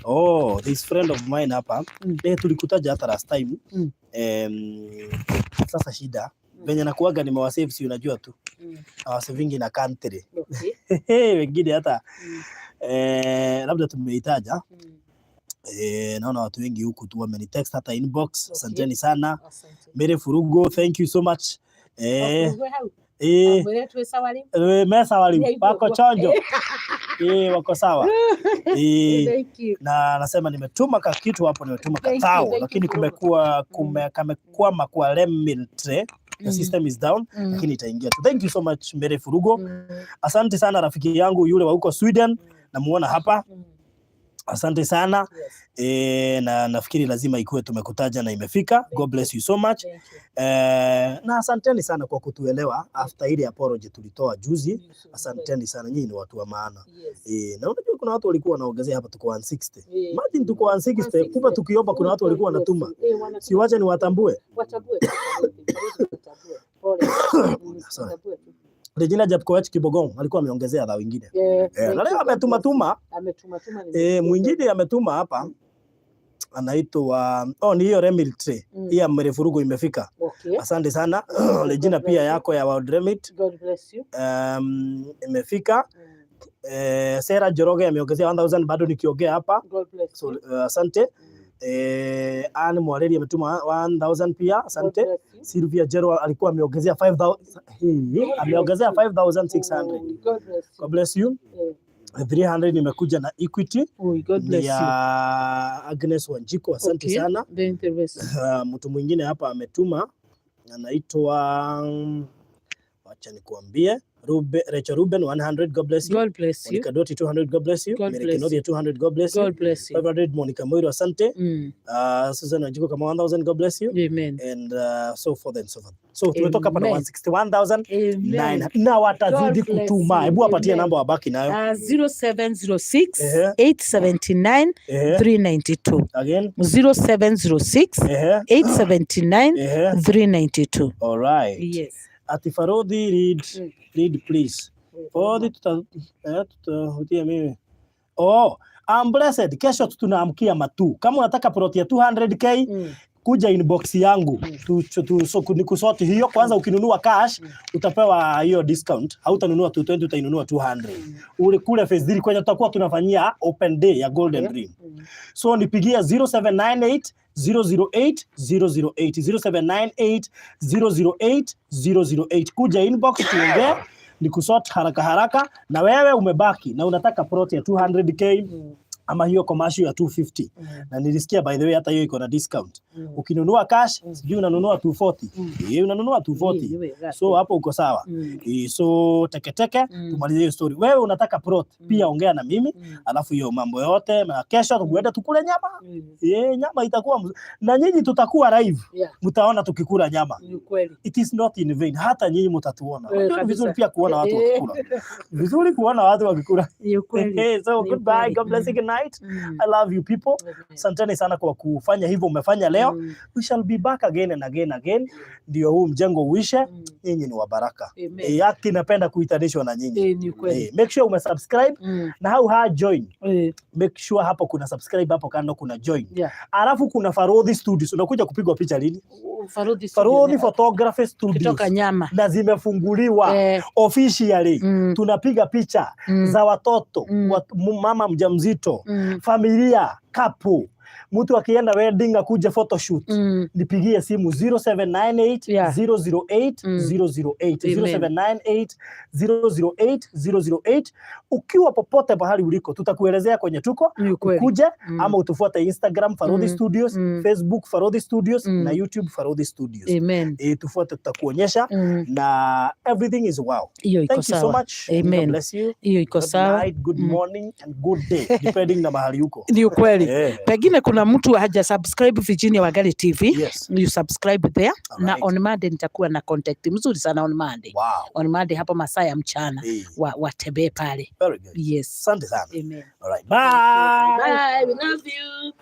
Oh, this friend of mine hapa tulikutaja hata last time. Sasa shida venye nakuaga nimewasave, si unajua tu nawasavingi na country wengine hata labda tumeitaja. Naona watu wengi huku tu wamenitext hata inbox. Asanteni sana. Asante. Mary Furugo, thank you so much. Wafurugo hau? Amwĩre twĩ sawa rĩu? Mesa wali wako chonjo, wako sawa. Thank you. Na nasema nimetuma ka kitu hapo, nimetuma Thank you, katao, thank you, lakini Furugo. kumekuwa kamekwama kwa Remitry, the system is down, lakini itaingia tu. Thank you so much, Mary Furugo. Asante sana rafiki yangu yule wa huko Sweden, namuona hapa. Asante sana. Na nafikiri lazima ikuwe tumekutaja na imefika. God bless you so much. Thank you. Na asanteni sana kwa kutuelewa after ile apology tulitoa juzi. Asanteni sana, nyinyi ni watu wa maana. Na unajua kuna watu walikuwa wanaongezea hapa, tuko 160. Imagine tuko 160, kumbe tukiomba kuna watu walikuwa wanatuma. Wanatuma. Si wacha niwatambue. Watambue tu, watambue. Pole. Sorry. Watambue tu. Regina Jepkoech Kibogong alikuwa ameongezea dha wengine. Thank Na leo you. ametuma tuma. Ametuma tuma. Mwingine ametuma hapa anaitwa, oh, ni hiyo Remitry. Hii ya Mary Furugo imefika. Asante sana. Regina, God bless pia you. Yako ya World Remit God bless you. Imefika. Sarah Njoroge ameongezea 1000 bado nikiongea hapa. God bless So you. Asante. Anne Mwareri ametuma 1000 pia, asante. God bless you. Sylvia Jero alikuwa ameongezea 5000, hii ameongezea 5600. Oh, God bless you. God bless you. 300 imekuja na Equity Oh, God ni bless you. ya Agnes Wanjiko, asante sana. Then the rest. Mtu mwingine hapa ametuma Anaitwa, wacha nikuambie, Rachel Ruben 100, God bless you. God bless you. Monica Doti 200, God bless you. God Mary bless Kinothia 200, God bless you. God bless you. 500 Monica Moiro, asante. Susan Wanjiku kama 1000, God bless you. Amen. And so forth and so forth. So tumetoka hapa na Amen. 161,009 Amen. na watazidi God bless kutuma. you. Hebu wapatie Amen. namba wabaki nayo. 0706 Ehe. 879 392. Again. 0706 879 392. All right. Yes. Ati Farodhi read, read please. Farodhi tutahutia mimi. Oh, I'm blessed. Kesho tunaamkia matu. Kama unataka plot ya 200K, kuja inbox yangu so, nikusort hiyo kwanza. Ukinunua cash utapewa hiyo discount, hautanunua 220, utainunua 200. Ule kule phase 3 kwenye tutakuwa tunafanyia open day ya Golden Dream. So nipigie 0798 008 008, 0798 008 008, kuja inbox tuongee, nikusort haraka haraka. Na wewe umebaki na unataka plot ya 200K ama hiyo commercial ya 250, na nilisikia, by the way, hata hiyo iko na discount. Ukinunua cash, sijui unanunua 240. Unanunua 240, so hapo uko sawa. So teketeke, tumalize hiyo story. Wewe unataka plot pia, ongea na mimi, alafu hiyo mambo yote, na kesho tuende tukule nyama. Nyama itakuwa na nyinyi tutakuwa live, mtaona tukikula nyama. Ni kweli. It is not in vain, hata nyinyi mtatuona. Unajua ni vizuri pia kuona watu wakikula, vizuri kuona watu wakikula. Ni ukweli. So Ni goodbye, ukweli. God bless you, good night. I love you people. Asanteni sana kwa kufanya hivyo umefanya leo. We shall be back again and again again, ndio huu mjengo uishe. Nyinyi ni wa baraka. Amen. Haki napenda kuitanishwa na nyinyi. Ni ukweli. Make sure umesubscribe na how ha join. Make sure hapo kuna subscribe, hapo kando kuna join. Alafu kuna Farodhi Studios. Unakuja kupigwa picha lini? Farodhi Studio. Farodhi Photography Studios. Kutoka nyama. Na zimefunguliwa officially. Tunapiga picha za watoto, mama mjamzito, familia, couple, mtu akienda wedding akuja photoshoot. Nipigie simu 0798 008 008. Amen. 0798 008 008. Ukiwa popote pahali uliko, tutakuelezea kwenye tuko. Ni ukweli. Ukuje ama utufuate Instagram Farodhi Studios, Facebook Farodhi Studios na YouTube Farodhi Studios. Amen. Tufuate, tutakuonyesha na everything is wow. Hiyo iko Thank you so sawa. much. God Amen. bless you. Hiyo iko Good sawa. night, good morning and good day, depending na mahali uko. Ni ukweli. Pengine kuna mtu haja subscribe Virginia Wangari TV. You subscribe there. Na on Monday nitakuwa na contact mzuri sana on Monday. On Monday hapo masaa ya mchana, watembee pale. Very good. Yes. Asante sana. Amen. All right. Bye. Bye. We love you.